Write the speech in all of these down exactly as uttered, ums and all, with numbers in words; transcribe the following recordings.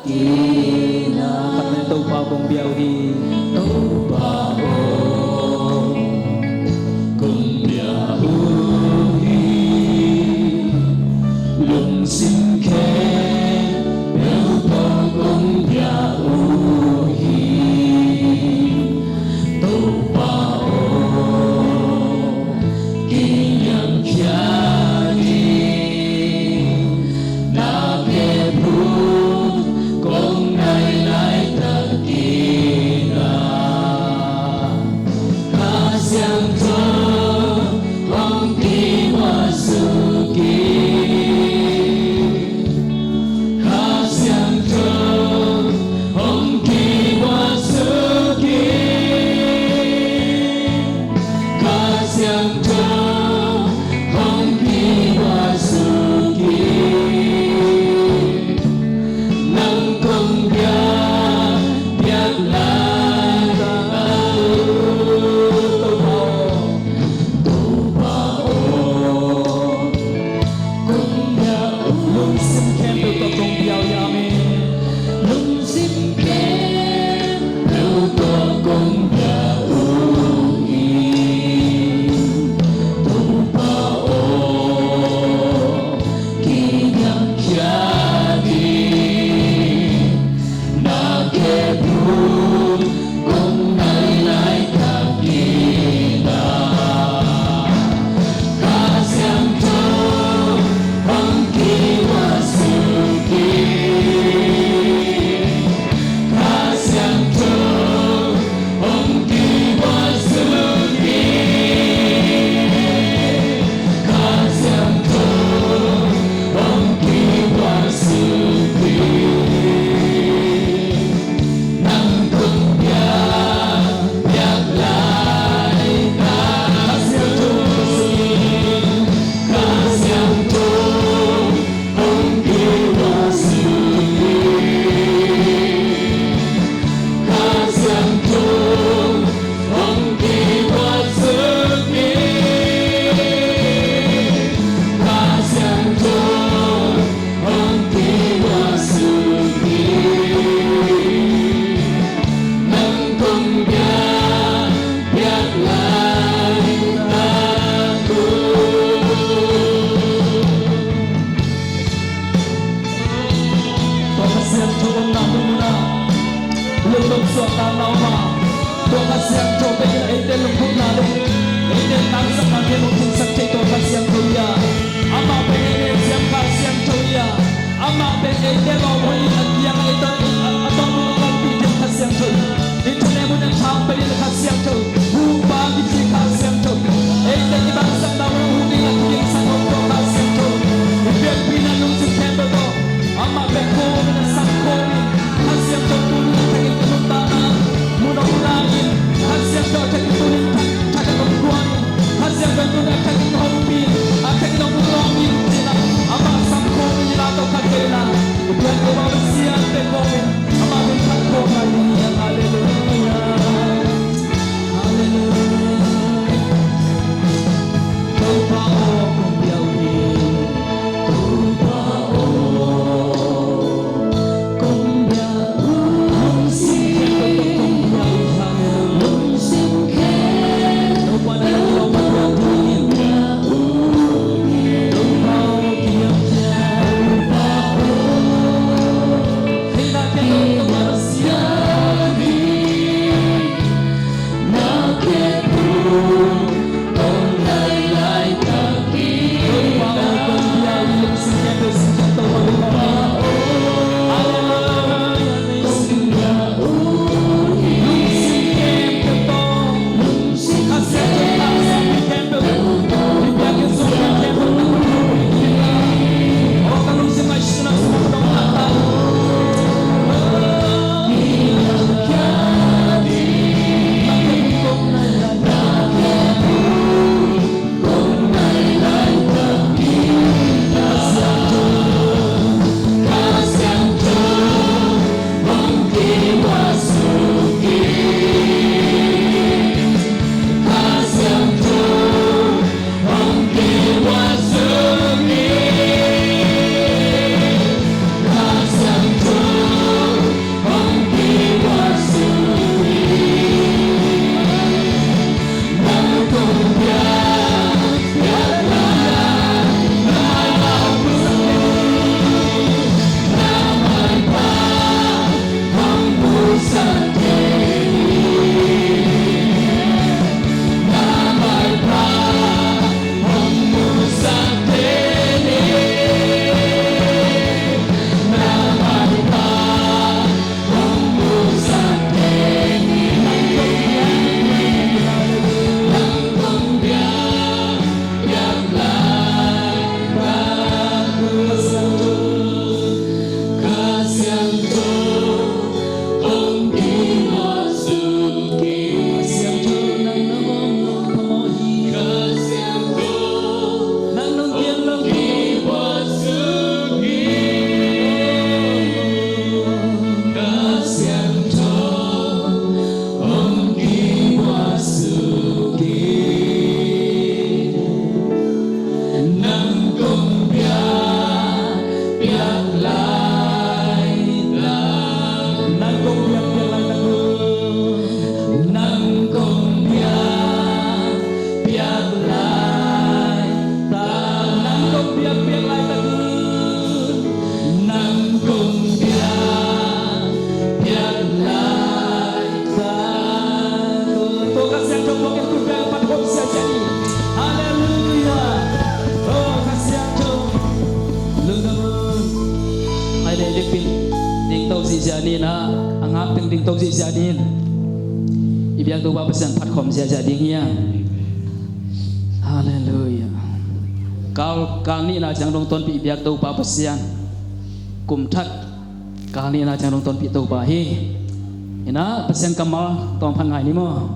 Khat le Topa kong bia uh hi. Topa aw, kong bia uh hi. Lungsim khempeuh tawh kong bia uh hi. Topa aw, kiniamkhiat in, na kep hun kong nai laitak in ah. Ina a ngap tengteng to ziahziah dingin i biak Topa Pasian phat khawm ziahziah ding hi a. Halleluiah. Kal, kal nihna ciang dong tonpih i biak Topa Pasian, kum thak kal nihna ciang dong tonpih Topa hi. Ina Pasian kammal tawng phat ngai ni maw?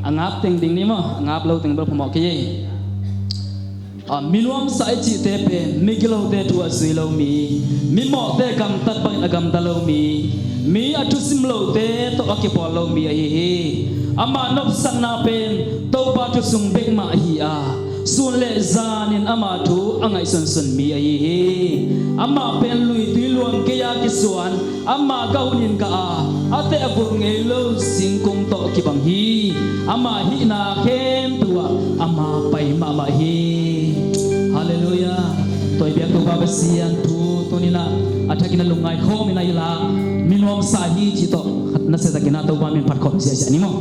A ngap teng ding ni maw? A ngap lo teng bel phamawh kei. A, mi nuamsa i cihte pen migilote thu a zui lo mi, mimawhte gamtat bangin a gamta lo mi, mi a thusim lote tawh a kipawl lo mi ahi hi. Ama nopsakna pen Topa thu sung bek mah ahi a, sun le zanin ama thu a ngaihsunsun mi ahi hi. Amah pen luitui luang kei-a kisuan, ama gah hunin gah a, a teh a vur ngei lo singkung tawh kibang hi. Ama hihna khempeuh ah ama pai mahmah hi. Halleluiah. Tua i biak Topa Pasian thu tuni-in ah a thakin a lungngai khawmin a i lak mi nuamsa hi cih tawh khat nasia takin ah Topa min phat khawm ziahziah ni maw?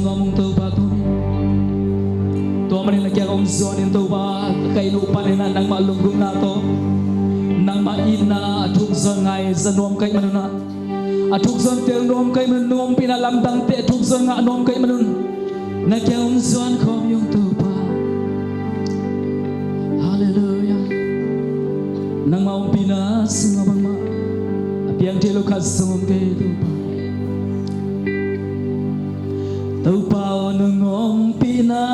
Nuam ung Topa, tua manin na kiang hong zuan in Topa, ka inn uh panin ah nangmah lunggulhna tawh, nangmah itna a thuk zon ngai zah nuam ka hih manun ah, a thuk zon tel nuam ka hih manun, nung ompihna lamdangte a thuk zon ngah nuam ka hih manun, na kiang hong zuan khawm ung Topa. Halleluiah. Nangmah ompihna sungah bangmah a piang thei lo khat zong om kei Topa. Topa aw, nong ompihna,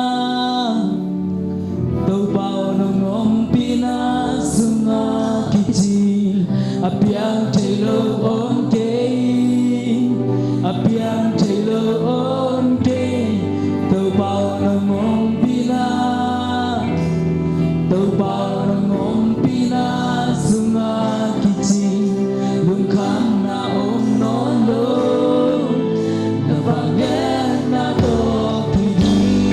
Topa aw, nong ompihna sungah kicing a piang thei lo om kei, a piang thei lo om kei. Topa aw, nong ompihna, Topa aw, nong ompihna sungah kicing lungkhamna om nawn lo, na vangliatna tawh thei ding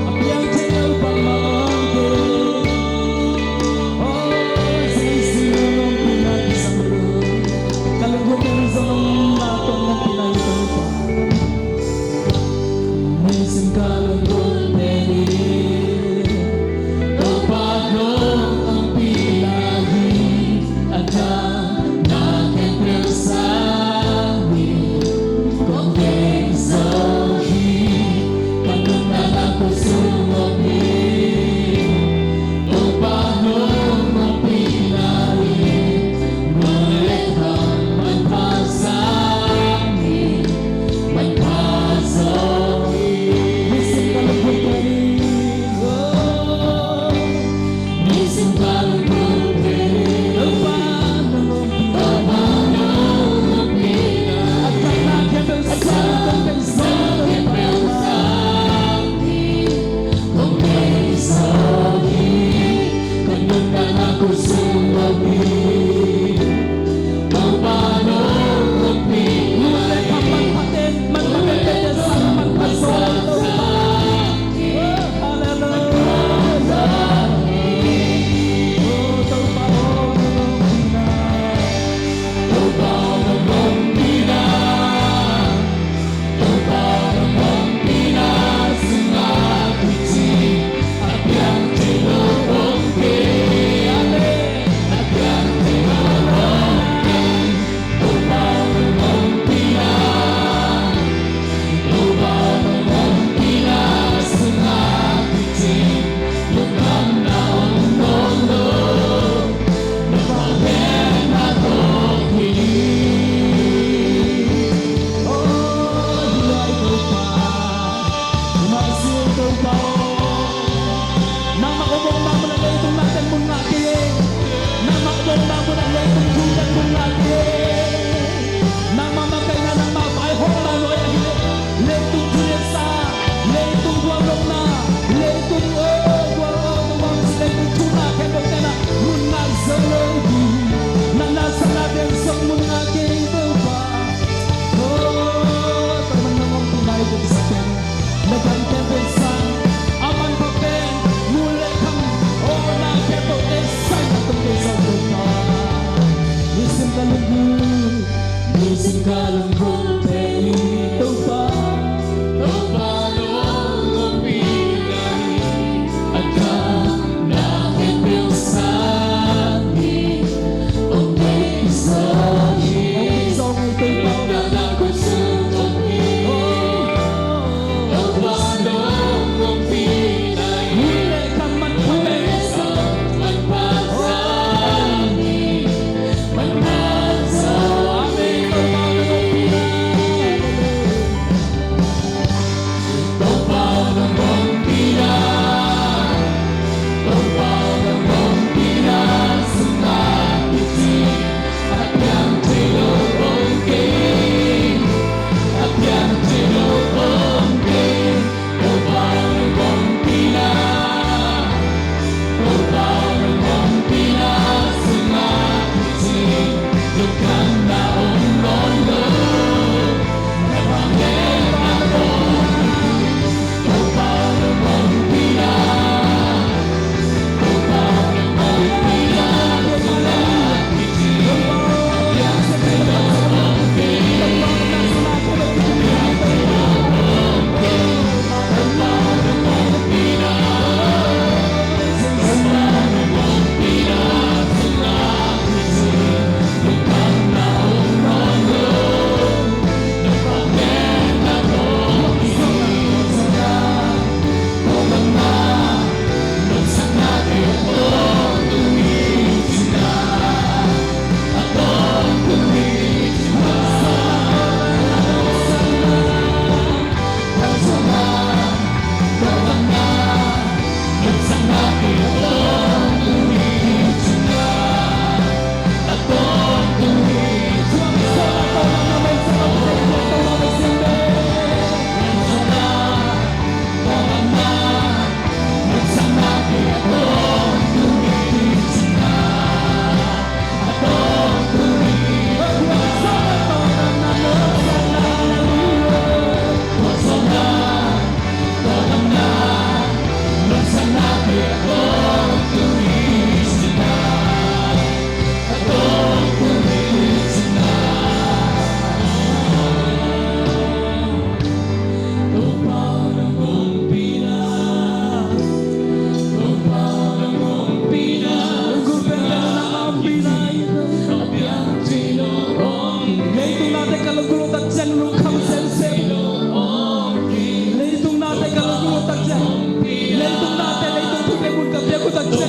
a piang thei lo bangmah om kei. Oh, Jesu nong ompihna kisam lo, ka lungkhamna zong nong na tawh na pilai Topa. Nisim ka lungkhamna hi, Topa nong ompihna hi, a dang na khempeuh sangin kong gen zo hi, ka nuntakna khutsung om hi. Topa nong ompihna hi, mual le kham manpha sangin manpha zo hi. Nisim ka lungkhamna hi, oh. Nisim ka lungkhamna hi, Topa nong ompihna, Topa nong ompihna, a dang na khempeuh sangin kong gen zo hi. Kong gen zo hi, ka nuntakna khutsung om hi. Topa nong ompihna hi, mual le kham manpha te, manpha te, te, te, sangin manpha zo hi Topa. Oh, halleluiah. Oh, Topa aw, nong ompihna, Topa aw, nong ompihna, Topa nong ompihna sungah kicing a piang thei lo om kei. A piang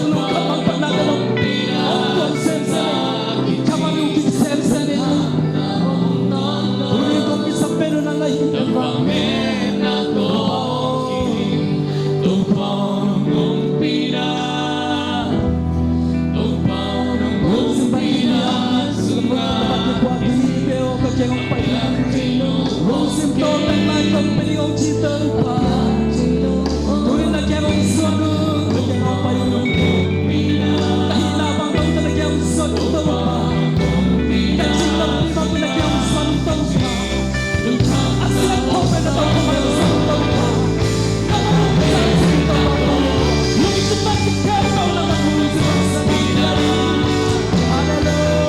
Lungkham mangpatna ka dong. Hong tuam semsem in. Khamang uh kip semsem in. Tuni kong kisap pen uh nang ahi. Topa hong ompina. Topa hong ompina. Lungsim pan kipia. Lungsim tawh tang lai kong pen uh hong ci Topa. Tuni na kiang hong zuan uh, na kiang hong pai uh. Ka hihna bang tawh na kiang hong zuan uh Topa. Ka cing lam pi bang tawh na kiang hong zuan uh Topa. A siang khawng pen na tawh khawng pen zuan uh Topa. Ka mah hong zuan uh Topa. Lungsim bang kikhel tawh na mah hong zuan uh Topa. Hallelujah.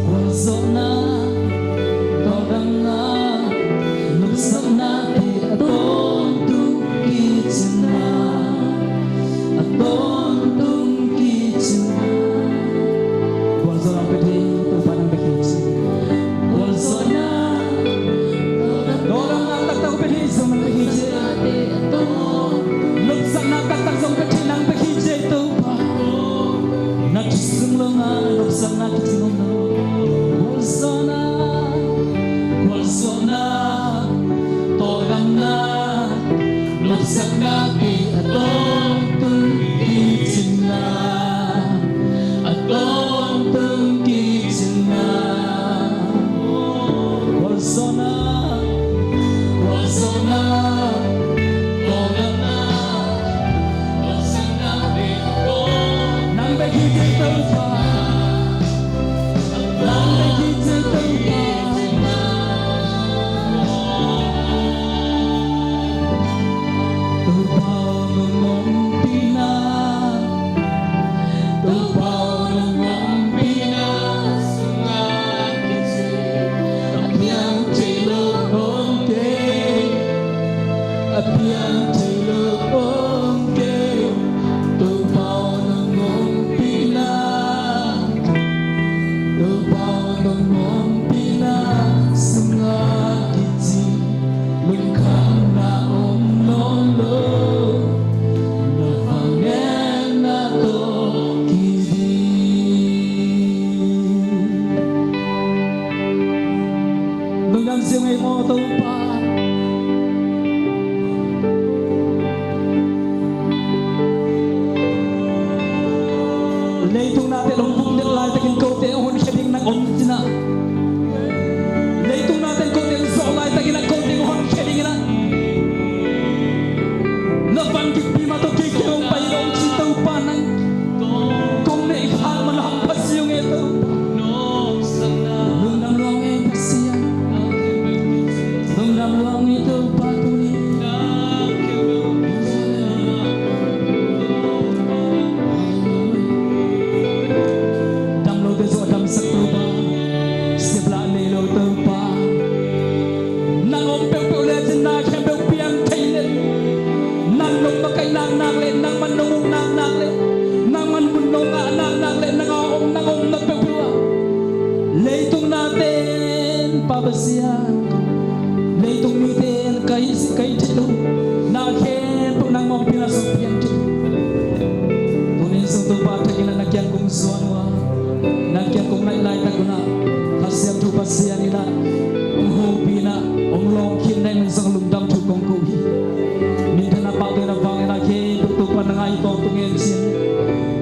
Gualzawhna, tawldamna, nopsakna te a tawntung kicin na, a tawntung kicin na. Gualzawhna hong pia thei Topa nang bek hi ci. Gualzawhna, tawldamna taktak hong pia thei zong nang bek hi ci. Nopsakna taktak zong pia thei nang bek hi ci Topa. Na thu sung lo na nopsakna kicing om lo. Gualzawhna, gualzawhna, tawldamna, nopsakna te a tawntung kicin na, a tawntung kicin na. Gualzawhna, gualzawhna, tawldamna, nopsakna te a tawn. Nang bek hi ci Topa. A piang thei lo om kei, Topa aw nang ompihna. Topa aw nang ompihna sungah kici lungkhamna om nawn lo. Na vangliatna tawh kiding. Lungdam ziau ngei maw Topa. Leitung nate hong vung den laitakin kote hong honkhia ding nang om cin ah. Leitung nate kote hong zawh laitakin ah kote hong honkhia dingin ah. Na van kikpi mah tawh kei kei hong pai lo ci Topa nang. Kong neih khak man hampha ziau ngei Topa. Lungdam lua ngei Pasian. Lungdam lua ngei Topa tuni. Dam lote zong a damsak Topa. Seplah nei lo Topa. Nang om peuhpeuh lecin na khempeuh piang thei lel. Nang nong makaih naknak leh, nangman nong uk naknak leh, nangman mun nong ngah naknak leh, nang a om, nang om na peuhpeuh ah. Leitung nate in Pa Pasian, leitung mite in ka hih, ka hih theih loh na khempeuh nangmah ompihna sung piang thei. Tuni in zong Topa thakin ah na kiang kong zuan uh a, na kiang kong naih laitak un ah, Kha Siangtho Pasian in ah hong hopih in ah, hong lawngkhin na hih man zong lungdam thu kong ko hi. Minthanna pahtawi na vang in ah khempeuh Topa nang a hi tawntung hen ci-in,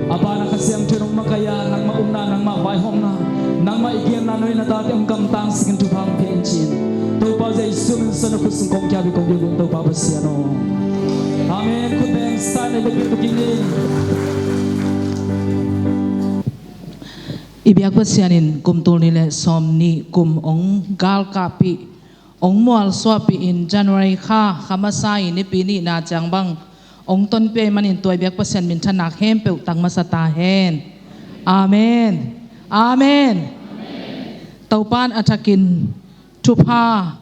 a ban ah Kha Siangtho in hong makaih a, nangmah upna, nangmah vaihawmna, nangmah i genna nuihna tate hong gamtang sangin thupha hong pia in ci-in, Topa Jesu min suang na khut sung kong kiap hi kong biak uh Topa Pasian aw. Amen. Khut beng style na i biak biak tuk ing ni. I biak Pasian in kum tul nih le sawm nih kum ong galkapih, ong mualsuahpih in January kha, kha masa i nipi nihna ciang bang ong tonpih ahih manin tua i biak Pasian minthanna khempeuh tang masa ta hen. Amen. Amen. Topan a thakin thupha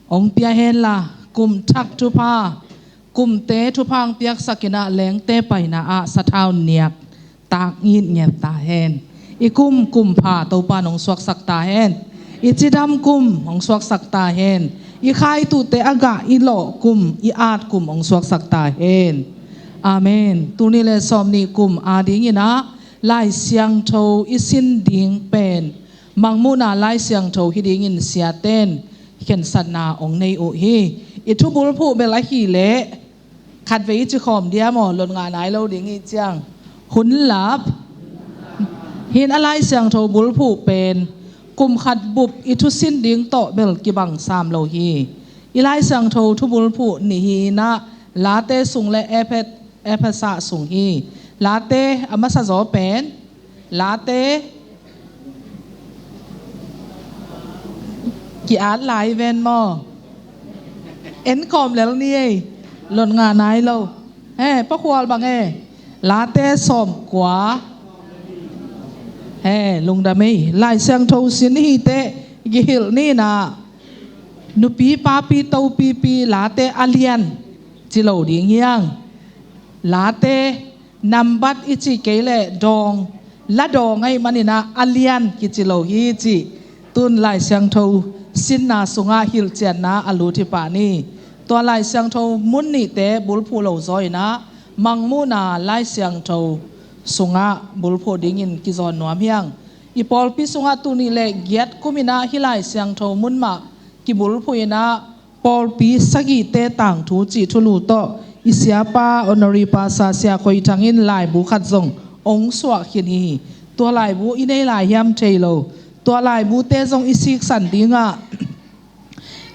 ong pia henla, kum thak thupha, kumte thupha ong piaksak in ah lengte paina ah sathau niak tak ngitnget ta hen. I kum, kum pha Topan ong suaksak ta hen. I cidam kum ong suaksak ta hen. I khaituhte a gah i lawh kum, i at kum ong suaksak ta hen. Amen. Tul nih le sawm nih kum adingin ah Lai Siangtho i sin ding pen Mangmuhna Lai Siangtho hi dingin siate'n khensatna ong nei uh hi. I thubulphuh bel ahih leh khatvei i ci khawm dia maw, lot ngah nai lo ding i hih ciang, hun lap. Hi in a Lai Siangtho bulphuh pen kum khat bup i thusin ding tawh bel kibang sam lo hi. I Lai Siangtho thubulphuh nih hi in ah Late sung le Ephet-, Ephesa sung hi. Late a masa zaw pen Late ki-at lai ven maw? En kawm lel ni ei, lot ngah nai lo. He, Pa Khual bang e, Late sawmkua. He, lungdam ei, Lai Siangtho sin hi teh, kihilh ni in ah, nupi papi topipi Late a lian ci lo ding hi hang. Late nambat i cih kei leh dawng, la dawng ahih manin ah a lian kici lo hi cih tun Lai Siangtho sinna sungah hilhcianna a lut hi pah ni. Tua Lai Siangtho mun nihte bulphuh lo zaw in ah Mangmuhna Lai Siangtho sungah bulphuh dingin kizawn nuam hi hang. I pawlpi sungah tul nih le giat kum in ah hih Lai Siangtho mun mah kibulphuh in ah pawlpi sagihte tangthu cih thulu tawh i siapa Honorary Pastor Sia Khoi Thang in laibu khat zong ong suah khin hi. Tua laibu i nei lai hiam thei lo. Tua laibute zong i siksan ding ah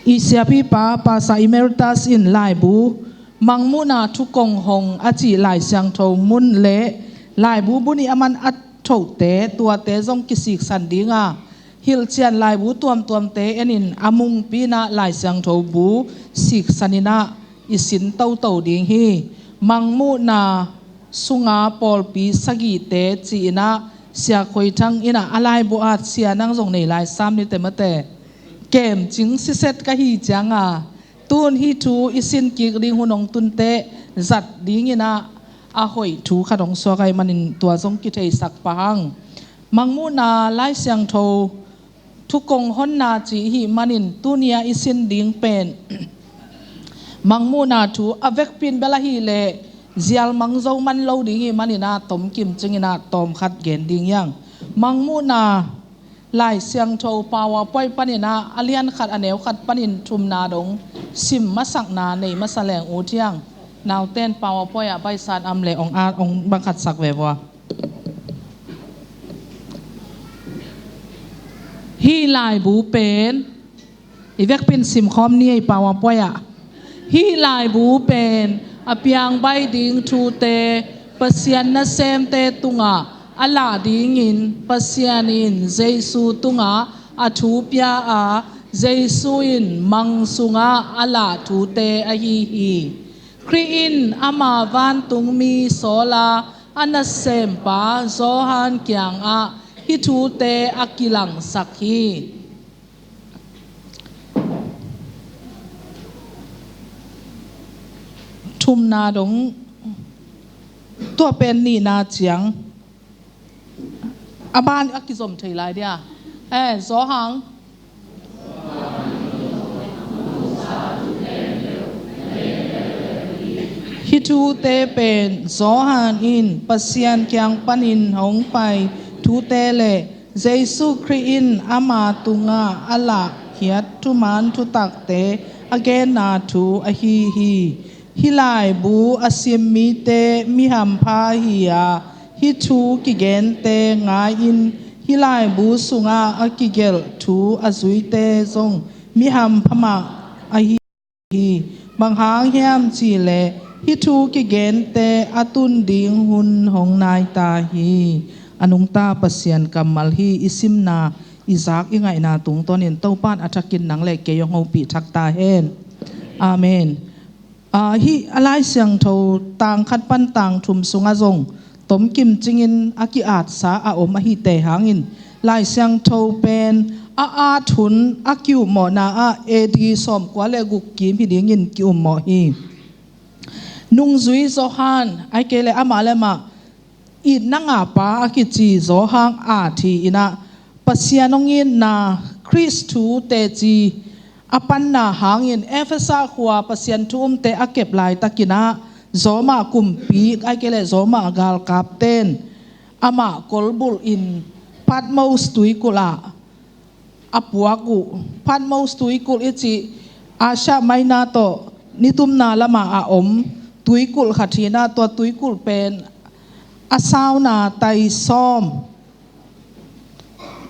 i siapipa Pastor Emeritus in laibu Mangmuhna Thukong Hong a cih Lai Siangtho mun le laibu bu nih a man a thohte tuate zong kisiksan ding a, hilhcian laibu tuamtuamte en in a mungpi in ah Lai Siangtho bu siksan in ah i sin toto ding hi. Mangmuhna sunga pawlpi sagihte ci in ah Sia Khoi Thang in ah a laibu at sia nang zong nei lai sam ni te mate. Kemcing siset ka hi ciang a, tun hih thu i sin kik ding hun ong tun teh zat ding in ah a hoih thu khat ong suak ahih manin tua zong kitheisak pah hang. Mangmuhna Lai Siangtho Thukong Honna cih ahih manin tuni a i sin ding pen Mangmuhna thu a vekpi in bel ahih leh zial mang zo man lo ding ahih manin ah tomkim cing in ah tawm khat gen ding hi hang. Mangmuhna Lai Siangtho PowerPoint panin ah a lian khat a neu khat panin thumna dong sim masakna nei masa leng ut hi hang. Naute'n PowerPoint ah baihsa in om leh ong at, ong bang khat sak ve vua. Hih laibu pen i vekpi in simkhawm ni ei, PowerPoint ah. Hih laibu pen a piang baih ding thute, Pasian nasemte tungah a lah dingin Pasian in Jesu tungah a thu pia a, Jesu in mang sungah a lah thute ahi hi. Khrih in ama vantungmi sawl a, a nasempa Johan kiangah hih thute a kilangsak hi. Thumna dong, tua pen nihna ciang a ban a kizom thei lai dia. Eh, Johan. Hih thute pen Johan in Pasian kiang panin hong pai thute le Jesu Khrih in ama tungah a lahkhiat thuman thutakte a genna thu ahi hi. Hih laibu a sim mite mi hampha hi a, hih thu kigente ngai-in hih laibu sungah a kigelh thu a zuite zong mi hampha mah ahi hi. Bang hang hiam cih leh hih thu kigente a tun ding hun hong nai ta hi. A nungta Pasian kammal hi. I simna, i zak, i ngaihna tungtawnin Topa'n a thakin nang le kei hong hopih thak ta hen. Amen. Ah, hih a Lai Siangtho tang khat pan tang thum sungah zong tomkim cingin a ki-atsa a om ahite hangin Lai Siangtho pen a at hun a ki-ummawhna ah A D sawmkua le guk kim hi dingin ki-ummawh hi. Nungzui Johan, ahih kei leh amah le amah itna ngahpa a kici Johan at hi in ah, Pasian hong itna, Khrih thu teci a panna hangin Efesa khua Pasian thu umte a kep laitakin ah Roma kumpi, ahih kei leh Roma galkapte'n amah kolbulhin Patmos tuikulh ah a puak uh. Patmos tuikulh i cih Asia Minor tawh nitumna lamah a om tuikulh khat hi in ah, tua tuikulh pen a sauna tai sawm,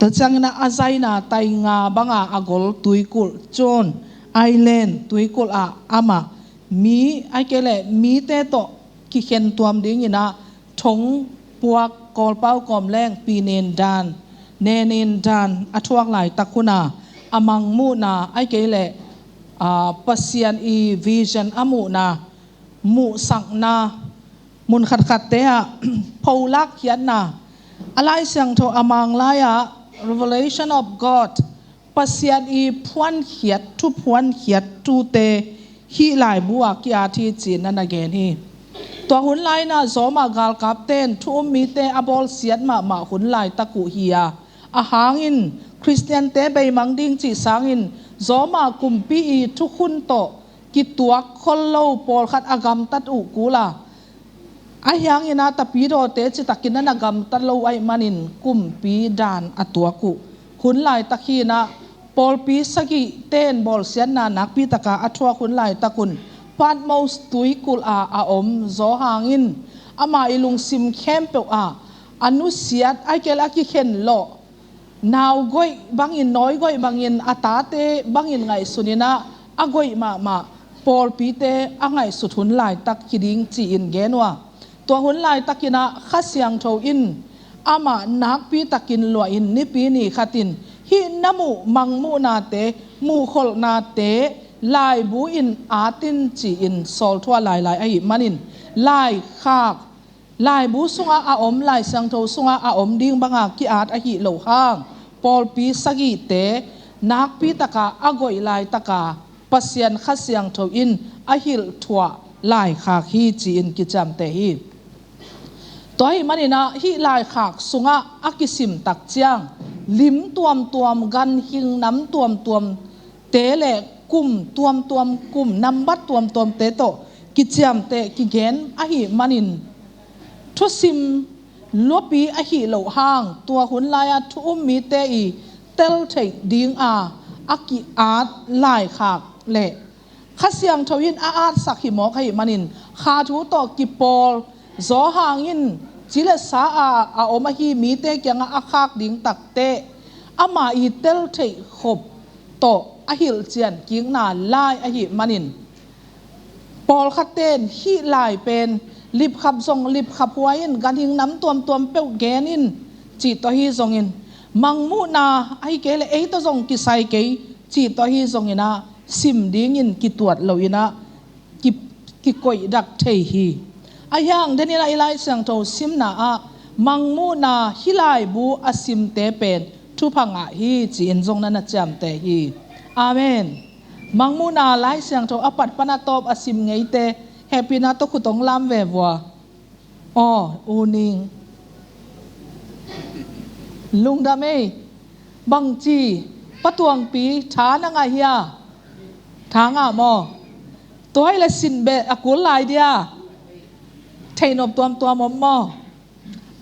tua ciangin ah a zaina tai nga banga a gol tuikulh, chun island tuikulh ah amah mi, ahih kei leh mite tawh kikhen tuam dingin ah thong puak, Kawlpau kawm leng pinen dan, nenen dan a thuak laitak hun a, a mangmuhna, ahih kei leh, ah, Pasian i vision a muhna, muhsakna, mun khatkhatte ah pholak khiatna, a Lai Siangtho a Mang lai-ah Revelation of God, Pasian i phuankhiat, thu phuankhiat thute hih laibu ah ki-at hi ci-in na na gen hi. Tua hun lai-in ah Roma galkapte'n thu um mite a bawlsiat mahmah hun laitak uh hi a, a hangin Khristiante beimang ding cih sangin Roma kumpi i thukhun tawh kituak khol lo pawlkhat a gamtat uh kul a, ahi hangin ah tapidawte citakin na na gamtat lo ahih manin kumpi dan a tuak uh hun laitak hi in ah, pawlpi sagihte in bawlsiatna nakpi taka a thuak hun laitak un Patmos tuikulh ah a om Johan in ama i lungsim khempeuh ah a nusiat, ahih kei leh a kikhen lawh, nau goih bangin, nawi goih bangin a tate bangin ngaihsun in ah a goih mahmah pawlpite a ngaihsut hun laitak hi ding ci-in gen uh a, tua hun laitakin ah Kha Siangtho in amah nakpi takin luahin Nipi ni khatin hih na muh mangmuhnate, muhkholhnate laibu in at in ci-in sawlthua lailai ahih manin, laikhak, laibu sungah a om, Lai Siangtho sungah a om ding banga ki-at ahih loh hang, pawlpi sagihte nakpi taka a goih laitaka Pasian Kha Siangtho in a hilhthuah laikhak hi ci-in kiciamteh hi. Tua ahih manin ah hih laikhak sungah a kisim tak ciang lim tuamtuam, ganhing nam tuamtuam te le kum tuamtuam, kum nambat tuamtuamte tawh kiciamteh, kigen ahih manin, thusim luapi ahih loh hang, tua hun lai-a thu um mite i tel theih dinga a ki-at laikhak le Kha Siangtho in a atsak hi mawk ahih manin, kha thu tawh kipawl, Johan in ci le sa a a om ahi mite kiangah a khak ding takteh, ama i tel theih khop tawh a hilhcian kikna lai ahih manin, pawlkhatte in hih lai pen lipkhap zong lipkhap huai in, ganhing nam tuamtuam peuh gen in cih tawh hi zongin, mangmuhna ahi kei le ei tawh zong kisai kei cih tawh hi zongin ah, sim dingin kituat loin ah ki, kikoihdak thei hi. Ahi hang denin ah i Lai Siangtho simna ah mangmuhna hih laibu a simte pen thupha ngah hi ci-in zong na na ciamteh hi. Amen. Mangmuhna Lai Siangtho a pat pan a tawp a sim ngeite hehpihna tawh khut hong lam ve vua. Aw, U Ning. Lungdam ei. Bangci, Pa Tuangpi, tha na ngah hia? Tha ngah maw? Tua hi le sin beh a kul lai dia. Theihnop tuamtuam om maw?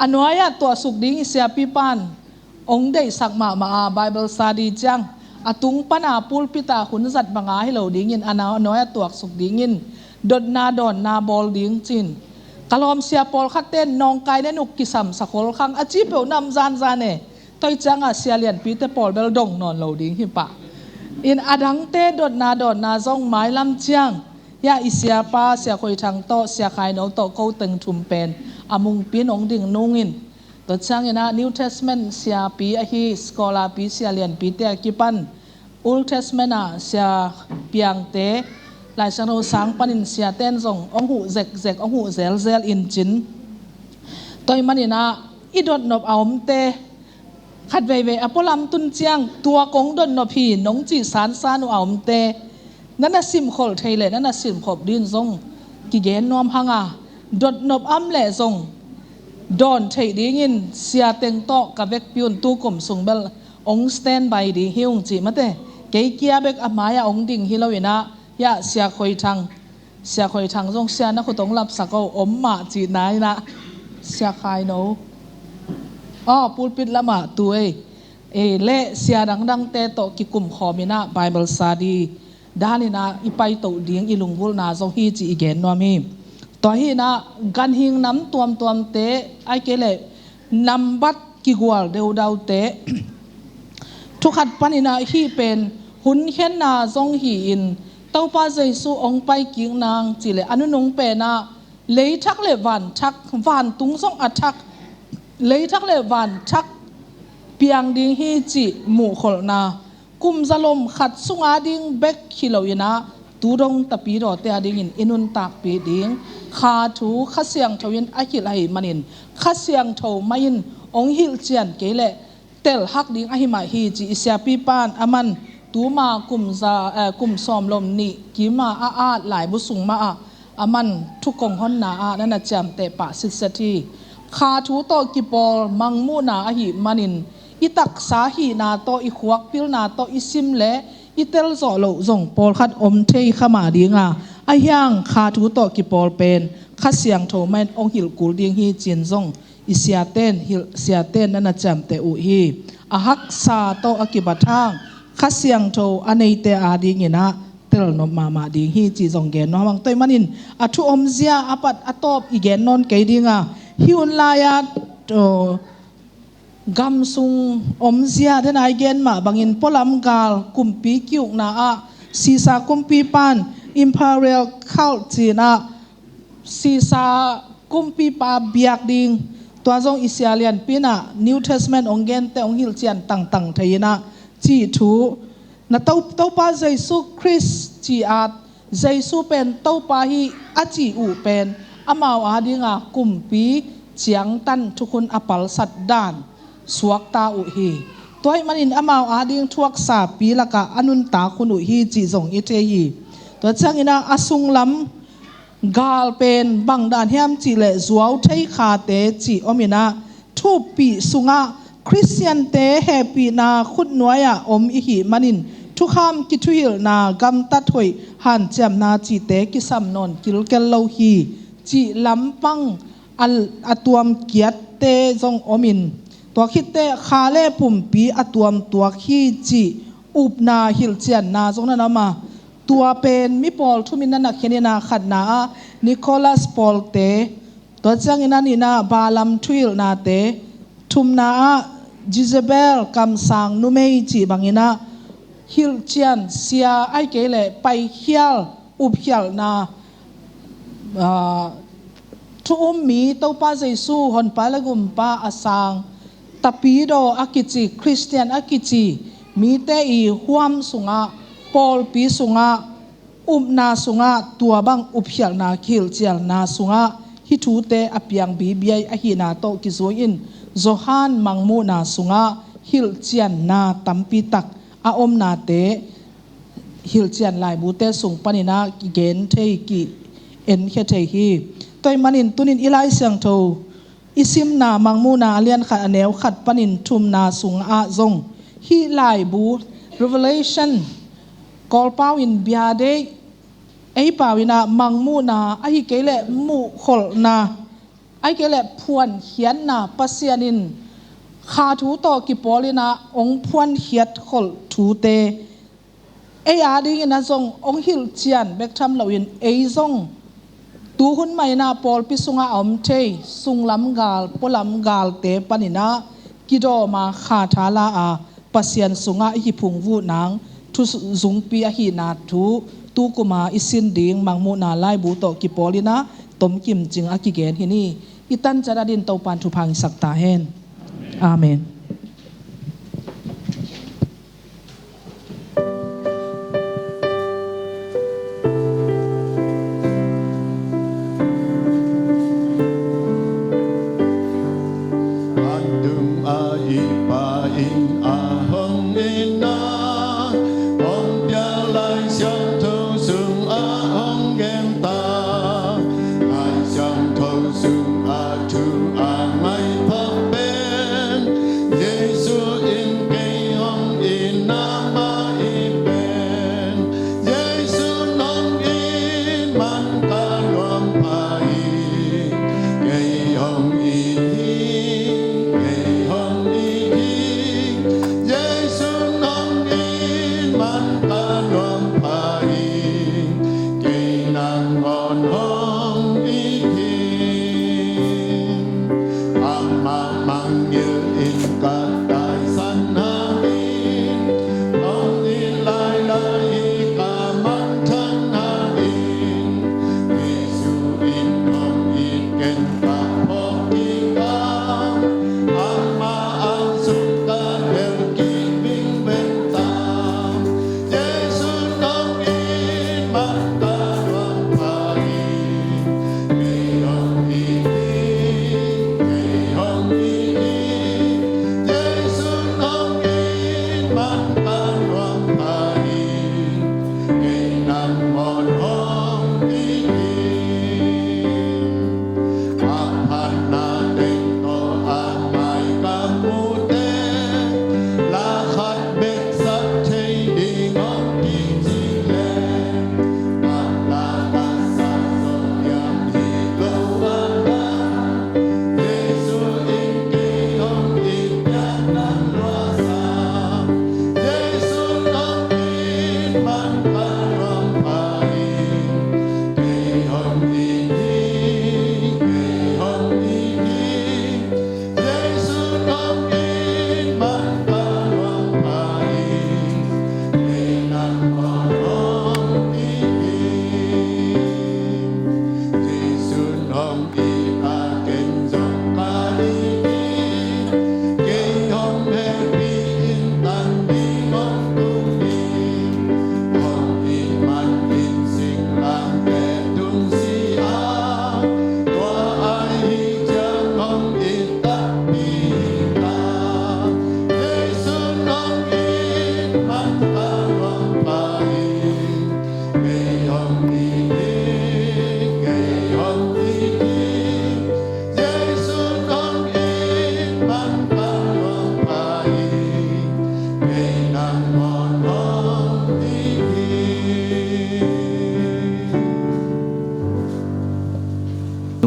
A nuai-ah tuahsuk ding i siapipa'n hong deihsak mahmah a, Bible study ciang a tung pana pulpit-a hun zat banga hi lo dingin a nuai-ah tuahsuk dingin dotna dawnna bawl ding ci-in ka lawm sia pawlkhatte'n nawngkai le nuk kisam sakhol khang a ci peuh nam zanzan e. Tua hi ciangah sia lianpite pawl bel dong nawn lo ding hi pah. In a dangte dotna dawnna zong mailam ciang, hia i siapa, Sia Khoi Thang tawh, Sia Khai No tawh, ko teng thum pen a mungpi in hong ding nungin, Tua ciangin ah New Testament siapi ahi scholar pi sia lianpite a kipan Old Testament ah sia piangte, Lai Siangtho sang panin siaten zong hong huh zekzek, hong huh zelzel in cin. Tua ahih manin ah i dotnop a omte khat veivei a pualam tun ciang tua kong dotnop hi nong cih sansan uh a omte na na simkholh thei leh na na simkhop ding zong kigen nuam hang a, dotnop a om leh zong dawn theih dingin sia teng tawh ka vekpi un tu kum sung bel hong standby ding hi ung cih mate. Kei kia bek a mai-ah hong ding hi loin ah, hiah Sia Khoi Thang, Sia Khoi Thang zong sia na khut hong lapsak o, om mah cihna in ah, Sia Khai No, aw, pulpit lamah tu ei, ei leh sia dangdangte tawh kikum khawm in ah Bible study dan in ah i paitoh ding i lungvulhna zong hi cih i gen nuam hi. Tua hi in ah ganhing nam tuamtuamte, ahih kei leh nambat kigual deudaute thu khat panin ah hih pen hun khenna zong hi-in, Topa Jesu hong paikik nang cih leh a nunung pen ah leithak le vanthak, vantung zong a thak, leithak le vanthak piang ding hi cih muhkholhna, kum zalom khat sung a ding bek hi loin ah tu dong tapidawte a dingin i nuntakpih ding kha thu Kha Siangtho in a hilh ahih manin, Kha Siangtho mah in hong hilhcian kei leh telhak ding ahi mah hi cih i siapi pan aman tuma kum za, eh, kum sawm lom nih kim a a at laibu sung mah ah aman thu kong honna ah na na ciamteh pah sitset hi. Kha thu tawh kipawl mangmuhna ahih manin i taksa hihna tawh, i khuakpilna tawh i sim leh i telzawh loh zong pawlkhat om thei kha mah ding a, ahi hang kha thu tawh kipawl pen Kha Siangtho mah in hong hilh kul ding hi ci-in zong i siaten hilh, siaten na na ciamteh uh hi. A haksa tawh a kibat hang Kha Siangtho a neite a dingin ah telnop mahmah ding hi cih zong gen nuam hang. Tua ahih manin a thu omzia a pat a tawp i gen nawn kei ding a, hih hun lai-a, aw, gam sung omzia den a i gen mah bangin pualam gal kumpi ki-ukna ah Sisa kumpipa'n imperial cult ci-in ah Sisa kumpipa biak ding, tua zong i sia lianpi in ah New Testament hong gente hong hilhcian tangtang thei in ah cih thu, na To, Topa Jesu Khrist ci-at, Jesu pen Topa hi a cih uh pen amau a dinga kumpi ciangtan thukhun a palsat dan suakta uh hi. Tua ahih manin amau a ding thuaksapi lakah a nuntak hun uh hi cih zong i thei hi. Tua ciangin ah a sunglam gal pen bang dan hiam cih leh zuau thei khate cih om in ah, thu uppih sungah Khristiante hehpihna khutnuai-ah om i hih manin thukham, kithuhilhna, gamtat hoih, hanciamna cihte kisam nawn kilkel lo hi cih lampang a, a tuam kiatte zong om in, tua khitteh kha le pumpi a tuam tuak hi cih upna hilhcianna zong na na om a, tua pen mi pawl thum in na na khen in ah, khatna ah Nicholas pawlte, tua ciangin a nihna ah Balaam thuhilhnate, thumna ah Jezebel kamsang numei cih bangin ah hilhcian sia ahih kei leh paikhial, upkhialhna, aa, thu um mi, Topa Jesu honpa le gumpa a sang, tapidaw a kici, Khristian a kici mite i huam sungah, pawlpi sungah, upna sungah, tua bang upkhialhna, kihilhcianna sungah hih thute a piang bibiai ahihna tawh kizui in Johan Mangmuhna sungah hilhcianna tampi tak a omnate hilhcian laibute sung panin ah kigen thei, ki-enkhia thei hi. Tua ahih manin tuni-in i Lai Siangtho i simna Mangmuhna a lian khat a neu khat panin thumna sungah zong hih laibu Revelation, Kawlpau in bia deih, ei pau in ah Mangmuhna ahih kei leh muhkholhna, ahih kei leh phuankhiatna, Pasian in kha thu tawh kipawl in ah hong phuankhiat kholh thute ei a dingin ah zong hong hilhcian bek tham loin, ei zong tu hun mah in ah pawlpi sungah a om thei sunglam gal, pualam galte panin ah kidawm a, kha tha la a, Pasian sungah i kiphungvuh nang thu zungpi ahihna thu, tu kum a i sin ding Mangmuhna laibu tawh kipawl in ah tomkim cing a kigen hi ni. i tanciat adingin Topa'n thupha hong saksak ta hen. Amen.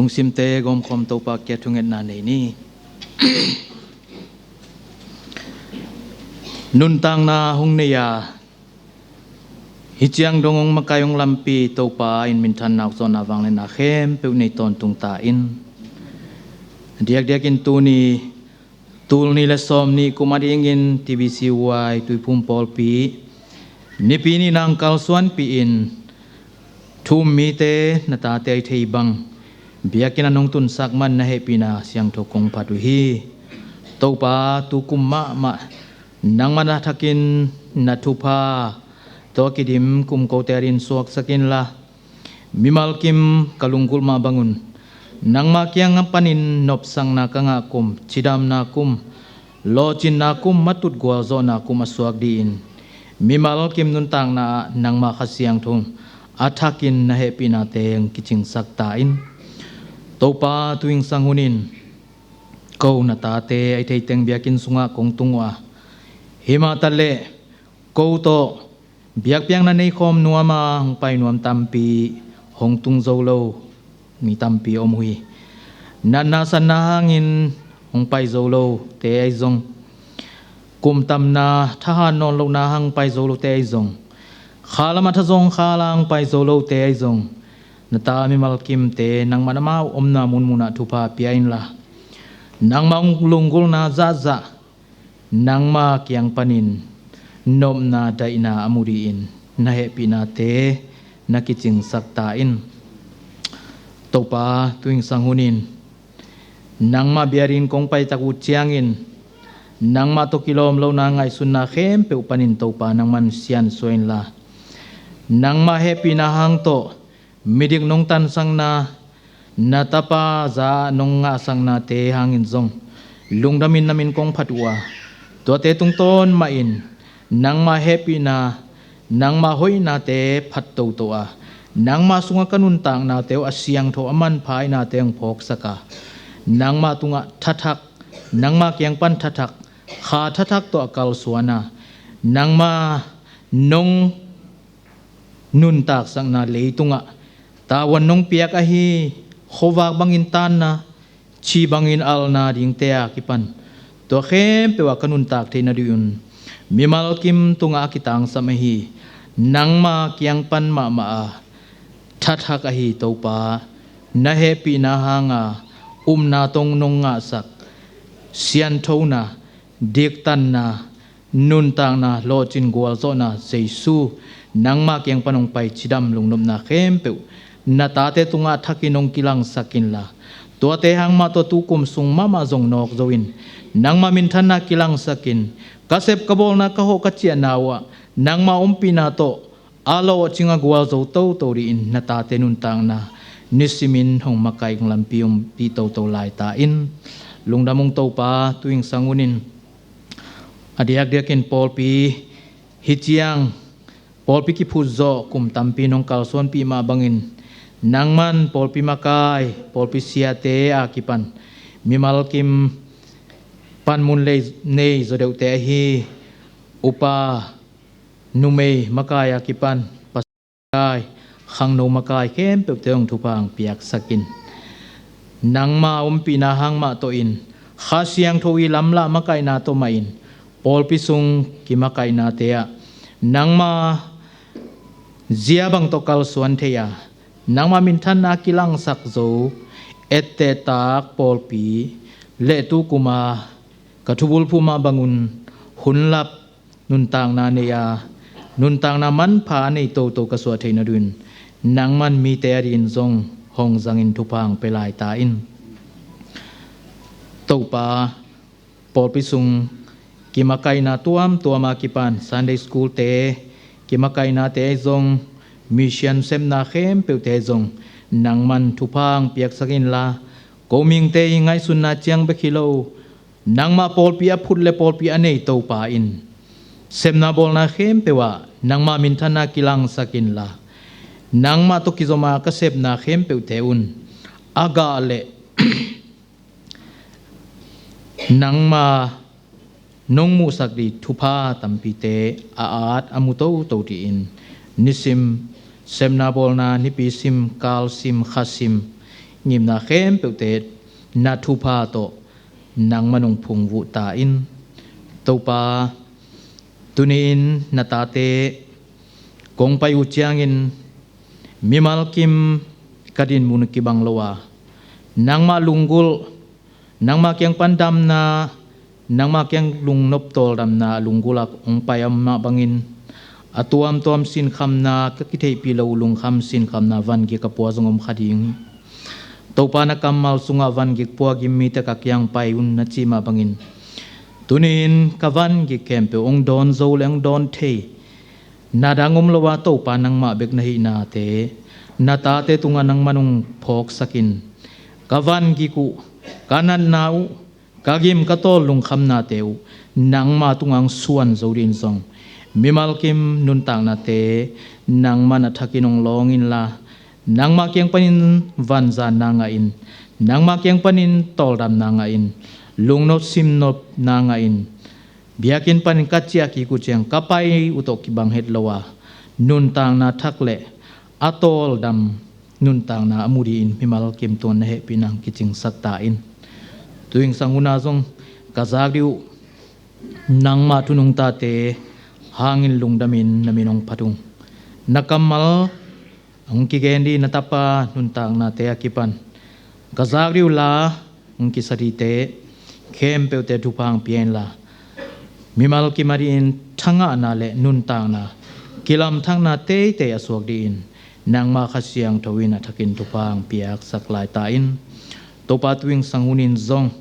Lungsimte gawmkhawm Topa kiang thungetna nei ni. Nuntakna hong nei a, hih ciang dong hong makai hong lampi Topa in minthanna, aukzawhna, vangliatna khempeuh nei tawntung ta in. Diakdiakin tuni, tul nih le sawmnih kum adingin T B C Y Tuiphum pawlpi Nipi ni nang kalsuanpih in, thu-um mite na tate a hih thei bang biakinn ah nong tunsak man na hehpihna siangtho kong phat uh hi. Topa, tu kum mahmah nangmah na thakin na thupha tawh a kidim kum kote adingin suaksak inla, mimal kim ka lunggulh mah bangun nangmah kiang panin nopsakna ka ngah kum, cidamna kum, lawhcinna kum, matut gualzawhna kum a suak dingin mimal kim nuntakna ah nangmah Kha Siangtho a thakin na hehpihnate hong kicingsak ta in. Topa, tu zingsang hunin ko na tate a hih thei teng biakinn sungah kong tung uh a, himah taleh ko tawh biakpiakna nei khawm nuam a hong pai nuam tampi, hong tung zo lo mi tampi om uh hi. Natna satna hangin hong pai zo lote ahi zong, kum tamna thahat nawn lohna hang pai zo lote ahi zong, khalam a thazawng khal a hong pai zo lote ahi zong, na ta mimal kimte nangmah amau omna munmun ah thupha pia inla, nangmah hong lunggulhna zahzah nangmah kiang panin nopna daihna a mu dingin na hehpihnate na kicingsak ta in. Topa, tu zingsang hunin Nangmah bia dingin kong paitak uh ciangin, nangmah tawh kilawm lohna ngaihsutna khempeuh panin Topa nangman siansuah inla, nangmah hehpihna hang tawh midik nong tansakna, na tapa za-ah nong ngahsaknate hangin zong lungdamin na min kong phat uh a, tuate tungtawn mahin nangmah hehpihna, nangmah hoihnate phat toto a, nangmah sungah ka nuntaknate uh a siangtho a manpha ahihnate hong phawksak a, nangmah tungah thathak, nangmah kiang pan thathak, kha thathak tawh a kalsuan a, nangmah nong nuntaksakna leitungah tavuan nong piak ahi khuavak bangin tanna, ci bangin alna dingte a kipan tua khempeuh ah ka nuntak theih nading un mimal kim tungah a kitangsam ahi nangma kiang pan mahmah a thathak ahi Topa, na hehpihna hanga upna tawh nong ngahsak sianthona, diktanna, nuntakna, lawhcin gualzawhna Jesu, nangma kiang pan hong pai cidam lungnopna khempeuh na tate tungah thakin hong kilangsak inla, tuate hang mah tawh tukum sung mahmah zong nawk zo in, nangma minthanna kilangsak in, ka sep ka bawlna, ka hawh ka ciahna uhah nangma ompihna tawh a lawhcing a gualzo toto dingin na tate nuntakna nisimin hong makaih lampi ompih toto lai ta in. Lungdam ung Topa, tu-in sang unin a diakdiakin pawlpi hi ciang, pawlpi kiphut zawh kum tampi nong kalsuanpih mah bangin, nangman pawlpi makai, pawlpi siate a kipan mimal kim panmun lei nei zaw deuhte ahi upa, numei makai a kipan, Pasian makai, khangno makai khempeuhte hong thupha hong piaksak in. Nangma ompihna hang mah tawh in, Kha Siangtho i lamlah makaihna tawh mah in, pawlpi sung kimakaihnate ah nangma zia bang tawh kalsuan thei a, nangma minthanna kilangsak zo, ettehtak pawlpi le tu kuma ka thubulphuh mah bangun hun lap nuntakna nei a, nuntakna manpha a nei toto ka suah theih nading un, nangman mite adingin zong hong zangin thupha hong pia lai ta in. Topa, pawlpi sung kimakaihna tuamtuam a kipan, Sunday school-te kimakaihnate ahi zong, mission sepna khempeuhte ahi zong, nangman thupha hong piaksak inla, ko mihingte i ngaihsutna ciang bek hi lo, nangmah pawlpi a phut le pawlpi a nei Topa in, sepna bawlna khempeuh ah nangmah minthanna kilangsak inla, nangmah tawh kizom a ka sepna khempeuhte un a gah le nangmah nong muhsak ding thupha tampite a at a mu toto dingin, nisim sepna bawlna, nipi sim, kal sim, kha sim, ngimna khempeuhte na thupha tawh nangmah nong phungvuh ta in. Topa, tuni-in na tate kong pai uh ciangin mimal kim ka dinmun kibang lo a, nangmah lunggulh, nangmah kiang pan damna, nangmah kiang lungnop tawldamna lunggulh a hong pai a mah bangin, a tuamtuam sinkhamna, ka kitheihpih loh lungkham sinkhamna, vangik a pua zong om kha ding hi. Topa, na kammal sungah vangik pua gim mite ka kiang pai un na cih mah bangin, tuni-in ka vangik khempeuh hong dawn zo le hong dawn thei, na dang om lo a Topa nangmah bek na hihnate na tate tungah nangmah nong phawksak in, ka vangik uh, ka natna uh, ka gim ka tawl lungkhamnate uh nangmah tungah hong suan zo dingin zong, mimal kim nuntaknate nangmah na thakin hong lawng inla, nangmah kiang panin vanzanna ngah in, nangmah kiang panin tawldamna ngah in, lungnop simnopna ngah in, biakinn panin ka ciah kik uh ciang ka pai uh tawh kibang het lo a, nuntakna thak le a tawldam nuntakna a mu dingin mimal kim tungah na hehpihna hong kicingsak ta in. Tu-in sang hun ah zong ka zak ding uh nangmah thu nungtate hangin lungdamin na min hong phat ung. Na kammal hong kigen ding na tapa nuntaknate a kipan ka zak ding uh la hong kisa dingte khempeuhte thupha hong pia inla, mimal kim adingin thangahna le nuntakna, kilamthakna teitei a suak dingin nangmah Kha Siangtho in a thakin thupha hong piaksak lai ta in. Topa, tuingsang hunin zong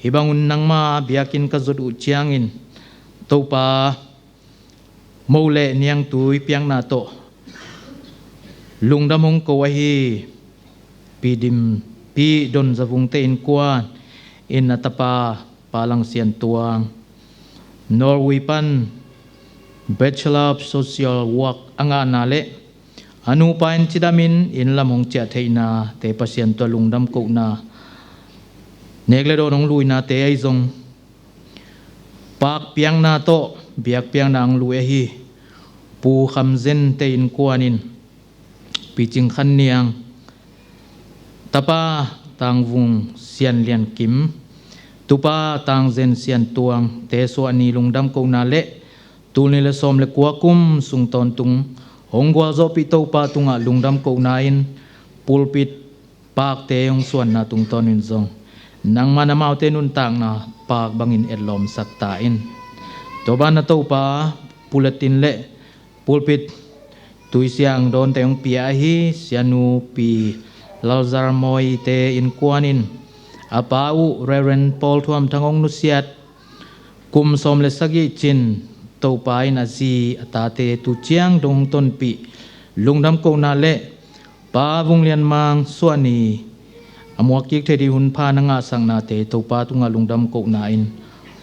hih bangun nangma biakinn ka zot uh ciangin Topa, mo le niangtui piakna tawh lungdam hong ko ahi Pi Dim, Pi Don Zavungte innkuan in a tapa Pa Lang Sian Tuang, Norway pan Bachelor of Social Work a ngahna le a nupa in cidamin inn lam hong ciah theihnate Pasian tawh lungdam kohna, nek le dawn hong luinate ahi zong, pakpiakna tawh biakpiakna hong lui ahi Pu Kham Zente innkuan in Pi Cing Khan Niang, tapa Tang Vung Sian Lian Kim, tupa Tang Zen Sian Tuangte suahni lungdam kohna le tul nih le sawm le kua kum sung tawntung hong gualzawhpih Topa tungah lungdam kohna in pulpit pakte hong suanna tungtawnin zong nangman amaute nuntakna paak bangin etlawmsak ta in. Tua banah Topa, pulpit le pulpit tuisiang dawnte hong pia ahi Sianu Pi Lalzar Mawite innkuan in a pa uh Reverend Paul Thuam Thang hong nusiat kum sawm le sagih cin Topa in a zi a tate tu ciang dong hong tonpih lungdam kohna le Pa Vung Lian Mang suahni a muakkik thei ding hunpha na ngahsaknate Topa tungah lungdam kohna in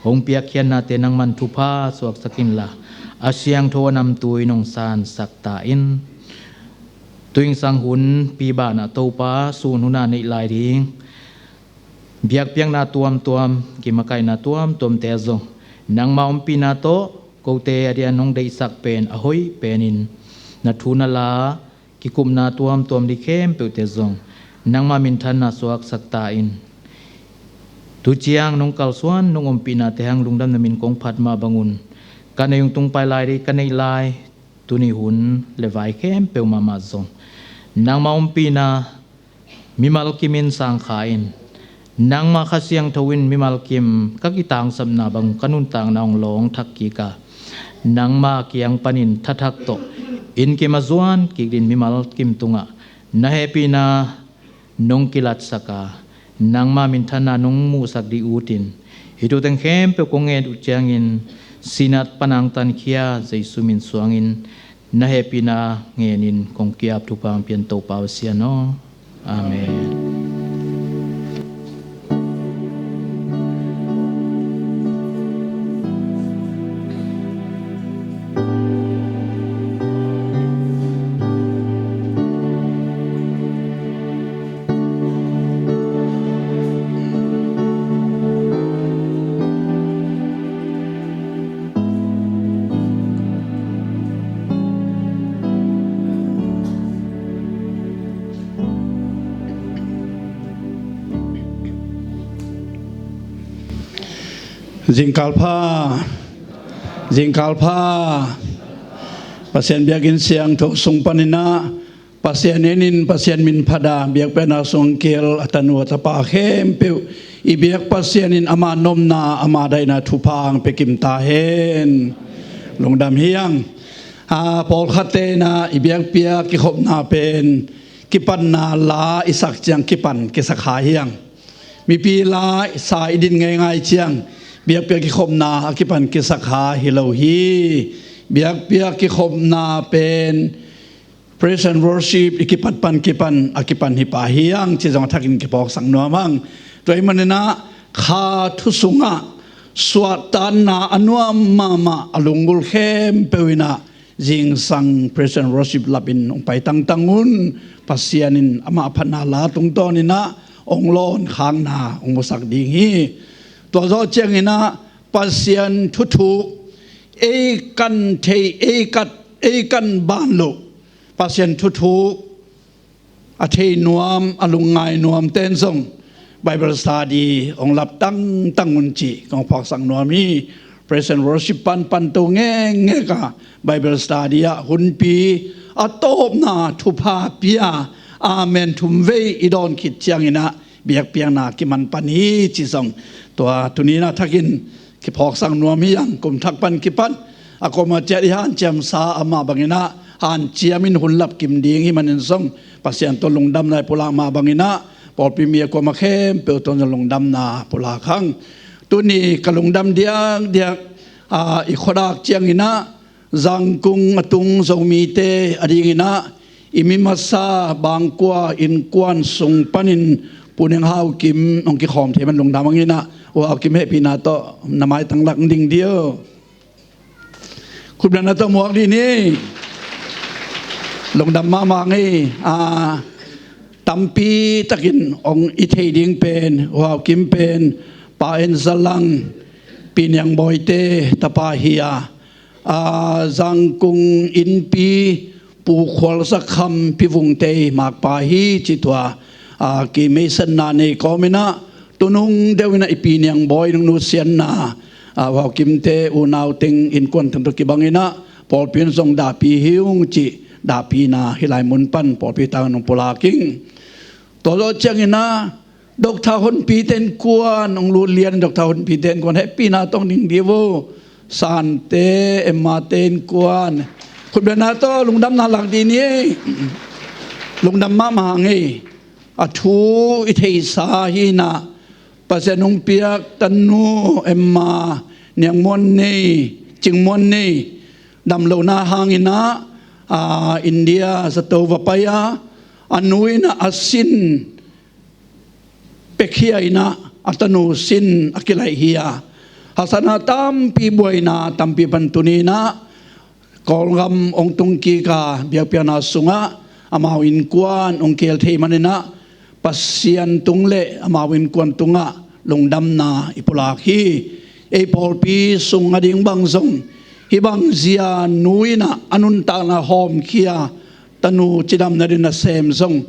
hong piakkhiatnate nangman thupha suaksak inla a siangtho a namtui in hong sansak ta in. Tuingsang hun pi banah Topa sun hun a neih lai ding biakpiakna tuamtuam, kimakaihna tuamtuamte zong nangma ompihna tawh kote a dian hong deihsak pen a hoih penin na thu na la kikupna tuamtuam ding khempeuhte zong nangma minthanna suaksak ta in. Tu ciang nong kalsuan nong ompihnate hang lungdamna min kong phat mah bangun ka neih hong tung pai lai ding ka neih lai tuni hun le vai khempeuh mahmah zong nangma ompihna mimal kimin sangkha in, nangma Kha Siangtho in mimal kim ka kitangsapna bang ka nuntakna hong lawng thak kik a, nangma kiang panin thathak tawh inn kim a zuan kik ding mimal kim tungah na hehpihna nong kilatsak a, nangma minthanna nong muhsak ding utin hih thu teng khempeuh kong nget uh ciangin sinat panang tankhia Jesu min suangin na hehpihna ngenin kong ki-ap thupha hong pia in Topa Pasian aw. Amen. Zingkal pha, zingkal pha. Pasian biakinn siangtho sung paninah Pasian in, in Pasian min phat a biakpiakna sung kil a tanu a tapa khempeuh i biak Pasian in ama nopna ama daihna thupha hong pia kim ta hen. Lungdam hi hang. A, pawlkhatte inah i biakpiak kikhopna pen kipatna la i sak ciang kipan kisak kha hi hang. Mipi la sa i din ngeingai ciang biakpiak kikhopna a kipan kisak kha hi lo hi. Biakpiak kikhopna pen praise and worship i kipat pan kipan a kipan hi pah hi hang ci zong a thakin kiphawksak nuam hang. Tua ahih maninah kha thu sungah suahtakna a nuam mahmah a lunggulh khempeuh inah zingsang praise and worship lapin hong pai tangtang un. Pasian in amah phatna la tungtawn inah hong lawnkhakna hong musak ding hi. Tua zawh cianginah Pasian thuthu ei kan thei, ei kan, ei kan ban loh Pasian thuthu a thei nuam, a lungngai nuam ten zong Bible study hong lap tangtang un cih kong phawksak nuam hi. Praise and worship pan pan to ngekngek a Bible study ah hunpi a tawpna thupha pia amen thum vei i dawn khit cianginah biakpiakna kiman pan hi ci zong tua tuninah thakin kiphawksak nuam hi ang. Kum thak pan kipan a koma ciat i hanciamsa amah banginah hanciamin hun lap kim ding hi manin zong Pasian tawh lungdam lai pulak mah banginah pawlpi mi a kuamah khempeuh tungah lungdamna pulak hang. Tuni ka lungdam diakdiak, aa, i khuadak cianginah Zangkung a tung Zomite a dinginah i mi masa Bangkua innkuan sung panin Pu Neng Hau Kim hong kikhawm thei man lungdam hanginah, U Hau Kim hehpihna tawh na maitang lak ding dih o. Khutbeng na tawh muak dih ni. Lungdam mahmah ngei. A, tampi takin hong i thei ding pen, U Hau Kim pen Pa En Za Lang, Pi Niang Bawite tapa hi a, a, Zangkung innpi Pu Khual Za Kham, Pi Vung Tei makpa hi cih tua, a, kimeisanna nei kawminah tunung deuh inah i Pi Niang Bawi nungnu sianna, a, U Hau Kimte unau teng innkuan teng tawh kibanginah pawlpi in zong dahpi hi ung cih dahpihna hih lai mun pan pawlpi tangin hong pulak ing. Tua zawh cianginah Doctor Honpite innkuan hong lut lian, Doctor Honpite innkuan hehpihna tawh ding dih vo. Sante, Emmate innkuan, khutbengna tawh lungdamna lak dih ni. Lungdam mahmah ngei. A thu i theisa hinah Pasian hong piak tanu Emma, Niang Muan Nei, Cing Muan Nei, damlohna hanginah, a, India zato va pai a, a nu inah a sin pekhia inah a tanu sin a kilaih hi a, hasana tampi buaina tampi pan tuninah Kawlgam hong tung kik a biakpiakna sungah amau innkuan hong keel thei maninah Pasian tung le amau innkuan tungah lungdamna i pulak hi. Ei pawlpi sung a ding bang zong hih bang zia nu inah a nuntakna hawmkhia tanu cidamna ding nasem zong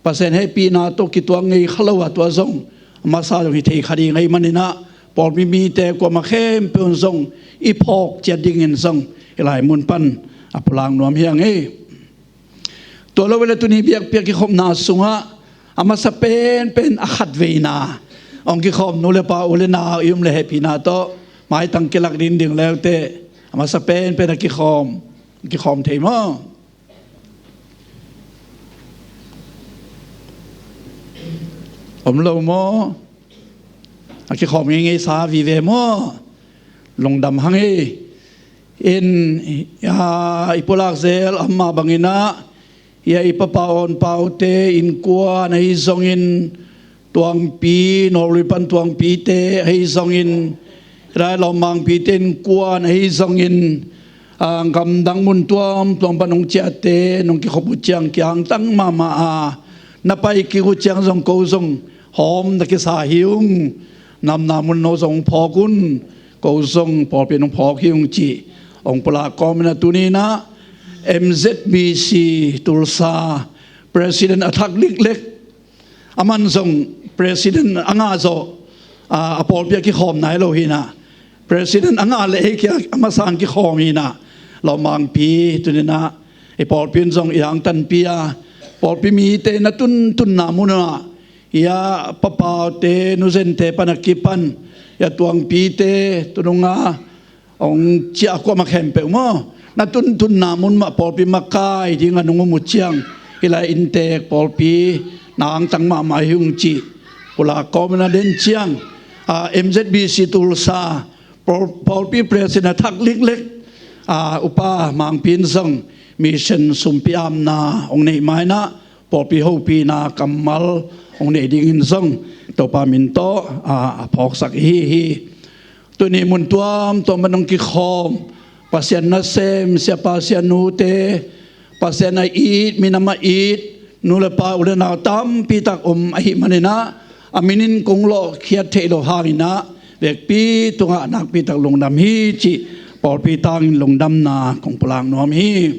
Pasian hehpihna tawh kituak ngei kha lo a tua zong a masa zong hi thei kha ding ahih maninah pawlpi mite kuamah khempeuh in zong i phawk ciat dingin zong hih lai mun pan a pulak nuam hi hang ei. Tua lo vele tuni biakpiak kikhopna sungah a masa penpen a khatveina hong kikhawm nu le pa u le nau i um le hehpihna tawh maitang kilak ding ding leute a masa penpen a kikhawm, kikhawm thei maw? Om lo maw? A kikhawm ngeingeisa vive maw? Lungdam hang hi. In, a, i pulak zel amah banginah, ia i papa awnpaute innkuan ahi zongin Tuangpi, Nawlrui pan Tuangpite ahi zongin, Rai Lawmmangpite innkuan ahi zongin, a, gamdang mun tuamtuam pan hong ciahte nong kikhop uh ciang kiangtang mahmah a, na pai kik uh ciang zong ko zong hawm na kisa hi ung. Namna mun no zong phawk un, ko zong pawlpi nong phawk hi ung cih hong pulak kawminah tuninah M Z B C Tulsa President a thak liklek, aman zong President a ngah zawh, a, a pawlpi a kikhawm nai lo hinah, President a ngah le ei kia a masa hong kikhawm hinah, Lawmmangpi tuninah i pawlpi in zong i angtanpi a, pawlpi mite na tuntunna munah ia papaute nuzente pan a kipan ia Tuangpite tununga hong ciah a kuamah khempeuh maw, na tuntunna mun mah pawlpi makai dinga nong um uh ciang hih lai inntek pawlpi na angtang mahmah hi ung cih pulak kawmin a den ciang, a, M Z B C Tulsa pawl-, pawlpi president a thak liklek, a, upa Mangpi in zong mission sumpi amna hong neih mainah pawlpi hopihna kammal hong neih dingin zong Topa min tawh, a, a phawksak ihi hi. Tuni mun tuamtuam pan hong kikhawm Pasian nasem siapa sianute, Pasian a it, minam a it nu le pa u le nau tampi tak om ahih maninah a minin kong lawhkhiat theih loh hanginah vekpi tungah nakpi tak lungdam hi cih pawlpi tangin lungdamna kong pulak nuam hi.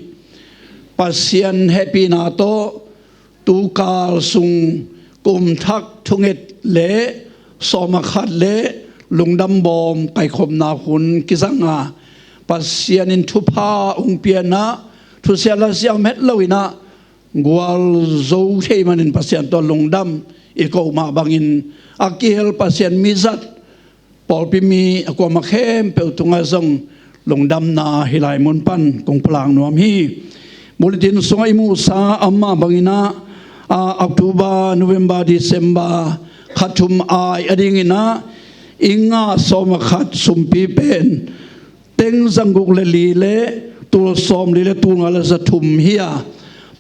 Pasian hehpihna tawh tukal sung kum thak thunget le sawm a khat le lungdam bawm kaikhopna hun kizanga Pasian in thupha hong pianah thusia lasia om het loinah gualzo thei manin Pasian tawh lungdam i koh mah bangin a kihel Pasian mizat pawlpi mi a kuamah khempeuh tungah zong lungdamna hih lai mun pan kong pulak nuam hi. Bulletin sungah i muhsa amah banginah a, October, November, December kha thum ai a dingin ah i ngah sawm a khat sumpi pen teng zanguk le li le tul sawm li le tul nga le za thum hi a,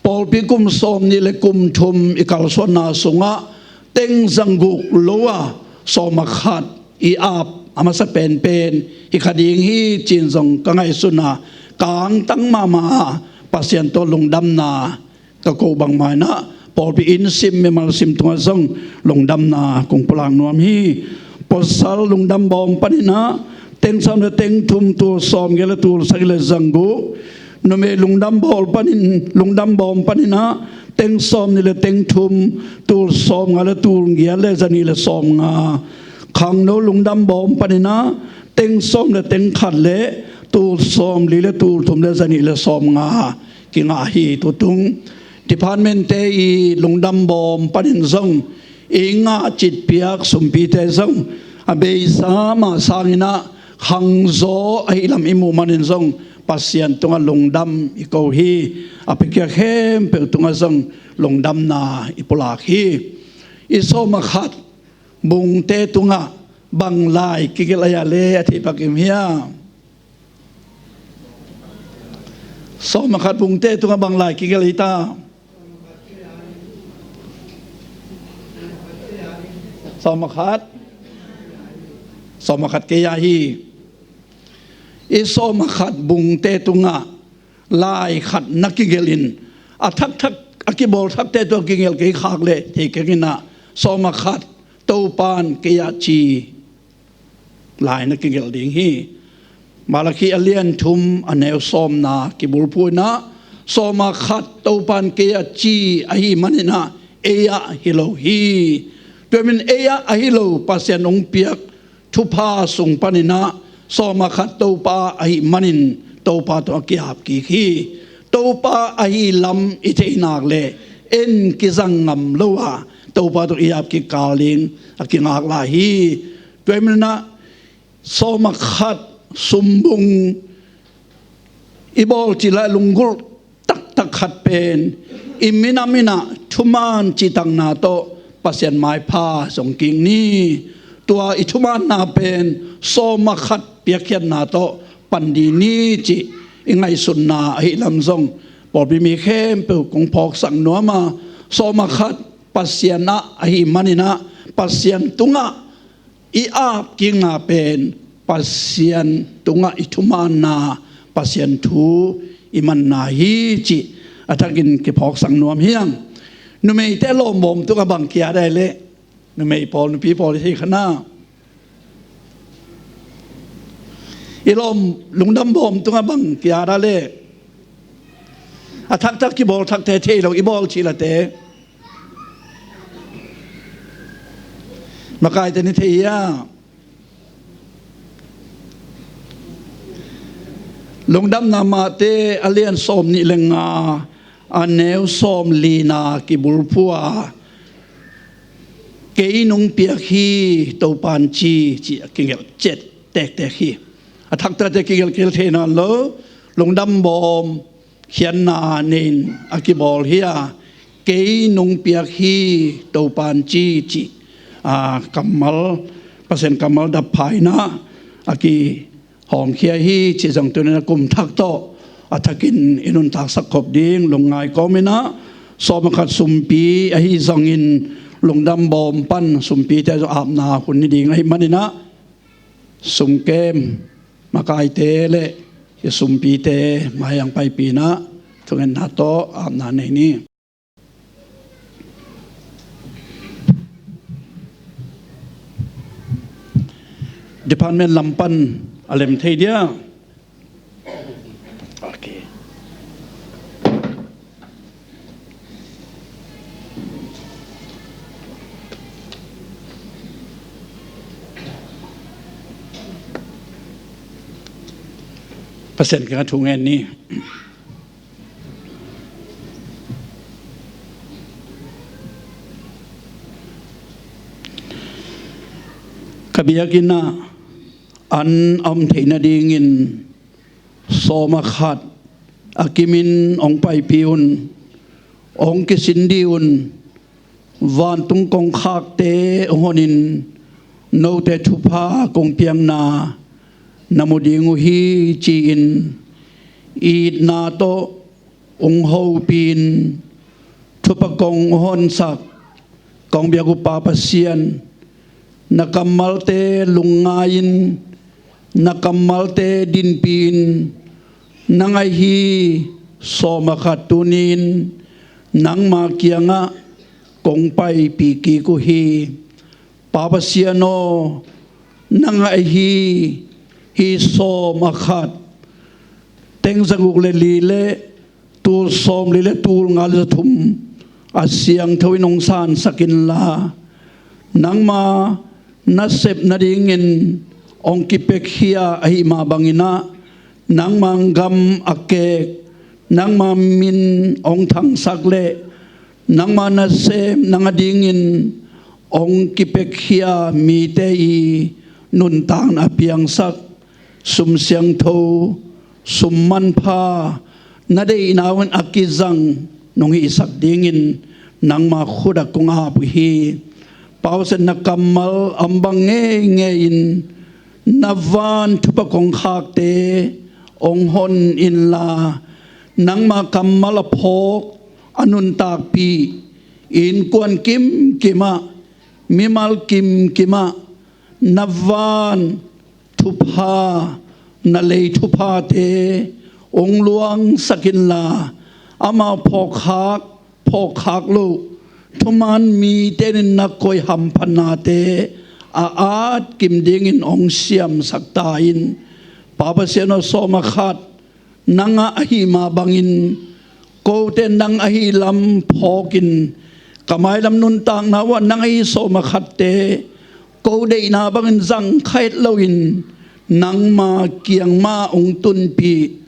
pawlpi kum sawm nih le kum thum i kalsuanna sungah teng zanguk lo a sawm a khat i ap a masa penpen hi kha ding hi, ci-in zong ka ngaihsun a, ka angtang mahmah a, Pasian tawh lungdamna ka ko bangmah in ah, pawlpi inn sim, mimal sim tungah zong lungdamna kong pulak nuam hi. Pasal lungdam bawm panin ah teng sawm le teng thum, tul sawm giat le tul sagih le zanguk. Numei lungdam bawl panin, lungdam bawm panin ah teng sawm nih le teng thum, tul sawm nga le tul giat le za nih le sawm nga. Khangno lungdam bawm panin ah teng sawm le teng khat le tul sawm li le tul thum le za nih le sawm nga kingah hi. Tutung department-te i lungdam bawm panin zong i ngah citpiak sumpite zong a beisa mah sangin ah khangzaw ahih lam i muh manin zong Pasian tungah lungdam i ko hi. A piakhia khempeuh tungah zong lungdamna i pulak hi. I sawm a khat bungte tungah bang lai kigelh a, ya le a theih pak im hia? Sawm a khat bungte tungah bang lai kigelh hi ta? Sawm a khat. Sawm a khat kei a hi. I sawm a khat bungte tungah lai khat na kigelh in, a thakthak, a kibawl thakte tawh kigelh kei khak leh thei keng in ah, sawm a khat Topan kei ah ci lai na kigelh ding hi. Malakhi a lian thum a neu sawmna kibulphuh in ah, sawm a khat Topan kei ah ci ahih manin ah ei ah hi lo hi. Tua ahih manin ei ah ahi lo Pasian hong piak thupha sung panin ah sawm a khat Topa ahih manin Topa tawh a ki-ap kik hi. Topa ahih lam i theih nak leh en kizang ngam lo a, Topa tawh i ap kik kal ding a kingak lai hi. Tua ahih manin ah sawm a khat sumbung i bawl cil ah lunggulh taktak khat pen i minam in ah thuman cihtakna tawh Pasian maipha zong kik ni. Tua i thumanna pen sawm a khat piakkhiatna tawh pan dih ni cih i ngaihsutna ahih lam zong pawlpi mi khempeuh kong phawksak nuam a, sawm a khat Pasian ah ahih manin ah Pasian tungah i ap kikna pen Pasian tungah i thumanna, Pasian thu i manna hi cih a thakin kiphawksak nuam hi hang. Numeite lawm bawm tungah bang ki-at a leh, numei pawl, nupi pawl i thei kha na, i lawm lungdam bawm tungah bang ki-at a leh, a thakthak kibawl thakte thei lo, i bawl cil ahte. Makaite ni thei hia? Lungdamna Mate a lian sawm nih le nga a neu sawm lina kibulphuh a, kei nong piak hi Topan ci, ci a kigelh ciat tektek hi. A thakthakte kigelh kei thei nawn lo, lungdam bawm khiatna nei in a kibawl hi a, kei nong piak hi Topan ci, ci a kammal, Pasian kammal dap pha in ah a kihawmkhia hi cih zong tuni-in a kum thak tawh a thakin i nuntaksak khop ding lungngai kawmin ah, sawm a khat sumpi ahi zongin lungdam bawm pan sumpite zong apna hun hi ding ahih manin ah, sumkem makaite le i sumpite mai-ah hong paipih in ah thungetna tawh apna nei ni. Department lam pan a lem thei dia. Okay. Pasian kiangah thu ngen ni. Ka biakinn ah an a om theih nadingin sawm a khat a kimin hong paipih un, hong kisin dih un, vantung kongkhakte hong honin note thupha kong piakna na mu ding uh hi, ci-in itna tawh hong hopih in thupha kong honsak kong biak uh Pa Pasian, na kammalte lungngai-in, na kammalte dinpih in, nang ahi sawm a khat tuni-in nangma kiangah kong paipih kik uh hi. Pa Pasian aw, nang ahi hi sawm a khat teng zaguk le li le tul sawm li le tul nga le zathum a siangtho in hong sansak inla, nangma nasep nadingin hong kipekkhia ahih mah bangin ah, nangma gam a kek, nangma min hong thangsak le nangma nasem nang adingin hong kipekkhia mite i nuntakna a piangsak sum siangtho, sum manpha, na deihna un a kizang nong hihsak dingin nangma khut ah kong ap uh hi. Pa Pasian, na kammal a om bang ngeingei in na van thupha kongkhakte hong hon inla, nangma kammal a phawk, a nuntakpih, innkuan kimkim ah, mimal kimkim ah na van thupha, na lei thuphate hong luangsak inla, amau phawkkhak, phawkkhak loh thuman mite in na koih hamphatnate a at kim dingin hong siamsak ta in. Pa Pasian aw, sawm a khat nang ah ahih mah bangin, kote nang ahi lam phawkin, ka mailam nuntakna uh ah nang ahi sawm a khatte ko deihna bangin zang kha het loin, nangma kiang mah hong tunpih,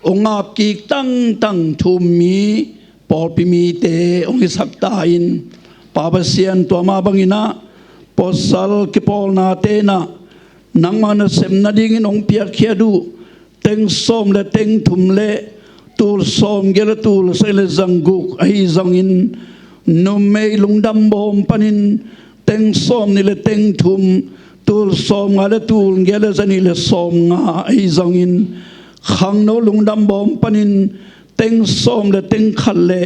hong ap kik tangtang thu-um mi pawlpi mite hong hisak ta in. Pa Pasian, tua mah bangin ah pawlsal kipawlnate in ah nangma nasem nadingin hong piakkhiat uh teng sawm le teng thum le tul sawm giat le tul sagih le zaguk ahi zongin, numei lungdam bawm panin teng sawm nih le teng thum, tul sawm nga le tul giat le zanih le sawm nga ahi zongin, khangno lungdam bawm panin teng sawm le teng khat le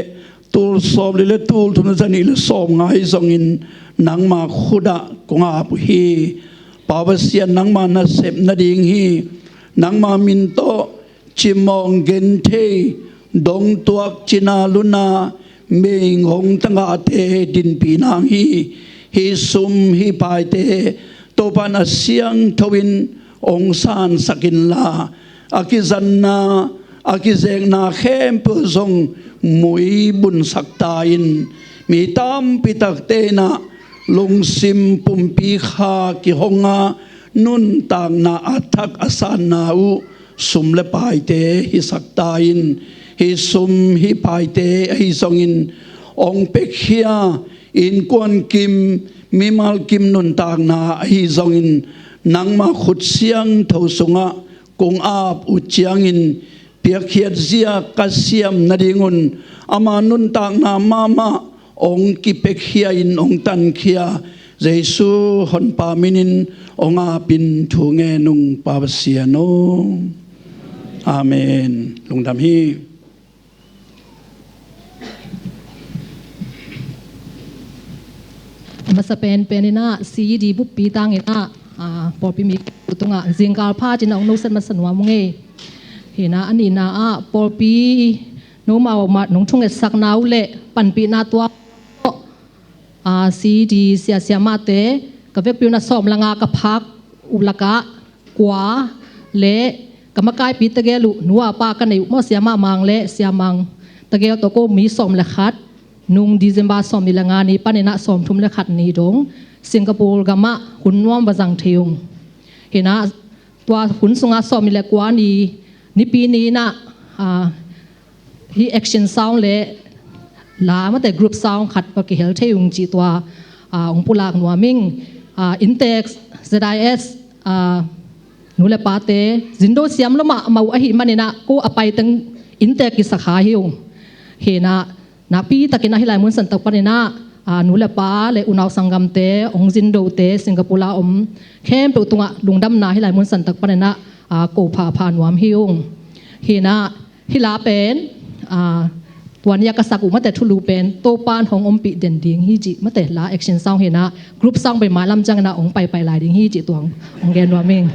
tul sawm li le tul thum le zanih le sawm nga ahi zongin, nangma khut ah kong ap uh hi. Pa Pasian, nangma nasep nading hi. Nangma min tawh cimawh genthei, dongtuak, cina luna, meigong tagahte dinpih nang hi. Hih sum, hih paite Topa in a siangtho in hong sansak inla, a kizanna, a kizekna khempeuh zong muibunsak ta in. Mi tampi takte in ah lungsim pumpi kha kihong a, nuntakna a thak a sanna uh sum le paite hisak ta in. Hih sum, hih paite ahi zongin, hong piakhia innkuan kim, mimal kim nuntakna ahi zongin, nangma khut siangtho sungah kong ap uh ciangin, piakkhiat zia ka siam nadingun ama nuntakna mahmah hong kipekkhia in hong tankhia Jesu Honpa minin hong apin thu ngen ung, Pa Pasian aw. Amen. Lungdam hi. Masa penpen in ah C D buppi tangin ah, ah, pawlpi mi tungah zingkal pha cin ah hong nusiat masa nuam ung ei. Hi in ah, a nihna ah pawlpi nomau mah nong thungetsakna uh le panpihna tua, ah, C D siasia mahte ka vekpi un a sawm le nga ka phak uh lakah kua le ka makaipi tegel uh nu a pa ka nei uh maw, Sia Mah Mang le Sia Mang tegel tawh ko mi sawm le khat, nung December sawm nih le nga ni panin ah sawm thum le khat ni dong Singapore gamah hun nuam va zang thei ung. Hi in ah tua hun sungah sawm nih le kua ni, Nipi ni in ah, ah, hih action song le la mate group song khat va kihel thei ung cih tua, ah, hong pulak nuam ing. Ah, inntek Z I S, ah, nu le pate zindo siam lo mahmah uh ahih manin ah ko a pai teng inntek kisakha hi ung. Hi in ah nakpi takin ah hih lai mun santak panin ah a, nu le pa le unau sanggamte, hong zindote, Singapore a om khempeuh tungah lungdamna hih lai mun santak paninah, a, ko phapha nuam hi ung. Hinah hih la pen, a, tua ni a ka sak uh mate thulu pen Topan hong ompih den ding hi cih mate la action song hinah group song bei mailam cianginah hong paipai lai ding hi cih tuang hong gen nuam ing.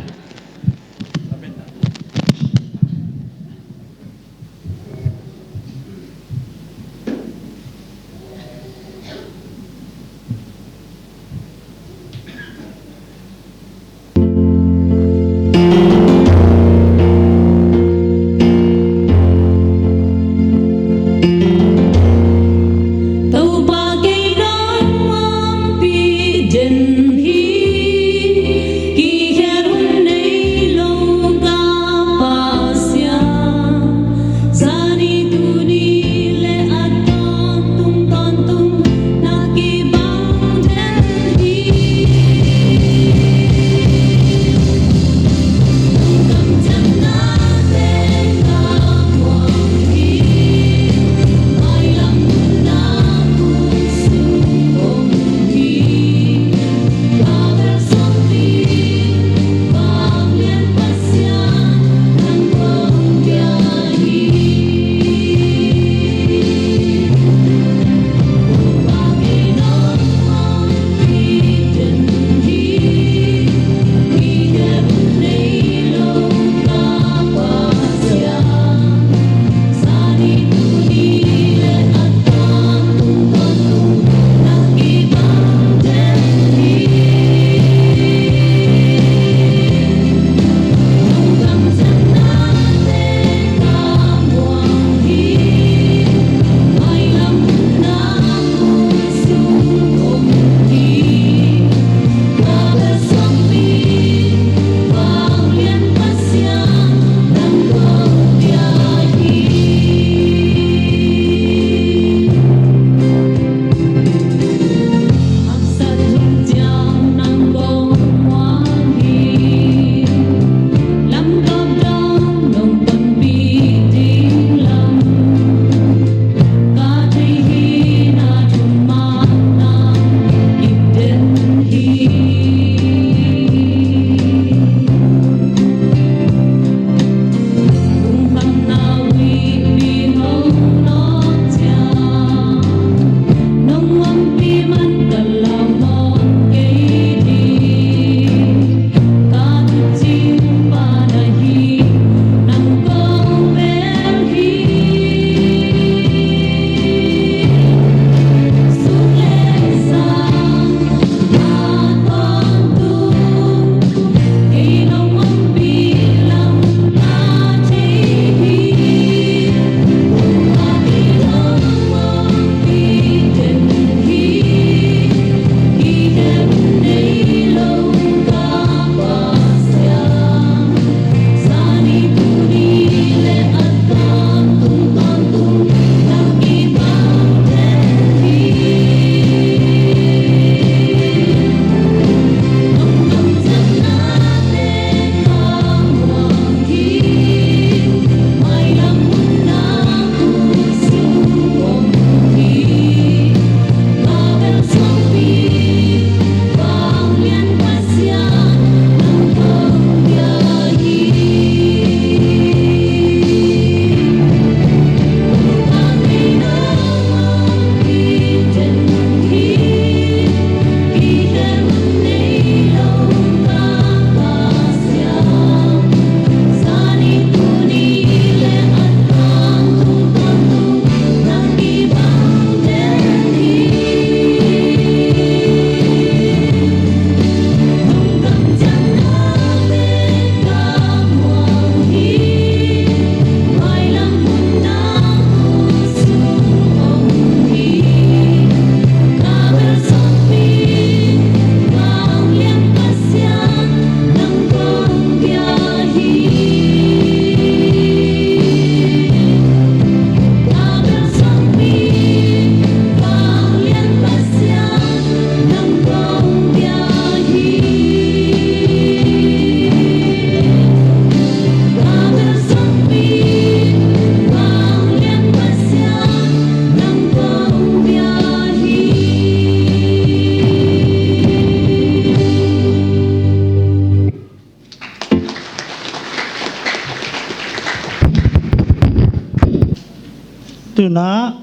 Tuna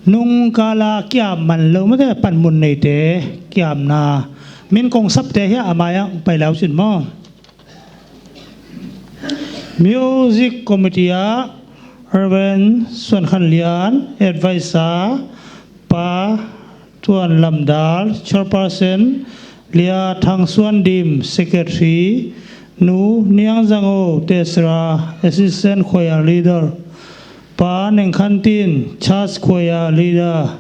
nungkala kiam man lo mate, panmun neite kiamna min kong sapte hi a, a mai-ah pai lau cin maw. Music Committee ah Reverend Suan Khan Lian, Advisor, Pa Tuan Lam Dal, Chairperson, Lia Thang Suan Dim, Secretary, Nu Niang Zang O, Tesra, Assistant Choir Leader, Pa Neng Khan Tin, Church Choir Leader,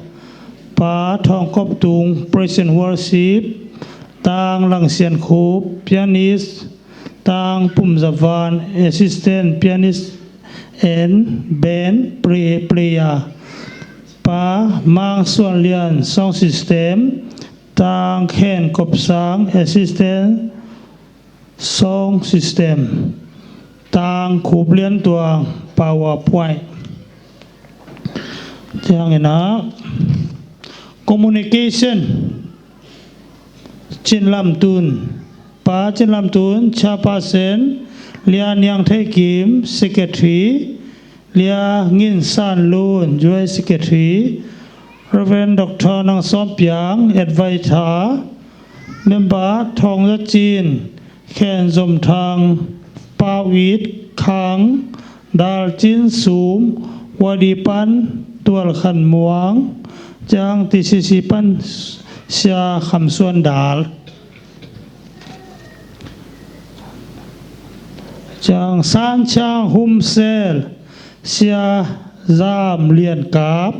Pa Thawng Kop Tung, Praise and Worship, Tang Lang Sian Khup, Pianist, Tang Pum Za Van, Assistant Pianist and Band Play-, Player, Pa Mang Suan Lian, Sound System, Tang Khen Kop Sang, Assistant Sound System, Tang Khup Lian Tuang, PowerPoint. Ciangin ah communication, Cin Lam Tun, Pa Cin Lam Tun, Chairperson, Lia Niang Thei Kim, Secretary, Lia Ngin San Lun, Joint Secretary, Reverend Doctor Nang Sawm Piang, Advisor, Member Thawng Za Cin, Khen Zom Thang, Pau It Khang, Dal Cin Sum, Wadi Pan, Tual Khan Muang, Ciang T C C Pan, Sia Kham Suan Dal. Ciang San Ciang Hum Sel, Sia Zam Lian Kap,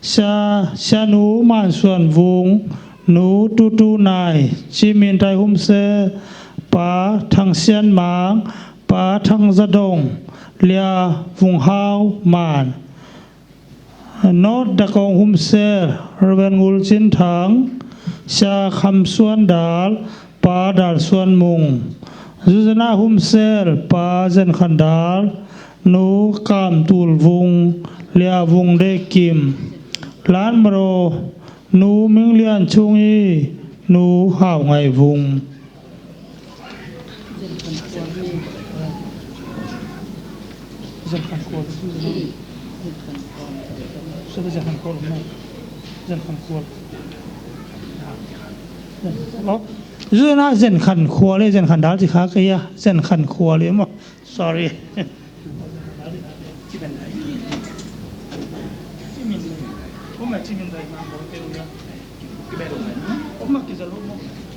Sia, Sia Nu Man Suan Vung, Nu Tu Tu Nai, Ci Min Tai Hum Sel, Pa Thang Sian Mang, Pa Thang Za Dong, Lia Vung Hau Man. North Dakong Hum Sel, Reverend Ngul Cin Thang, Sia Kham Suan Dal, Pa Dal Suan Mung. Zuzana Hum Sel, Pa Zen Khan Dal, Nu Kam Tul Vung, Lia Vung De Kim. Lan Maro, Nu Ming Lian Chung I, Nu Hau Ngai Vung. Zuzana Zen Khan Khual le Zen Khan Dal ci kha kei a, Zen Khan Khual le maw. Sorry.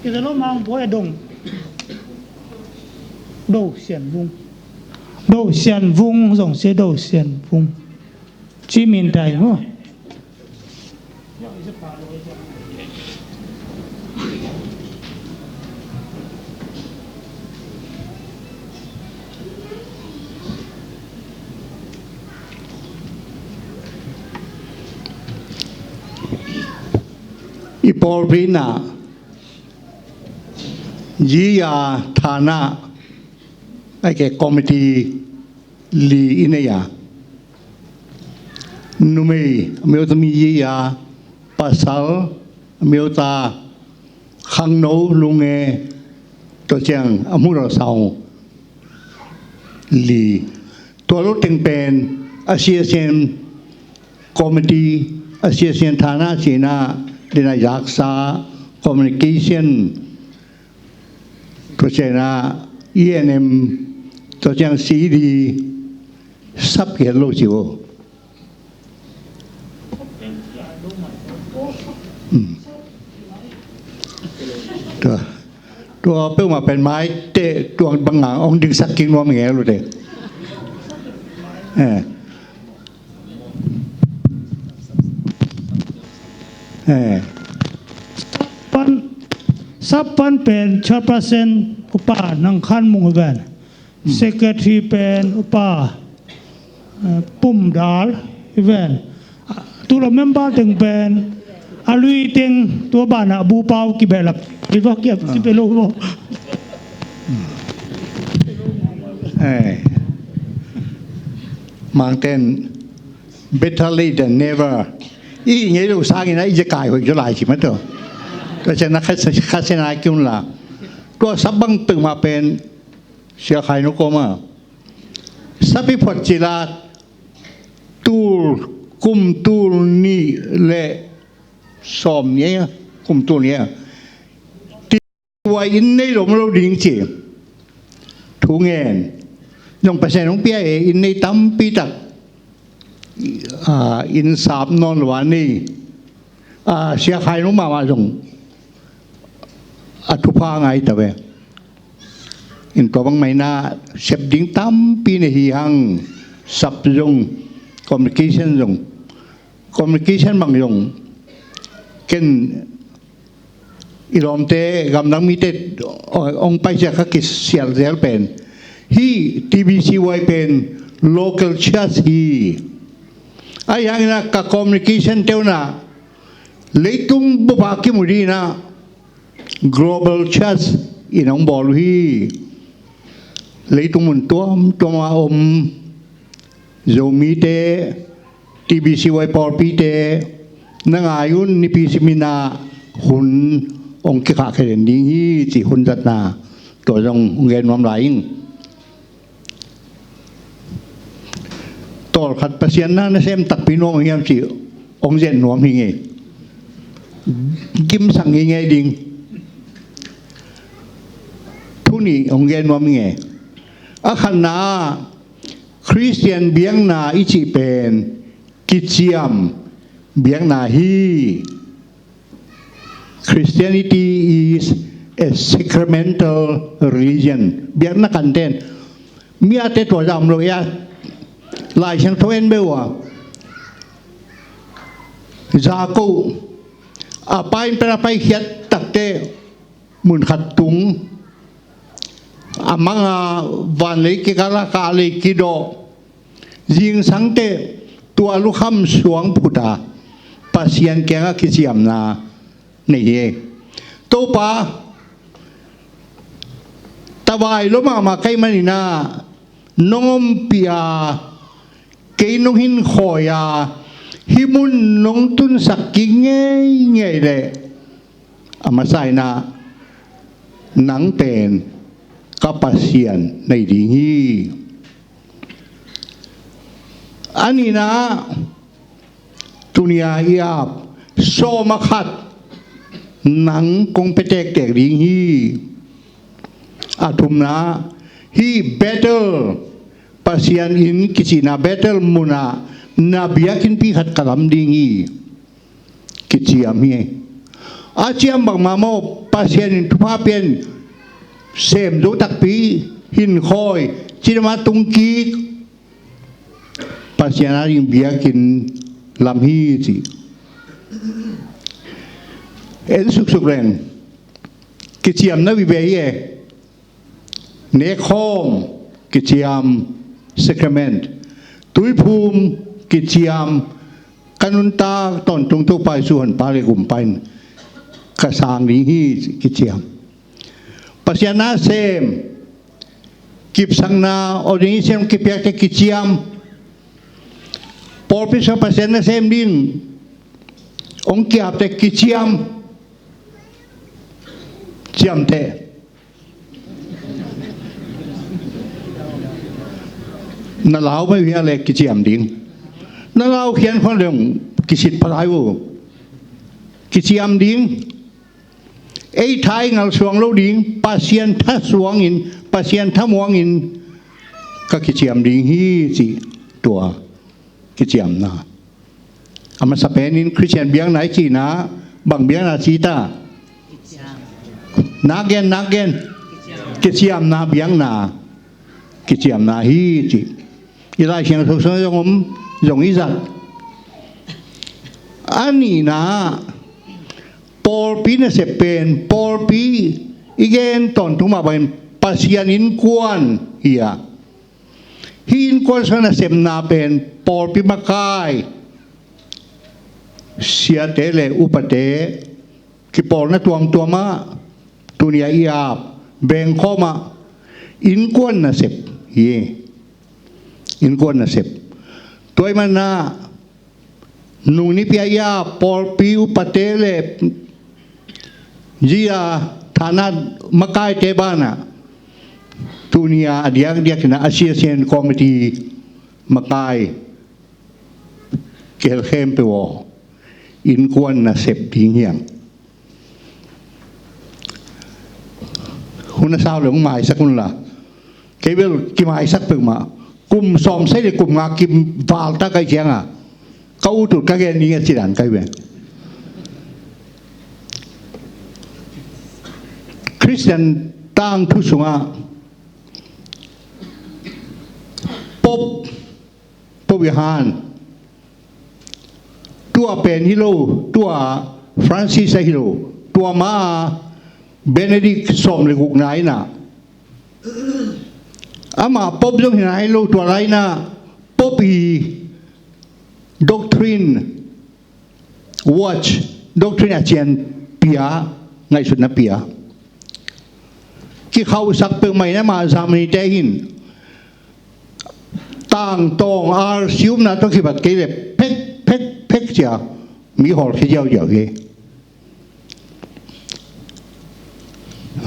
Kiza lo mang boy a dong. Do Sian Vung. Do Sian Vung, zong sia Do Sian Vung. Ci Min Tai maw. I pawlpi in ah yi a thana a ke committee li i nei a, numei a miuta mi yi a, pasal a miuta, khangno lunge, tua ciang a hmuh lo sau li. Tua lo teng pen a siasian committee, a siasian thana cina dina yaksa communication, tua ciang a E N M, tua ciang C D, sap kiat lo ci uh. Hmm. Tua, tua peuhmah pen mai te tua banga ong ding sak king nuam ngel uh te. Eh. Eh. Pan, sap pan pen chairperson Upa Nang Khan Mung hi ven. Secretary pen Upa, eh, Pum Dal hi ven. Tua lo member teng pen a lui teng tua bana Bu Pau kibehlap. Hi va kiap kibehlap. Eh. Mangten, better late than never. I ngei lo sangin a i je kai hoi jo lai ci ma to. Tua ciang a kha, kha sena kiun la. Tua sap bang peuhmah pen sia khai no koma. Sap i phuat ci la tul Kum tul nih le sawm ni a, kum tul ni a, ti ua inn nei lom lo ding ci thu ngen. Zong Pasian hong pia e, inn nei tampi tak, a, inn sap nawn lo a nei, a, sia khai lo mahmah zong a thupha ngai ta ve. In tua bang mai na sep ding tampi nei hi hang, sap zong, communication zong, communication bang zong, ken i lawmte gamdang mite hong paisiat kha kisial zel pen hi. T B C Y pen local church hi. Ahi hangin a ka communication te un a leitung bup a kimu ding in a global church in hong bawl uh hi. Leitung mun tuamtuam a om Zomite, T B C Y pawlpite, na ngai un, nipi simin a hun hong kikhahkhia den ding hi ci, hun zatna tua zong hong gen nuam lai ing. Tawlkhat Pasian na nasem takpi nuam hiam ci hong zen nuam hi ngei. Gimsak ngei ngei ding. Thu nih hong gen nuam hi ngei. A khatna, Khristian biakna i cih pen kiciam biakna hi. Christianity is a sacramental religion. Biakna kanten, mi a te tua zam lo ia, Lai Siangtho en beuh a, Jakob a pa in pen a paikhiat takte mun khat tung a, mang a, vanlei kikal a, kahlei kidawh, zingsangte tua lukham suang phut a, Pasian kiangah kiciamna nei hi. Topa, tavai lo mahmah ka hih manin a, nong ompih a, kei nong hinkhawi a, hih mun nong tunsak kik ngeingei leh, a masa in a, nang pen ka Pasian na hi ding hi. A nihna, tuni a i ap sawm a khat nang kong pia tektek ding hi. A thumna, hih Bethel, Pasian inn kicihna Bethel mun ah na biakinnpi khat ka lam ding hi. Kiciam hi. A ciam bangmah maw, Pasian in thupha pia in, sem zo takpi, hinkhawi, cidam a tung kik, Pasian a ding biakinn lam hi ci. En suksuk leng, kiciamna vive hi e. Nekkhawm kiciam, sacrament. Tuiphum kiciam, ka nuntak tawntung Topa Jesu Honpa le Gumpa in ka sang ding hi, kiciam. Pasian na sem, kipsakna, ordination kipiakte kiciam. Pawlpi sung Pasian na sem ding hong kiapte kiciam. Ciamteh. Na lau mai uh hia leh kiciam ding. Na lau khian khon leng kisit pha lai uh. Kiciam ding. Ei tha i ngal suang lo ding, Pasian tha suangin, Pasian tha muangin ka kiciam ding hi ci, tua kiciamna. A masa penin Khristian biakna i cihna, bang biakna ci ta? Nak gen, nak gen. Kiciamna biakna. Kiciamna hi ci. I Lai Siangtho sung zong om, zong i zat. A nihna, pawlpi nasep pen, pawlpi i gen tawntung mah bangin Pasian innkuan hi a. Hih innkuan sung nasepna pen pawlpi makai, siate le upate, kipawlna tuamtuam ah, tuni a i ap, bengkhawm ah, innkuan nasep hi. Innkuan nasep. Tua ahih manin a, nung nipi a i ap pawlpi upate le zia thana makaite banah, tuni a a diakdiakin a association committee makai kihel khempeuh aw, innkuan nasep ding hiang. Hun a sau le hong maisak unla. Kei bel kimaisak peuhmah. Kum sawm sei le kum nga kivalta kai cianga ka ut ut ka gen ding a cidan kai ve. Khristian tangthu sungah Pope, Pope Johan, tua pen hi lo, tua Francis ahi lo, tua ma Benedict sawm le gukna inah, amah Pope zong hi nai lo, tua lai inah Pope i doctrine watch, doctrine a cian pia, ngaihsutna pia. Kikhauhsak peuhmah in amah Germany te hin tangtawng arsiumna tawh kibat kei le phek phek phek cia mi hawlkhia ziauziau hi.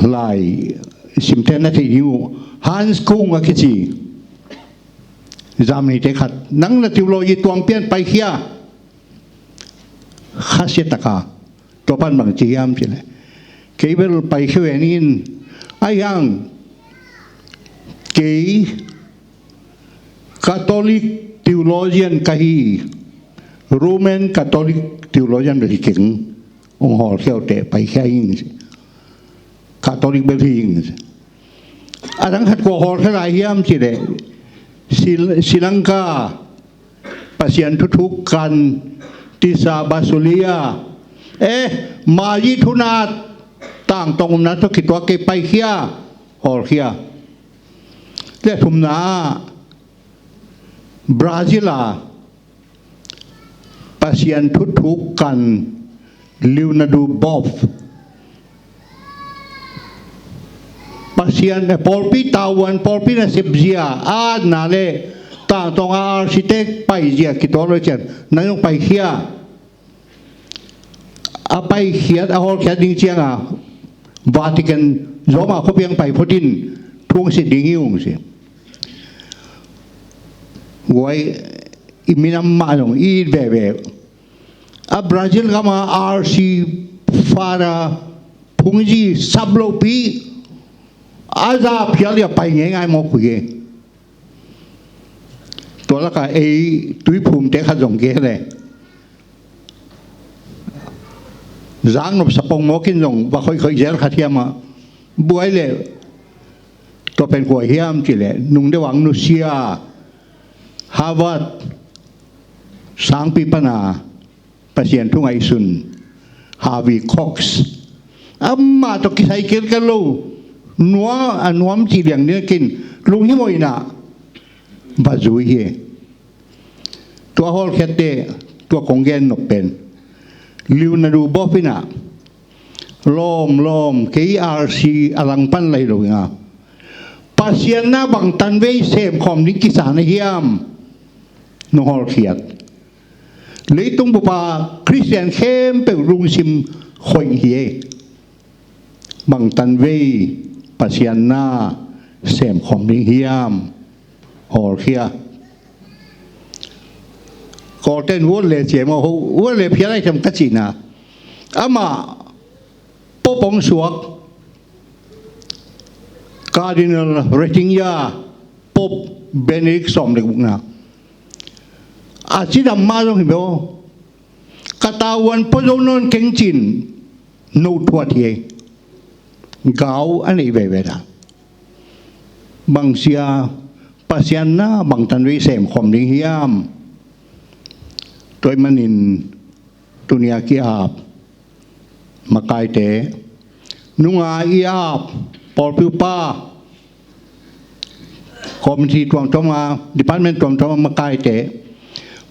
Lai simte na thei ding uh, Hans Küng a kici Germany te khat, nang na theology tuam pian paikhia. Khasia taka tua pan bang ci hiam cih leh, kei bel paikhia ve ning, ahi hang kei Catholic theologian ka hi, Roman Catholic theologian bel hi keng, hong hawlkhia uh teh paikhia ing. Catholic bel hi ing. A dang khat kua hawlkhia lai hiam cih leh, Sri, Sri Lanka Pasian thuthuk kan, Tissa Basulia, eh, Mayi Thunat, tangtawng umna tawh kituak kei, paikhia, hawlkhia. Le thumna ah Brazil a Pasian thuthuk kan, Leonardo Boff. Pasian, eh, pawlpi tavuan, pawlpi nasep zia, a na le tangtawng a architect pai zia kituak lo cian, nang zong paikhia. A paikhiat, a hawlkhiat ding cianga Vatican, Roma khuapi ang pai phot in, thu hong sit ding hi ung ci. Guai, i minam mah zong i it veve. A Brazil gama R C Father phungzi sap lohpi a za phial ia pai ngeingai mawk uh hi. Tua laka ei Tuiphumte khat zong kei le, zaknop sapong mawkin zong va khoikhoih zel khat hiam ah, buai le, tua pen kua hiam cih leh, nungdeuh ang nusia, Harvard sangpi pana Pasian thu ngaihsun Harvey Cox, amah tawh kisai kelkel lo, nuam, a nuam cih liang ding a kin lunghimawh inah va zui hi. Tua hawlkhiatte, tua kong gen nop pen Leonardo Boff inah, lawm lawm, kei R C a langpan lai lo inga, Pasian na bangtan vei semkhawm ding kisa na hiam? Nong hawlkhiat. Leitung bupa Khristian khempeuh lungsim khoih hi ei. Bangtan vei Pasian na semkhawm ding hiam? Hawlkhia. Kawlten vuat le ciam aw, vuat le phial ai thiam ka cihna, amah Pope hong suak, Cardinal Ratzinger, Pope Benedict sawm le gukna, a cidam mah zong hi beo. Ka tavuan pua zo nawn keng cin, no thuat hi ei. Gau a neih veve dan. Bangsia, Pasian na bangtan vei semkhawm ding hiam? Tua ahih manin tunia ki-ap makaite, nunga i ap pawlpi upa, committee tuamtuam a, department tuamtuam a makaite,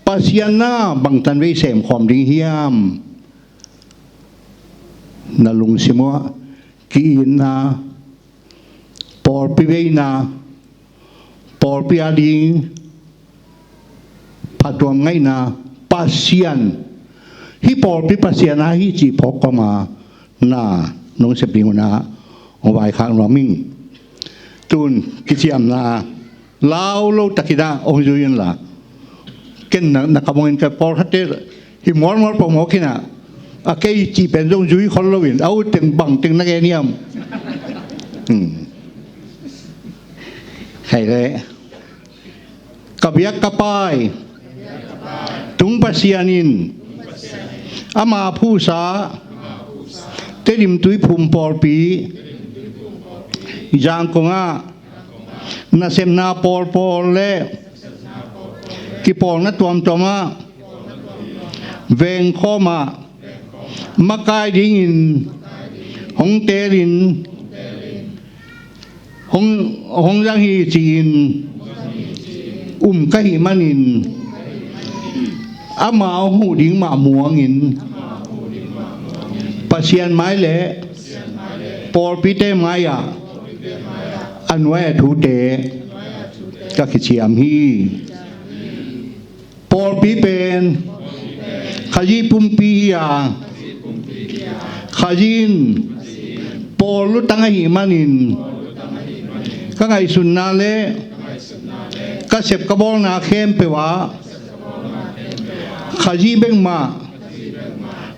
Pasian na bangtan vei semkhawm ding hiam? Na lungsim uah ki-itna, pawlpi veina, pawlpi a ding phatuam ngaihna, Pasian, hih pawlpi Pasian a hi cih phawk kawma na nong sep ding uh na, hong vaikhak nuam ing. Tun kiciamna lau lo takin ah hong zui inla, Ken na, na ka mawngin ka pawlkhatte hi mualmual pawh mawk hinah, a kei cih pen zong zui khol loin a ut teng bang teng na gen hiam? Hmm. Hei le, ka biak ka pai tung Pasian in ama phuhsa Tedim Tuiphum pawlpi Zangkong ah nasepna pawlpawl le kipawlna tuamtuam ah vengkhawm ah makai dingin hong teelin hong, hong zang hi ci-in um ka hih manin ama hong huh ding mah muangin Pasian mai le pawlpite mai-ah a nuai a thute ka kiciam hi. Pawlpi pen Khazih pumpi hi a, Khazih in pawl lutang ahih manin ka ngaihsutna le ka sep ka bawlna khempeuh ah Khazih bek mah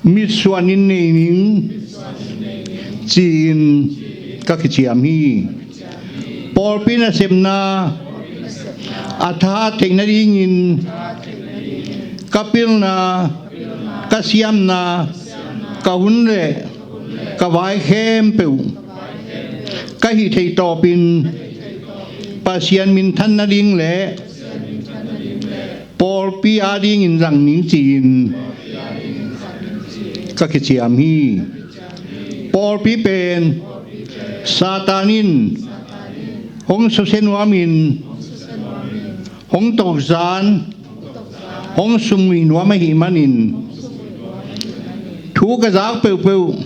mitsuanin nei ning ci-in ka kiciam hi. Pawlpi nasepna a tha theih nadingin ka pilna, ka siamna, ka hun le ka vai khempeuh ka hih theih tawpin Pasian minthan nading le pawlpi adingin zang ning ci-in ka kiciam hi. Pawlpi pen Satan in hong susia nuamin hong tokzan, hong sumui nuam ahih manin thu ka zak peuhpeuh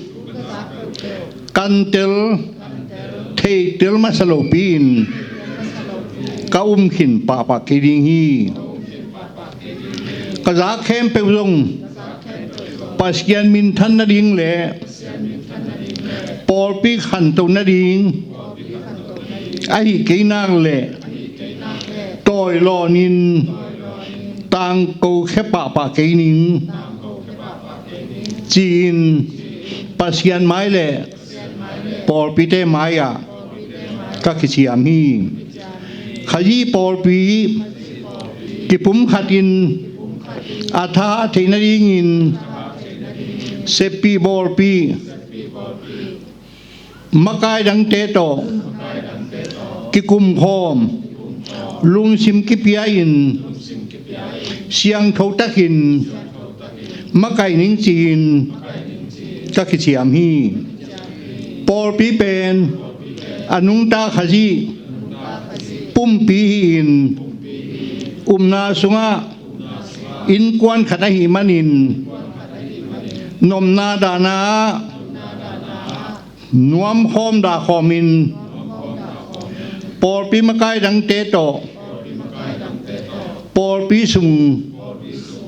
kantel theitel masa lopi-in ka um khin pahpah kei ding hi. Ka zak khempeuh zong Pasian minthan nading le pawlpi khantoh nading ahih kei nak leh tawilawnin tangko khia pahpah kei ning ci-in Pasian mai le pawlpite mai-ah ka kiciam hi. Khazih pawlpi kipumkhatin a tha a theih nadingin seppih bawlpi makai dangte tawh kikumkhawm, lungsim kipia-in siangtho takin makaih ning ci-in ka kiciam hi. Pawlpi pen a nungta Khazih pumpi hi-in upna sungah innkuan khat ahih manin nopna dahna ah nuamkhawm dahkhawmin pawlpi makai dangte tawh pawlpi sung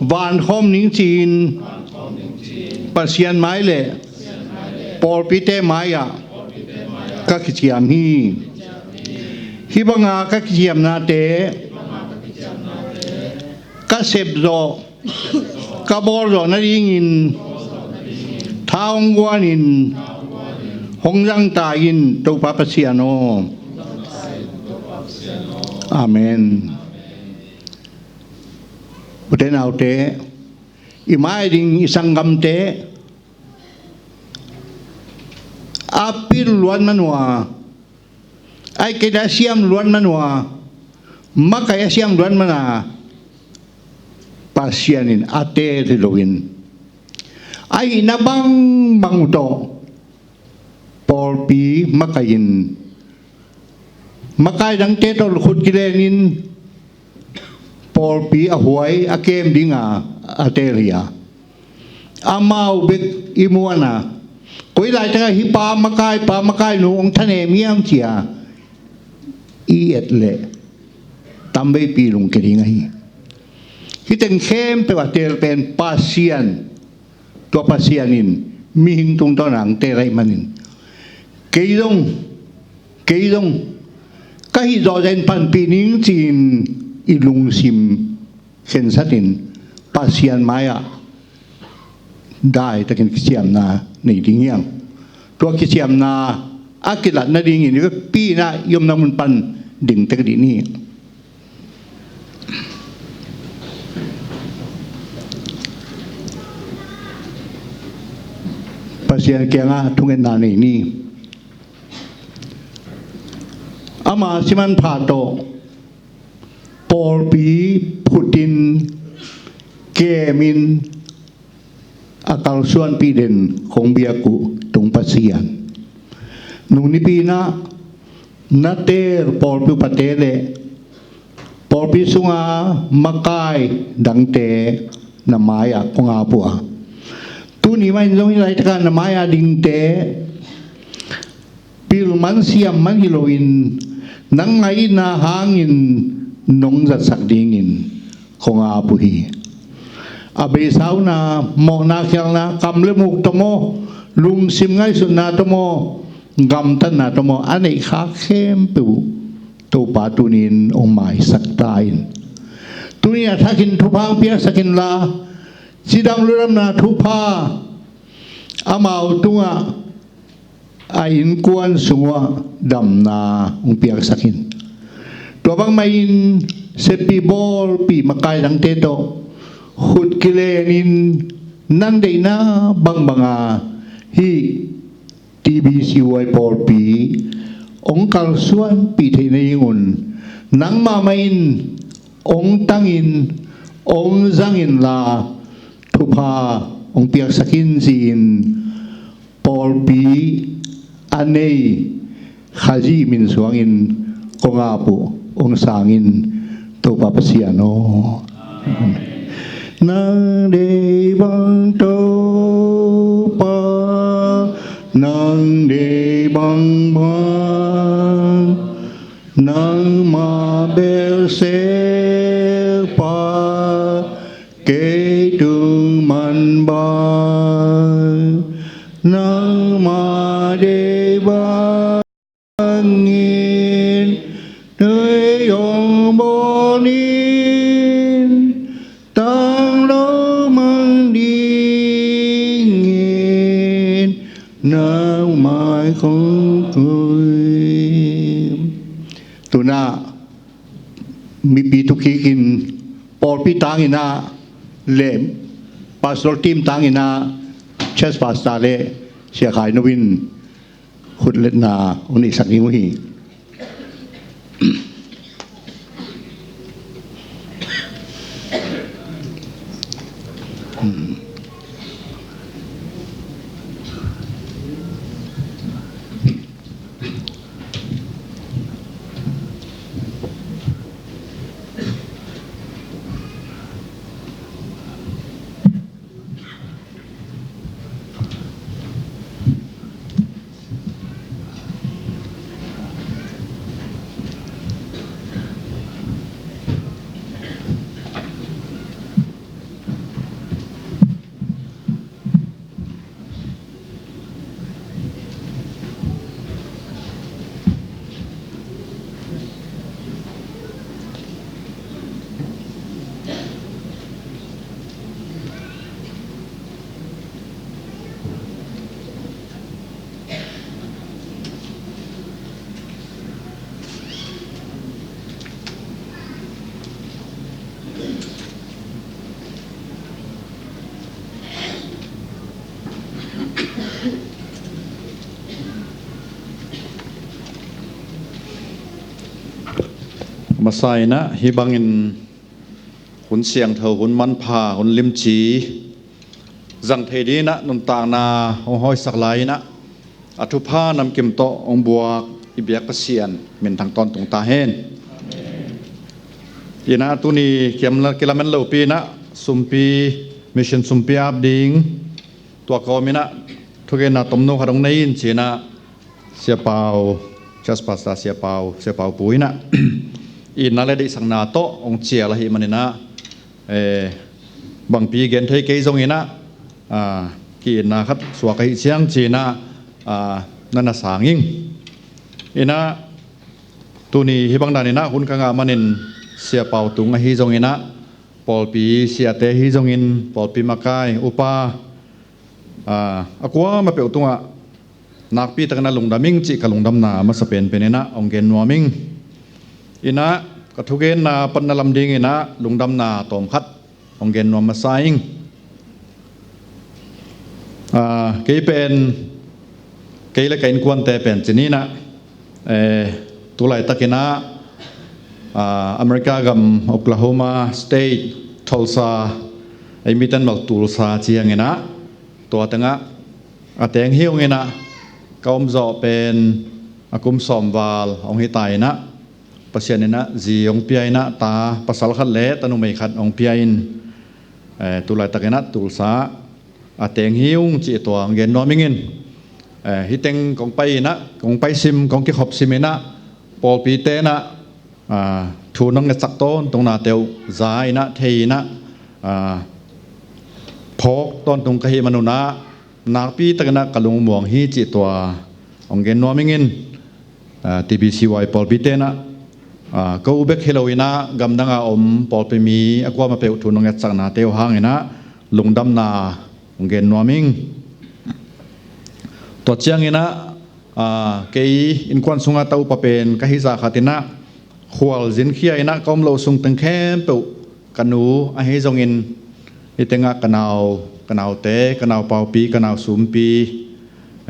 vankhawm ning ci-in Pasian mai le pawlpite mai-ah ka kiciam hi. Hih banga ka kiciamnate ka sepzawh ka bawlzawh nadingin tha hong guanin hong zangta in Topa Pasian aw. Amen. Ute naute, i mai ding i sanggamte a pil luat manua, ai kei a siam luat manua, makai a siam luat mana Pasian in a teel hi loin a hihna bangbang uh tawh pawlpi makai in makai dangte tawh khut kilenin pawlpi a huai a kem dinga a teel hi a, amau bek i muana koi laitakah hih pa makai pa makai nu hong thanem hiam cia i et leh tamveipi lungkia ding ahi. Hih teng khempeuh a teel pen Pasian, tua Pasian in mihing tungtawn a hong teel ahih manin kei zong, kei zong ka hih zawh zahin panpih ning ci-in i lungsim khensat in Pasian mai-ah daitakin kiciamna nei ding hiam? Tua kiciamna a kilat nadingin i vekpi-in ah i omna mun pan ding tek dih ni. Pasian kiangah thungetna nei ni. Ama simanpha tawh pawlpi phutin kemin a kalsuanpih den kong biak uh tung Pasian, nung nipi-in ah na teel pawlpi upate le pawlpi sunga makai dangte na mai-ah kong ap uh a, tuni mah in zong hih laitakah na mai-ah dingte pil man siam man hi loin nangmah itna hangin nong zatsak dingin kong ap uh hi. A beisa uh na, mawhna khialhna, kam le muk tawh maw, lungsim ngaihsutna tawh maw, gamtatna tawh maw, a neih khak khempeuh Topa tuni-in hong maisak ta in. Tuni a thakin thupha hong piaksak inla, cidam ludamna thupha amau tungah a innkuan sungah damna hong piaksak in. Tua bangmah in seppi bawlpi makai dangte tawh khut kilenin nang deihna bangbanga hih T B C Y pawlpi hong kalsuanpih theih nadingun nangmah mah in hong tangin hong zangin la thupha hong piaksak in ci-in pawlpi a nei Khazih min suangin kong ap uh hong sang in Topa Pasian aw. Nang deih bang Topa, nang deih bangbang, nangmah bek sek pa kei tung man bang, nangmah deih bangin, nui yong bawlin, tang lo mang dingin, nangmah kong tui. Tuna mipi tukikin pawlpi tangin ah le pastoral team tangin ah church pastor le Sia Khai Nu in khutletna hong neihsak ding uh hi. Masa in ah hih bangin hun siangtho, hun manpha, hun limci zang thei dingin ah nuntakna hong hawisak lai-in ah a thupha namkim tawh hong buak i biak Pasian minthang tawntung ta hen. In ah tuni kiam la, kilamen lopi in ah sumpi, mission sumpi ap ding tua kawm in ah thugenna tomno khat hong nei in ci-in ah Sia Pau, Church Pastor Sia Pau, Sia Pau Pu in ah itna le deihsakna tawh hong cial ahih manin ah, eh, bangpi gen thei kei zongin ah, ah, ki-itna khat suak ahih ciang ci-in ah, ah, na na sang ing. In ah tuni hih bang danin ah hun ka ngah manin Sia Pau tung ahi zongin ah pawlpi siate hi zongin pawlpi makai upa, aa, a kuamah peuh tungah nakpi takin a lungdam ing cih ka lungdamna masa penpen inah hong gen nuam ing. Inah ka thugenna panna lam dinginah lungdamna tawmkhat hong gen nuam masa ing. Aa, kei pen, kei le ka innkuante pen cininah, eh, tulaitakinah, aa, America gam Oklahoma State, Tulsa, ei miten bel Tulsa cianginah, tua tengah a teng hi unginah ka omzawh pen a kum sawmval hong hita inah, Pasian inah zi hong pia inah, ta pasal khat le ta numei khat hong pia in, eh, tulaitakinah Tulsa a teng hi ung cih tua hong gen nuam ingin, eh, hih teng kong pai inah, kong pai sim, kong kikhop sim inah, pawlpite inah, aa, thu nong ngetsak tawntung nate uh za inah, thei inah, aa, phawk tawntung ka hih manunah nakpi takinah ka lungmuang hi cih tua hong gen nuam ingin, aa, T B C Y pawlpite inah, aa, ko bek hi lo inah gamdanga om pawlpi mi a kuamah peuh thu nong ngetsaknate uh hanginah lungdamna hong gen nuam ing. Tua cianginah, aa, kei innkuan sunga ta upa pen ka hizah khat inah khualzinkhia inah ka om loh sung teng khempeuh ka nu ahi zongin, hih tengah ka nau, ka naute, ka nau paupi, ka nau sumpi,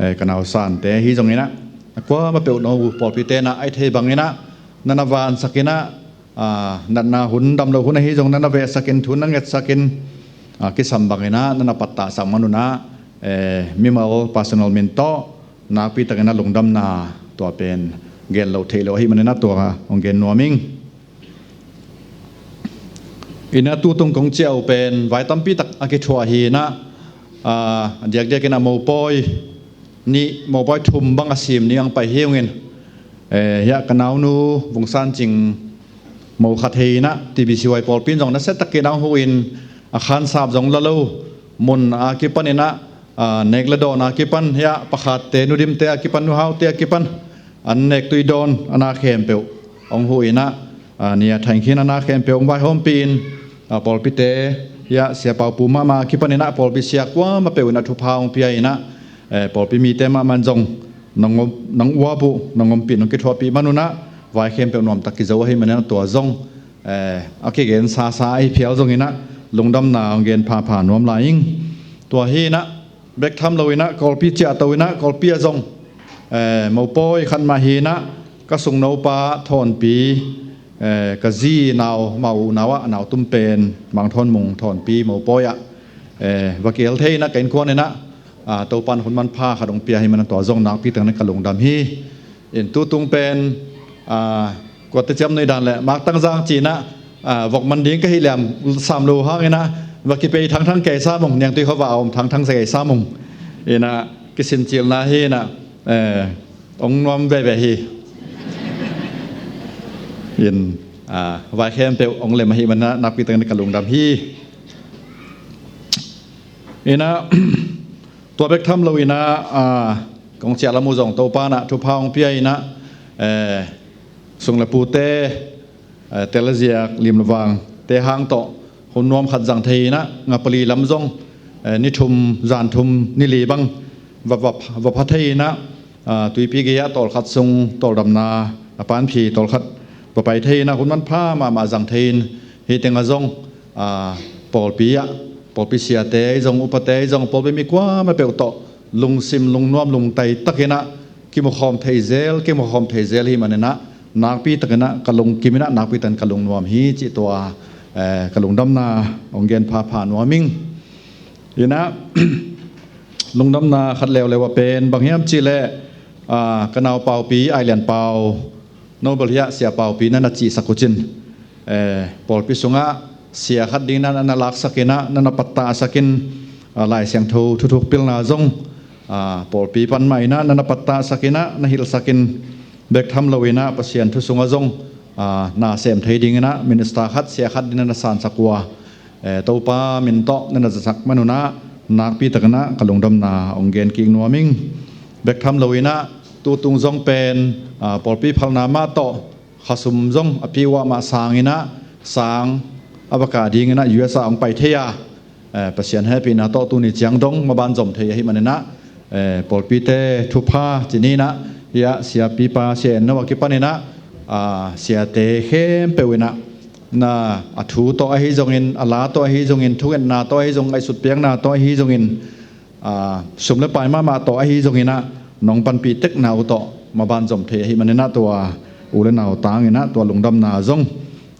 eh, ka nau sante ahi zonginah, a kuamah peuh no pawlpite inah ai thei banginah na na vansak inah, aa, natna hun, dam lo hun ahi zong na na vehsakin, thu na ngetsakin, aa, kisam banginah na na pattahsak manunah, eh, mimal personal min tawh nakpi takinah lungdamna tua pen gen lo theih lo ahi maninah tua hong gen nuam ing. Inah tutung kong ciah uh pen vai tampi tak a kithuah hi inah, aa, a diakdiakin a mopawi nih, mopawi thum bang a sim ni ang pai hi ungin, eh, hiah ka naunu Vung San Cing mo khat hi inah, T B C Y pawlpi in zong nasiatakin ang huh in a khansap zong la lo, mun a kipan inah, aa, nek le dawn a kipan, hiah pakhatte, nudimte a kipan, nuhaute a kipan an nek tui dawn a na khempeuh hong huh inah, aa, nia thain khin a na khempeuh hong vaihawmpih in, aa, pawlpite, hiah sia paupu mahmah a kipan inah pawlpi sia kuamah peuh inah thupha hong pia inah, eh, pawlpi mite mahmah in zong nong om, nong uap uh, nong ompih, nong kithuahpih manunah vai khempeuh nuamtak kizo ahi maninah tua zong, eh, a kigen sasa ahi phial zonginah lungdamna hong gen phapha nuam lai ing. Tua hi inah bek tham lo inah Kawlpi ciahto inah Kawlpi a zong, eh, mopawi khat mah hi inah ka sungnopa Thawnpi, eh, ka zi nau, amau unau ah a nau tum pen Mang Thawn Mung Thawnpi mopawi ah, eh, va kihel thei inah ka innkuan inah, ah, Topan hun manpha khat hong pia hi manah tua zong nakpi takinah ka lungdam hi. In tutung pen, aa, kuate ciam nuih dan le Mak Tang Zang ci inah, aa, vok man ding ka hih liam sam lo hanginah va kipei thangthang kei sam ung, Niangtui khuavak a om thangthang sa kei sam ung. Inah kisincilna hi inah, eh, hong nuam veve hi. In, aa, vai khempeuh hong lem ahi manah nakpi takinah ka lungdam hi. Inah tua bek tham lo inah, aa, kong ciah lam uh zong Topa inah thupha hong pia inah, eh, sung le pute, eh, tel ziak lim le vangte hang tawh hun nuam khat zang thei inah, nga pali lam zong, eh, ni thum, zan thum, ni li bang va, va, va pha thei inah, aa, tuipi gei-ah tawlkhat sung tawldamna a panphi tawlkhat va pai thei inah hun manpha mahmah zang thei in, hih tengah zong, aa, pawlpi ah, pawlpi siate ahi zong, upate ahi zong, pawlpi mi kuamah peuh tawh lungsim, lungnuam, lungtai takinah kimukhawm thei zel, kimukhawm thei zel hi maninah nakpi takinah ka lungkim inah nakpi takin ka lungnuam hi cih tua, eh, ka lungdamna hong gen phapha nuam ing. Inah lungdamna khat leuleu a pen bang hiam cihleh, aa, ka nau paupi Ai Lian Pau, no bel hiah sia paupi na na cihsak uh cin, eh, pawlpi sungah sia khat ding na na laksak inah, na na pattahsak in, aa, Lai Siangtho thuthuk pilna zong, aa, pawlpi pan mah inah na na pattahsak inah, na hilhsak in bek tham lo inah Pasian thu sungah zong, aa, na sem thei ding inah minister khat, sia khat ding na na sansak uh a, eh, Topa min tawh na na zasak manunah nakpi takinah ka lungdamna hong gen kik nuam ing. Bek tham lo inah tutung zong pen, aa, pawlpi phalna mah tawh khasum zong a pi uh ah mah sang inah, sang a va kah dingin ah U S a hong pai thei a, eh, Pasian hehpihna tawh tuni ciang dong maban zom thei ahih manin ah, eh, pawlpite thupha ci ni in ah, hiah siapipa sia en no a kipanin ah, ah, siate khempeuh in ah, na a thu tawh ahi zongin, a la tawh ahi zongin, thungetna tawh ahi zongin, ngaihsut piakna tawh ahi zongin, ah, sum le pai mahmah tawh ahi zongin ah, nong panpih tekna uh tawh maban zom thei ahih manin ah, tua u le nau tangin ah tua lungdamna zong,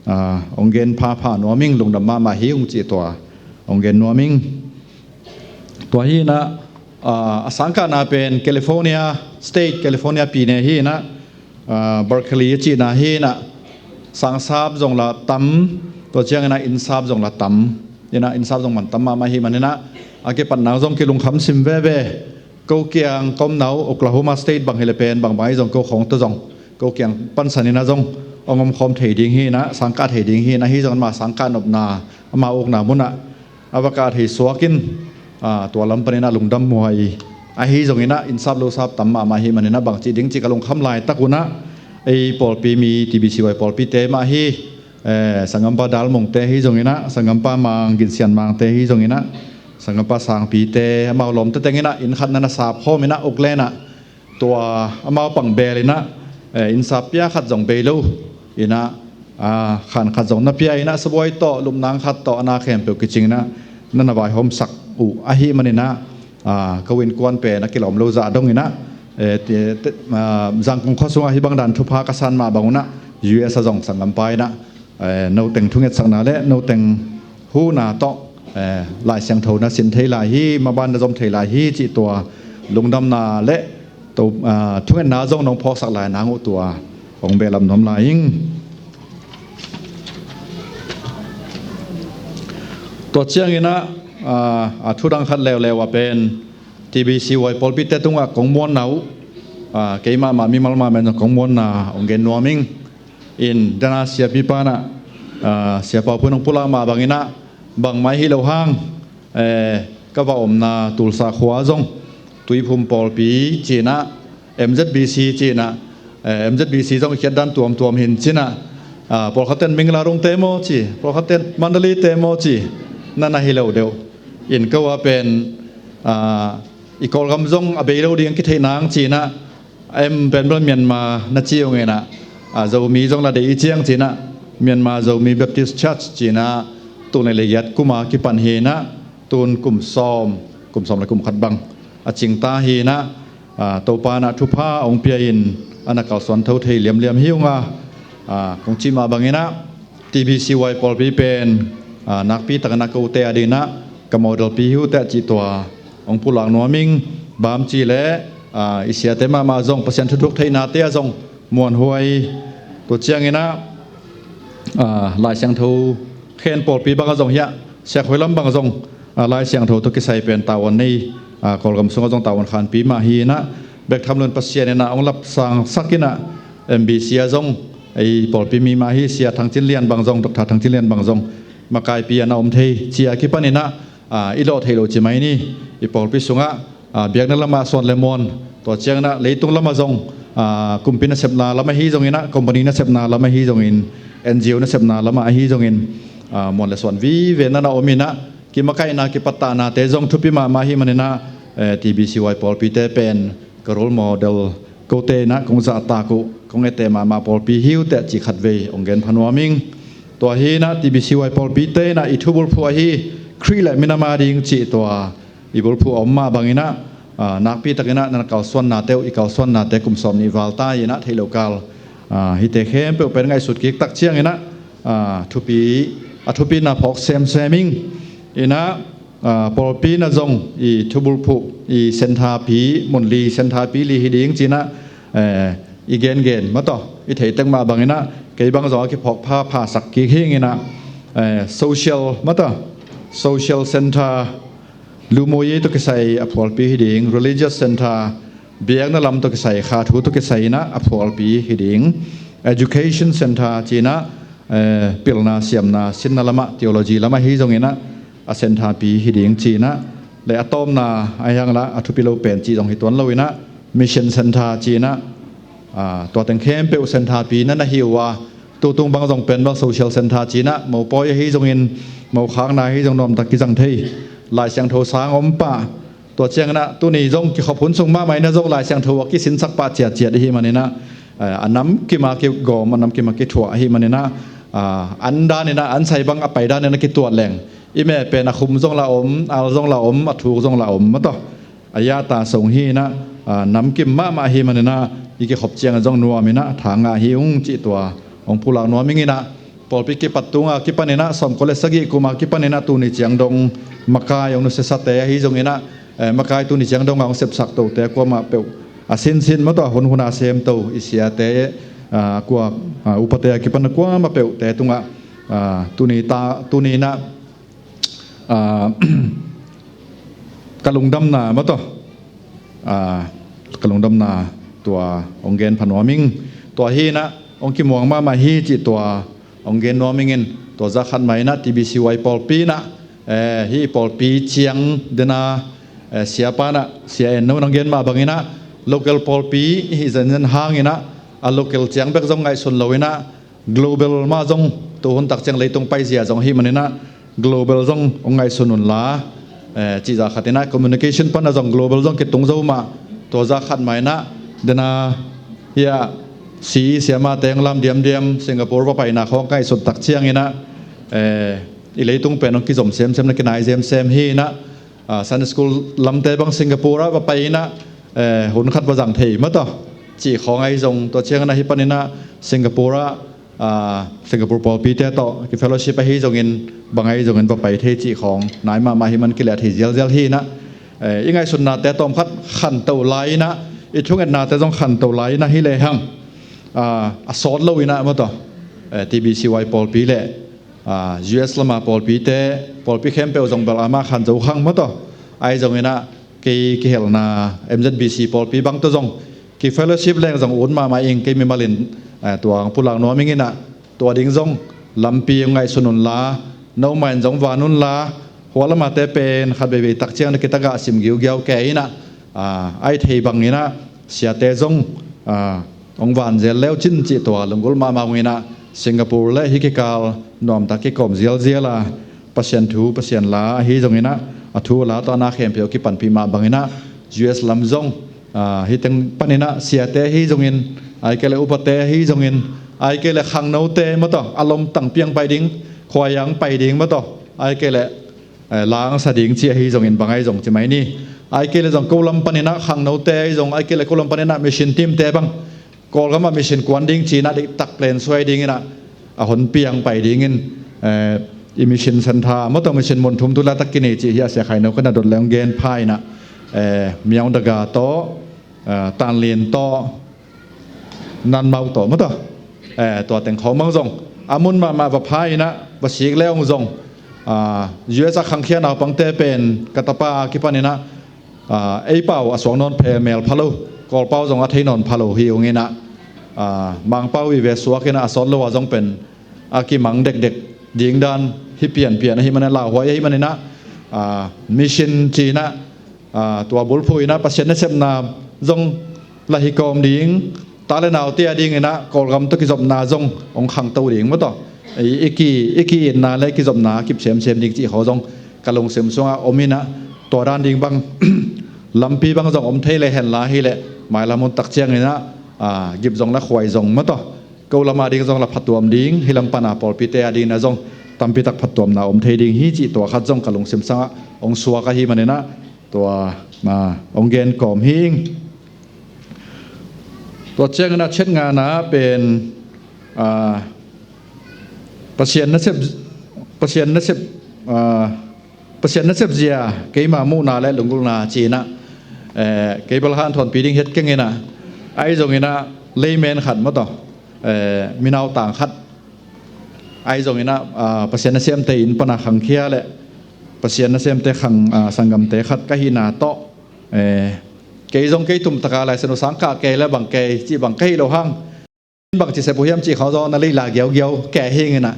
ah, hong gen phapha nuam ing. Lungdam mahmah hi ung cih tua hong gen nuam ing. Tua hi in ah, ah, a sangkahna pen California State, California pine hi in ah, ah, Berkeley a cihna hi in ah, sangsap zong la tam, tua ciangin ah innsap zong la tam. In ah innsap zong man tam mahmah ahih manin ah, a kipatna zong kilungkham sim veve. Ko kiang ka omna uh Oklahoma State bang hi le pen bangbang ahi zong ko khawng tawh zong, ko kiang pansan in ah zong hong omkhawm thei ding hi in ah, sangkah thei ding hi in ah, ahi zongin ama sangkah nopna, ama ukna mun ah a va kah thei suak in, ah, tua lam panin ah lungdam muai. Ahi zongin ah innsap losap tam mahmah ahih manin ah bangci ding cih ka lungkham laitak un ah, ei pawlpi mi, T B C Y pawlpite mah hi, eh, sanggampa Dal Mungte hi zongin ah, sanggampa Mang Gin Sian Mangte hi zongin ah, sanggampa Sangpite, amau lawmte teng in ah inn khat na na sap khawm in ah, Oakland ah, tua amau pang bel in ah, eh, innsap pia khat zong bei lo in ah, ah, khan khat zong na pia in ah, sabuai tawh, lupnang khat tawh, a na khempeuh kicing in ah, na na vaihawmsak uh ahih manin ah, ah, ko innkuan pen a kilawm lo zah dong in ah, eh, te, te, ah, Zangkong khua sungah hih bang dan thupha ka san mah bang un ah, U S a zong sanggampa in ah, eh, no teng thungetsakna le no teng huhna tawh, eh, Lai Siangtho na sin thei lai hi, maban na zom thei lai hi cih tua lungdamna le to, ah, thungetna zong nong phawksak lai nang uh tua hong behlap nuam lai ing. Tua ciangin ah, ah, a thu dang khat leuleu ah pen T B C Y pawlpite tungah kong muanna uh, ah, keimah mah mimal mah men zong kong muanna hong gen nuam ing. In dana siapipa in ah, ah, Sia Pau Phun hong pulak mah bangin ah, bangmah hi lo hang, eh, ka va omna Tulsa khua zong Tuiphum pawlpi ci in ah, M Z B C ci in ah, eh, M Z B C zong khiat dan tuamtuam hi in ci in ah, ah, pawlkhatten Mingla Rungte maw ci, pawlkhatten Mandalay-te maw ci, na na hi lo deuh. In ko a pen, ah, i Kawlgam zong a bei lo ding a kitheih nang ci in ah, em pen bel Myanmar na ci uh ngen ah, ah, Zomi zong la deih i ciang ci in ah, Myanmar Zomi Baptist Church ci in ah, tul nih le giat kum a kipan hi in ah, tun kum sawm, kum sawm le kum khat bang a cingta hi in ah, ah, Topa in ah thupha hong pia in a na kalsuan tho thei liamliam hi ung a, ah, kong cih mah bangin ah, T B C Y pawlpi pen, ah, nakpi takin a kote a dingin ah ka modelpi hi uh teh cih tua hong pulak nuam ing. Bang ci le, ah, i siate mahmah zong Pasian thuthuk theihnate ah zong muanhuai. Tua ciangin ah, ah, Lai Siangtho khen pawlpi bang ah zong hiah, Siakhuai lam bang zong, ah, Lai Siangtho tawh kisai pen tavuan nei, ah, Kawlgam sungah zong tavuan khanpi mah hi in ah, bek tham loin Pasian in ah hong lapsangsak in ah, M B C ah zong ei pawlpi mi mah hi, Sia Thang Cin Lian bang zong, Doctor Thang Cin Lian bang zong makaipi a na om thei ci a kipan in ah, ah, i lawh theih loh ci mai ni. I pawlpi sungah, ah, biakna lamah suan le muan, tua ciangin ah leitung lamah zong, ah, kumpi nasepna lam ahi zongin ah, company nasepna lam ahi zongin, N G O nasepna lamah ahi zongin, ah, muan le suan vive na na om in ah, kimakaihna, kipattahnate zong thupi mahmah ahih manin ah, eh, T B C Y pawlpite pen ka role model, kote in ah kong zahtak uh, kong etteh mahmah pawlpi hi uh teh cih khatvei hong gen pha nuam ing. Tua hi in ah T B C Y pawlpite in ah i thubulphuh ahi, Khrih le minam a ding cih tua i bulphuh a om mah bangin ah, ah, nakpi takin ah na kalsuannate uh, i kalsuannate kum sawm nih val ta in ah theih loh kal, ah, hihte khempeuh pen ngaihsut kik tak ciangin ah, ah, thupi, a thupina phawk semsem ing. In ah, ah, pawlpi in ah zong i thubulphuh, i centre pi, mun li centre pi li hi ding ci in ah, eh, i gengen mah tawh i theih tek mah bangin ah, kei bang zong a kiphawk phaphasak kik hi ing in ah, eh, social mah tawh, social centre, Lumoye tawh kisai a phualpi hi ding, religious centre, biakna lam tawh kisai, kha thu tawh kisai in ah a phualpi hi ding, education centre ci in ah, eh, pilna, siamna, sinna lamah, theology lamah hi zongin ah a centre pi hi ding ci in ah, le a tawpna ahi hang la a thupi lo pen cih zong hi tuan lo in ah, mission centre ci in ah, ah, tua teng khempeuh centre pi na na hi uh a, Tutung bang zong pen bel social center ci-in ah, mopawi ahi zongin, mokhakna ahi zong nuamtak kizang thei. Lai Siangtho sang om pah. Tua ciangin ah tuni zong kikhop hun sung mahmah in ah zong Lai Siangtho a kisinsak pah ciatciat ahih manin ah, eh, a namkim a kigawm, a namkim a kithuah ahih manin ah, ah, an dan in ah, an sai bang a pai dan in ah kituat leng, i meh pen a khum zong la om, al zong la om, a thuk zong la om mah tawh. A yata sung hi in ah, ah, namkim mahmah ahih manin ah, i kikhop ciangin zong nuam in ah tha ngah hi ung cih tua hong pulak nuam ing in ah, pawlpi kipat tung a kipan in ah, sawmkua le sagih kum a kipan in ah tuni ciang dong makai hong nusiasate ahi zongin ah, eh, makai tuni ciang dong a hong sepsak tote kuamah peuh, a sinsin mah tawh hunhun a semto i siate, ah, kuak, ah, upate a kipan a kuamah peuhte tungah, ah, tuni ta, tuni in ah, ah, ka lungdamna mah tawh, ah, ka lungdamna tua hong gen pha nuam ing. Tua hi in ah hong kimuang mahmah hi cih tua hong gen nuam ing in, tua zah khat mah in ah T B C Y pawlpi in ah, eh, hih pawlpi ciang den a, eh, siapa in ah, Sia En No in hong gen mah bang in ah, local pawlpi i hih zenzen hang in ah, a local ciang bek zong ngaihsun lo in ah, global mah zong, tuhun tak ciang leitung paizia zong ahih manin ah, global zong hong ngaihsun un la, eh, cih zah khat in ah, communication pan ah zong global zong kitung zo mah, tua zah khat mah in ah, den a, hih a, C E siamate hong lam diamdiam, Singapore va paina khawng ngaihsut tak ciangin ah, eh, i leitung pen hong kizom semsem na kinai semsem hi in ah, ah, Sunday school lamte bang Singapore ah va pai in ah, eh, hun khat va zang thei mah tawh cih khawng ahi zong, tua ciangin ah hih pan in ah Singapore ah, ah, Singapore pawlpite tawh kifellowship ahi zongin, bang ahi zongin va pai thei cih khawng nai mahmah ahih man kileh thei zialzial hi in ah, eh, i ngaihsutnate tawm khat khanto lai in ah, i thungetnate zong khanto lai in ah hi lehang, ah, a sawt lo in ah mah tawh, eh, T B C Y pawlpi le, ah, U S lama pawlpite, pawlpi khempeuh zong bel amah khan zo khang mah tawh. Ahi zongin ah kei kihelna M Z B C pawlpi bang tawh zong kifellowship leng zong ut mahmah ing, kei mimal in, ah, tua hong pulak nuam ing in ah, tua ding zong lampi hong ngaihsun un la, nomau in zong van un la, hua lamate pen khat veivei tak ciang na kitagah sim giugiau kei in ah, ah, ahi thei bang in ah, siate zong, ah, hong van zel leu cin cih tua lunggulh mahmah ung in ah, Singapore le hih kikal nuamtak kikawm zialzial a, Pasian thu, Pasian la ahi zongin ah, a thu a la tawh a na khempeuh kipanpih mah bangin ah, U S lam zong, ah, hih teng panin ah siate ahi zongin, ahih kei leh upate ahi zongin, ahih kei leh khangnote mah tawh, a lomtang piang pai ding, khuaiang pai ding mah tawh, ahih kei leh, eh, langsa ding ci ahi zongin bang ahi zong ci mai ni. Ahih kei leh zong ko lam panin ah khangnote ahi zong, ahih kei leh ko lam panin ah mission teamte bang, Kawlgam ah mission kuan ding ci in ah deihtak plan suai dingin ah, a hon piang pai dingin, eh, i mission center mah tawh, mission mun thum tu laitak kinei cih hi a, Sia Khai No kha na dot leng gen pha in ah, eh, Myaung Daga tawh, eh, Tanlin tawh, Nanmau tawh mah tawh, eh, tua teng khawng bang zong a mun mahmah va pha in ah, va sik le ong zong, ah, U S a khangkhia naupangte pen ka tapa a kipan in ah, ah, ei pau a suak nawn phe mel pha lo, Kawl pau zong a thei nawn pha lo hi ung in ah, ah, Mangpau vive suak in ah, a sawt lo a zong pen a kimang dekdek ding dan hi pianpian ahih manin, lauhuai ahih manin ah, ah, mission ci in ah, ah, tua bulphuh in ah Pasian nasepna zong la hi kawm ding, ta le naute a dingin ah Kawlgam tawh kizopna zong hong khangto ding mah tawh, i, i ki, i ki-itna le kizopna a kip semsem ding cih khawng zong ka lungsim sungah om in ah, tua dan ding bang lampi bang zong om thei le hen la hi leh, mailam hun tak ciangin ah, ah, gip zong la khuai zong mah tawh, ko lam a ding zong la phatuam ding, hih lam pan a pawlpite a dingin ah zong tampi tak phatuamna om thei ding hi cih tua khat zong ka lungsim sungah hong suak ahih manin ah, tua, ah, hong gen kawm hi ing. Tua ciangin ah chet ngana pen, ah, Pasian nasep, Pasian nasep, ah, Pasian nasep zia keima muhna le lunggulhna ci in ah, eh, kei bel hanthawnpih ding het keng in ah, ahi zongin ah layman khat mah tawh, eh, mi nautang khat, ahi zongin ah, ah, Pasian nasemte inn pan a khangkhia le Pasian nasemte khang, ah, sanggamte khat ka hihna tawh, eh, kei zong kei tumtaka Lai Siangtho sang kah kei le bang kei cih bang ka hih loh hang, bangci sep uh hiam cih khawng zong na leila giaugiau kei hi ing in ah,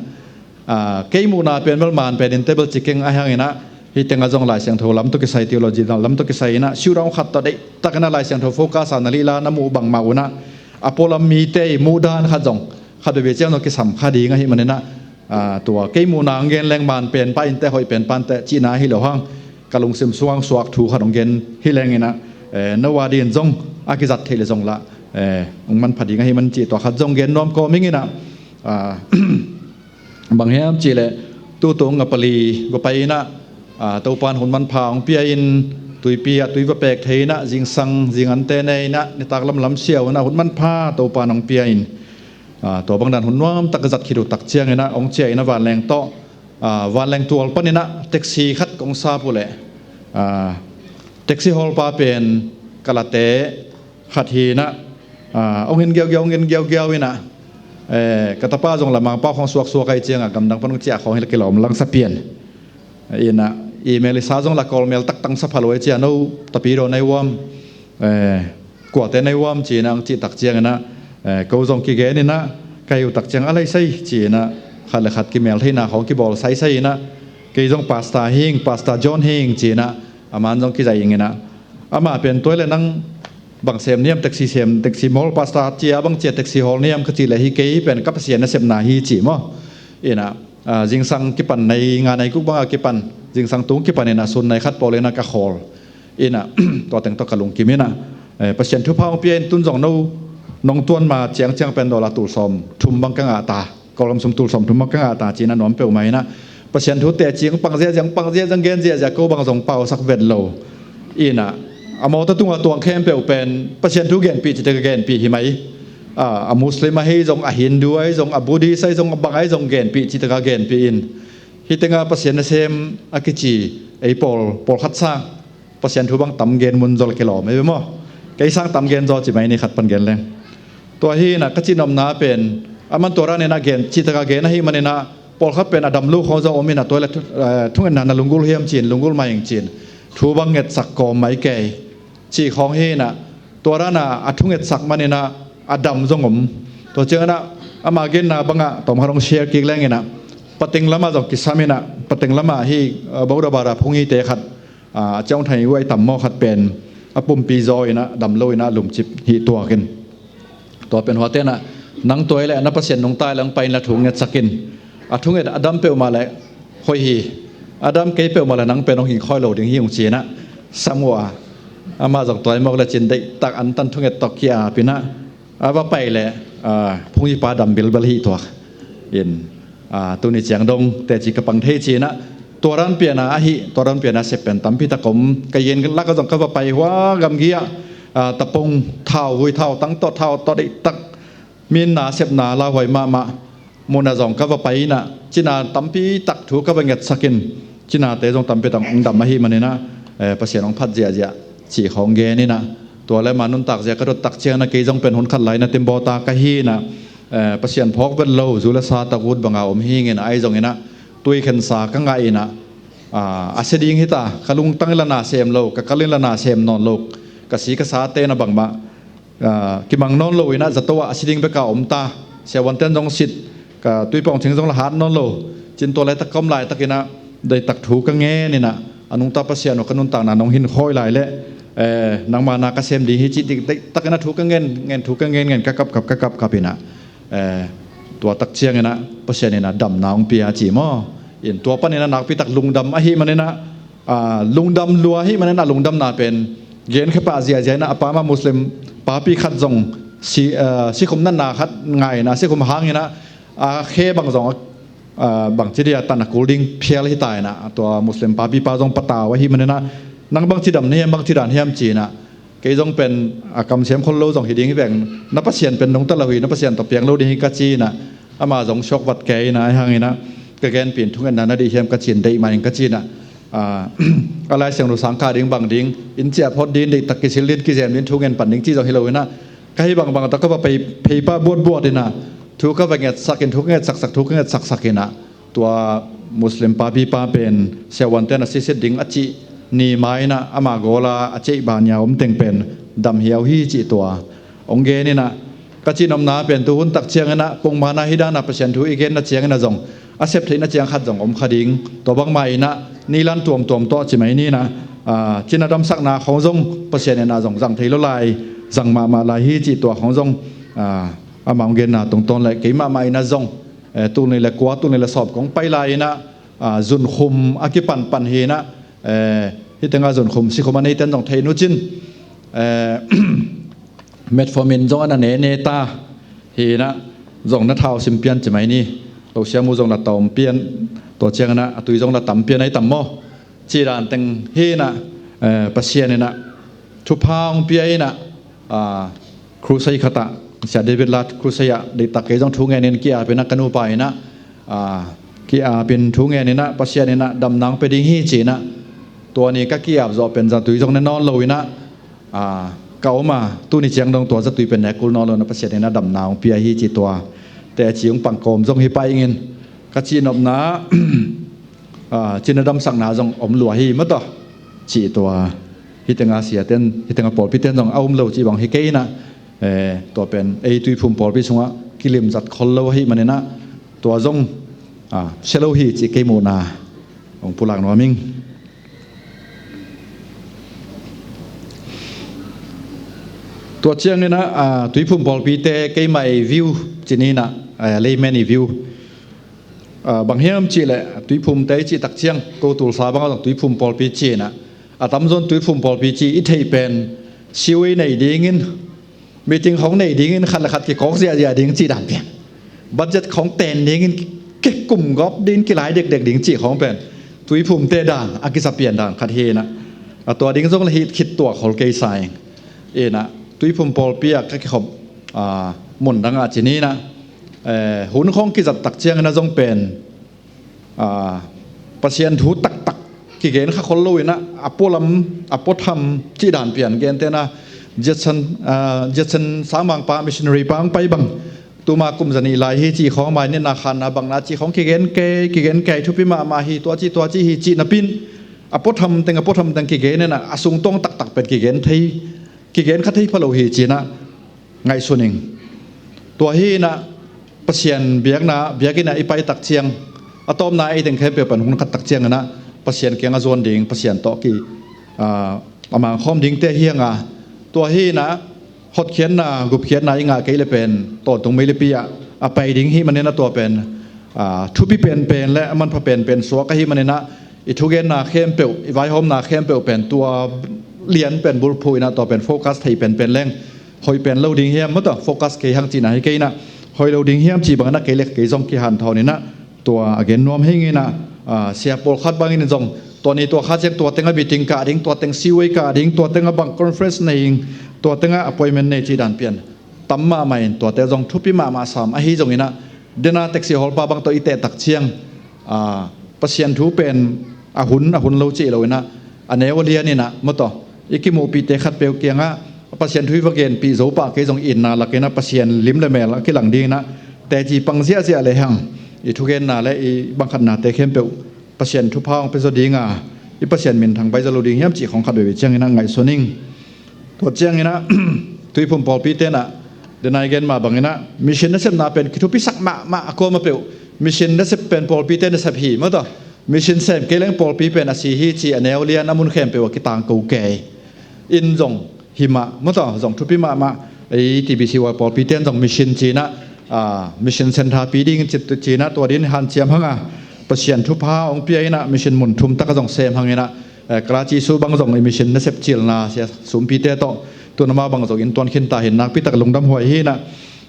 ah, kei muhna pen bel man pen in table ci keng ahih hangin ah, hih tengah zong Lai Siangtho lam tawh kisai, theology lam tawh kisai in ah, showdown khat tawh deihtakin ah Lai Siangtho focus a na leila na muh bangmah un ah, a pualam mite i muh dan khat zong khat veve ciang zong kisam kha ding ahih maninah, tua kei muhna hong gen leng man pen pah inteh hoih pen pah inteh cihna ahi lo hang, ka lungsim sungah suak thu khat hong gen hi lenginah, no a dingin zong a kizat theih le zong lah hong manpha ding ahih man cih tua khat zong gen nuam kawm inginah, bang hiam cihleh tutung a pali va pai inah, Topan hun manpha hong pia in, tuipi ah tui va pek thei inah, zingsang zingante ne inah, nitak lamlam siau inah hun manpha Topan hong pia in, tua bangdan hun nuamtak zat khit uh tak cianginah hong ciah inah vanleng tawh, vanleng tual paninah taxi khat kong sap uh leh, taxi hawlpa pen ka late khat hi inah, hong hin giaugiau hong hin giaugiau inah, ka tapa zong lamangpau khawng suaksuak ahi ciangah gamdang pan hong ciah khawng hi la kilawm langsa pian inah, email i sa zong la kawlmel taktang sa pha lo ahi ciah no tapi daw nai uam, kuate nai uam ci inah hong cih tak cianginah, ko zong kigen inah, ka hi uh tak ciang a lai sai ci inah, khat le khat kimel theihna khawng kibawl saisai inah, kei zong pasta hing, pasta John hing ci inah, a man zong kizai inginah, amah pen tuai le nang bang sem niam, taxi sem, taxi mawl pasta cia bang cia taxi hawl niam ka cih le hi kei pen ka Pasian nasepna hi ci maw. Inah, zingsang kipan nei nga nei kuk banga kipan, zingsang tung kipan inah sun nei khat pawl inah ka khawl. Inah, tua teng tawh ka lungkim inah, Pasian thupha hong pia in tun zong no nong tuan ma ciangciang pen dollar tul sawm thum bang ka ngah ta. Kawlgam sum tul sawm thum bang ka ngah ta ci inah nuam peuhmah inah, Pasian thu teci hong pang ziahziah, hong pang ziahziah, gen ziahziah, ko bang zong pausak vet lo. Inah, a mawtaw tungah tuang khempeuh pen Pasian thu genpih cihtak a genpih hi mai. A Muslim ahi zong, a Hindu ahi zong, a Buddhist ahi zong, a bang ahi zong genpih cihtak a genpih in, hih tengah Pasian nasem a kici ei pawl, pawlkhat sang Pasian thu bang tam gen mun zaw le kilawm ei ve maw. Kei sang tam gen zaw ci mai ni khat pan gen leng. Tua hi inah ka cihnopna pen a man tua dan inah gen, cihtak a gen ahih maninah, pawlkhat pen a dam lo khawng zong om inah, tua le thungetna na lunggulh hiam ci in, lunggulh mah ing ci in, thu bang ngetsak kawm mai kei cih khawng hi inah, tua dan a a thungetsak maninah a dam zong om. Tua cianginah ama genna bangah tawmkhat hong share kik lenginah, pateng lamah zong kisam inah, pateng lamah hih Bodhabara phungi te khat, a ciang thai uai tam maw khat pen a pumpi zaw inah dam lo inah lumcip hih tuak in. Tua pen huate inah, nang tuai le na Pasian nungta le hong pai inla thu ngetsak in. A thunget a dam peuhmah le hoih hi. A dam kei peuhmah le nang pen hong hing khoi lo ding hi hong ci inah sam uh a, amah zong tuai mawk le cin deihtak antan thunget tawh ki-ap inah, a va pai le phunghipa dam bilbel hih tuak in, tuni ciang dong teci ka pang thei ci inah, tua dan piana ahi, tua dan piana sep pen tampi tak om. Ka yen lak a zong ka va pai hua gamgi ah, tapung thau, vui thau tang tawh, thau tawh deihtak, minna sepna lauhuai mahmah munah zong ka va pai inah, cina tampi tak thu ka va ngetsak in, cinate zong tampi tak hong dam ahih maninah, Pasian hong phat ziahziah cih khawng gen inah, tua le ma nuntak zia ka dot tak cianginah kei zong pen hun khat lai na timbawta ka hi inah, Pasian phawk vet lo, zu le sa tak ut banga om hi inginah, ahi zonginah tui khensa ka ngah inah, a sia ding hita, ka lungtang in la na sem lo, ka kal in la na sem nawn lo, ka si ka sate na bangmah kimang nawn lo inah, zato ah a si ding beka om ta. Siavuanten zong sit, ka tuipawng thing zong la hat nawn lo. Cin tua laitak ka om laitakinah, deitak thu ka ngen inah, a nungta Pasian uh ka nuntakna nong hin khawi lai leh, nangma na ka sem ding hi cih dik deihtakinah thu ka ngen, ngen thu ka ngen ngen ka kapkap, ka kapkap inah, tua tak cianginah Pasian inah damna hong pia ci maw. In tua paninah nakpitak lungdam ahih maninah, lungdam lua ahih maninah, lungdamna pen genkhia pah ziahziah inah, a pamah Muslim papi khat zong si, sikhum natna khat ngai inah, sikhum hang inah, a khe bang zong, bangci dia tan a kul ding phial hita inah, tua Muslim papipa zong patau ahih maninah, nang bangci dam na hiam, bangci dan hiam ci inah, kei zong pen a kamsiam khol lo zong hi ding hi veng, na Pasian pen nungta lo hi, na Pasian tawh piang lo ding hi ka ci inah, ama zong suak vat kei inah, ahi hanginah ka genpih in thungetna na deih hiam ka ci in, deih mah in ka ci inah, a Lai Siangtho sangkah ding bang ding, inn ciah phot ding, deihtak kisil ding, kizem ding, thu ngen pan ding ci zong hi lo inah, ka hi bangbang tawh ka va pai pheipa buatbuat inah, thu ka va ngetsaksak in, thu ka ngetsaksak, thu ka ngetsaksak inah, tua Muslim papipa pen siavuanten a sisit ding a cih ni ma inah, ama gawla a ceih bania om teng pen dam hiau hi cih tua hong gen inah, ka cihnopna pen tuhun tak cianginah pongmana hih dana Pasian thu i genna cianginah zong a sep theihna ciang khat zong om kha ding. Tua bangmah inah nilan tuamtuam tawh ci mai ni inah, cina damsakna khawng zong Pasian inah zong zang thei lo lai, zang mahmah lai hi cih tua khawng zong Amah hong genna tungtawn le keimah mah in ah zong, eh, tul nih le kua, tul nih le sawm kong pai lai in ah, ah, zunkhum a kipanpan hi in ah, eh, hih tengah zunkhum sikhum a neite in zong thei nucin, eh, metformin zong a na ne ne ta hi in ah, zong na thau sim pian ci mai ni. Lo siam uh zong na tawm pian, tua ciang in ah a tui zong na tam pian ahi tam maw? Cih dan teng hi in ah, eh, Pasian in ah thupha hong pia in ah, ah, crusade khat ah, Sia David Lad crusade ah, deihtak kei zong thu ngen in ki-ap in ah ka nupa in ah, ah, ki-ap in thu ngen in ah Pasian in ah damna hong pia ding hi ci in ah, tua ni ka ki-ap zawh pen zatui zong ne nawn lo in ah, ah, ka om a, tuni ciang dong tua zatui pen ne kul nawn lo in ah Pasian in ah damna hong pia hi ci tua. Teci hong pangkawm zong hi pah ing in ka cihnopna ah, cina damsakna zong om lua hi maw tawh. Cih tua, hih tengah siaten, hih tengah pawlpiten zong a um lo cih bang hi kei in ah, eh, tua pen ei Tuiphum pawlpi sungah kilimzat khol lo ahih man in ah, tua zong, ah, sia lo hi cih kei muhna hong pulak nuam ing. Tua ciang in ah, ah, Tuiphum pawlpite keimah ei view ci ni in ah, eh, layman ei view. Ah, bang hiam cih leh, Tuiphumte i cih tak ciang, ko tulsa bang a zong Tuiphum pawlpi ci in ah, a tamzaw in Tuiphum pawlpi ci i theih pen, siu i neih ding in, meeting hong neih ding in, khat le khat kikawk ziahziah ding cih dan pian. Budget hong ten ding in, kikum gawp ding, kilai dekdek ding cih khawng pen Tuiphumte dan a kisa pian dan khat hi in ah, a tua ding zong le hi khit tua khol kei sa ing. In ah, Tuiphum pawlpi ah ka kikhop, ah, mun dang ah ci ni in ah, eh, hun khawng kizat tak ciang in ah zong pen, ah, Pasian thu taktak kigen kha khol lo in ah, a pualam, a puatham cih dan pian gente in ah, Judson, ah, Judson Sangmangpa missionary pa hong pai bang, tuma kum zanih lai hi cih khawng, mainitna khanna bangna cih khawng kigen kei, kigen kei, thupi mahmah hi, tua cih, tua cih hi cih napi in, a puatham teng, a puatham teng kigen in ah, a sungtawng taktak pen kigen thei, kigen kha thei pha lo hi ci in ah ngaihsun ing. Tua hi in ah Pasian biakna, biakinn ah i pai tak ciang, a tawpna ei teng khempeuh pan hun khat tak ciang in ah Pasian kiang a zuan ding, Pasian tawh ki, ah, a mangkhawm dingte hi hang a, tua hi in ah hotkhiatna, gupkhiatna i ngah kei le pen, tawntung meilipi ah a pai ding hi man in ah tua pen, ah, thupi penpen le a manpha penpen suak ahih man in ah, i thugenna khempeuh, i vaihawmna khempeuh pen tua lian pen bulphuh in ah tua pen focus thei penpen leng hoih pen lo ding hiam maw tawh, focus kei hang cihna hi kei in ah, hoih lo ding hiam cih bang in ah kei le kei zong kihanthawn in ah, tua a gen nuam hi ing in ah, ah, sia pawlkhat bang in zong, tua ni tua kha ciang tua teng ah meeting kah ding, tua teng siu ei kah ding, tua teng ah bang conference nei ing, tua teng ah appointment nei cih dan pian tam mahmah in, tuate zong thupi mahmah sam ahi zong in ah, den a taxi hawlpa bang tawh i teh tak ciang, ah, Pasian thu pen a hun, a hun lo cih lo in ah, a neu a lian in ah maw tawh, i kimuhpihte khatpeuh kiangah Pasian thu i va genpih zo pah kei zong, itna lak in ah Pasian lim le mel a kilang ding in ah teci pang ziahziah le hang, i thugenna le i bangkhatnate khempeuh Pasian thupha hong pia zaw ding a, i Pasian minthang pai zaw lo ding hiam cih khawng khat veve ciang in ah ngaihsun ing. Tua ciang in ah Tuiphum pawlpite in ah, den a i gen mah bang in ah, mission nasepna pen kithupisak mahmah, a kuamah peuh mission nasep pen pawlpite nasep hi maw tawh. Mission sem kei leng pawlpi pen a si hi ci, a neu lian a mun khempeuh a kitangko kei in zong hi mah maw tawh, zong thupi mahmah. Ei T B C Y pawlpite in zong mission ci in ah, ah, mission center pi ding ci, ci in ah tua ding hanciam hang a, Pasian thupha hong pia in ah mission mun thum tak a zong sem hang in ah, eh, Karachi Zoo bang zong i mission nasep cilna sia sumpite tawh, tu in amau bang zong inntuan khin ta hi in, nakpi tak lungdam huai hi in ah,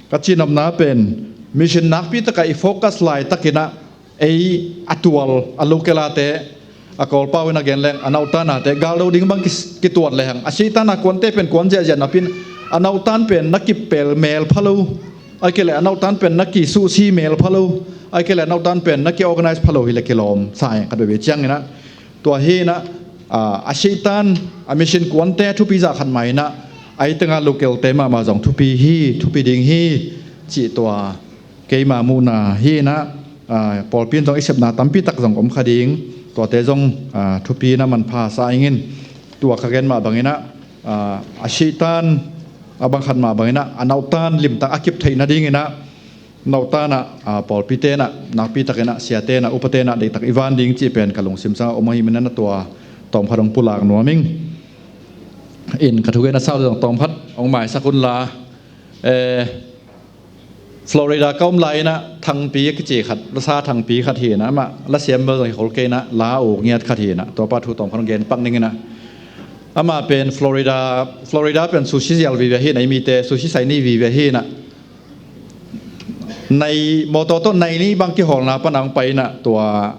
ka cihnopna pen mission nakpi tak ah i focus laitak in ah, ei a tual, a local-ate, a Kawlpau in a gen leng a nautanate galdo ding bang ki, kituat le hang, a Satan a kuante pen kuan ziahziah napi in, a nautan pen na kipel mel pha lo, ahih kei leh a nautan pen na kisuhsi mel pha lo, ahih kei leh a nautan pen na ki-organize pha lo hi leh kilawm sa ing khat veve ciang in ah. Tua hi in ah, ah, a Satan a mission kuante thupi zah khat mah in ah, ei teng a local-te mahmah zong thupi hi, thupi ding hi cih tua keima muhna hi in ah, ah, pawlpi in zong i sepna tampi tak zong om kha ding, tuate zong, ah, thupi in ah manpha sa ing in, tua ka gen mah bang in ah, ah, a Satan a bang khat mah bang in ah, a nautan limtak a kip theih nading in ah, nautan ah, ah, pawlpite in ah, nakpi tak in ah, siate in ah, upate in ah, deihtak i van ding cih pen ka lungsim sang a om ahih man in ah tua tawm khat hong pulak nuam ing. In ka thugen a sau zong tawm khat hong maisak un la, eh, Florida ka om lai inah thangpi a kici khat, lasa thangpi khat hi inah, amah lasiam bel zong hi khol kei inah, la uk ngiat khat hi inah, tuapa thu tawm khat hong gen pak ning inah. Amah pen Florida, Florida pen sushi zial vive hi inah, i mite sushi sai ni vive hi inah. Nai, mawtaw tawh nai ni bang kihawlna pan a hong pai inah, tua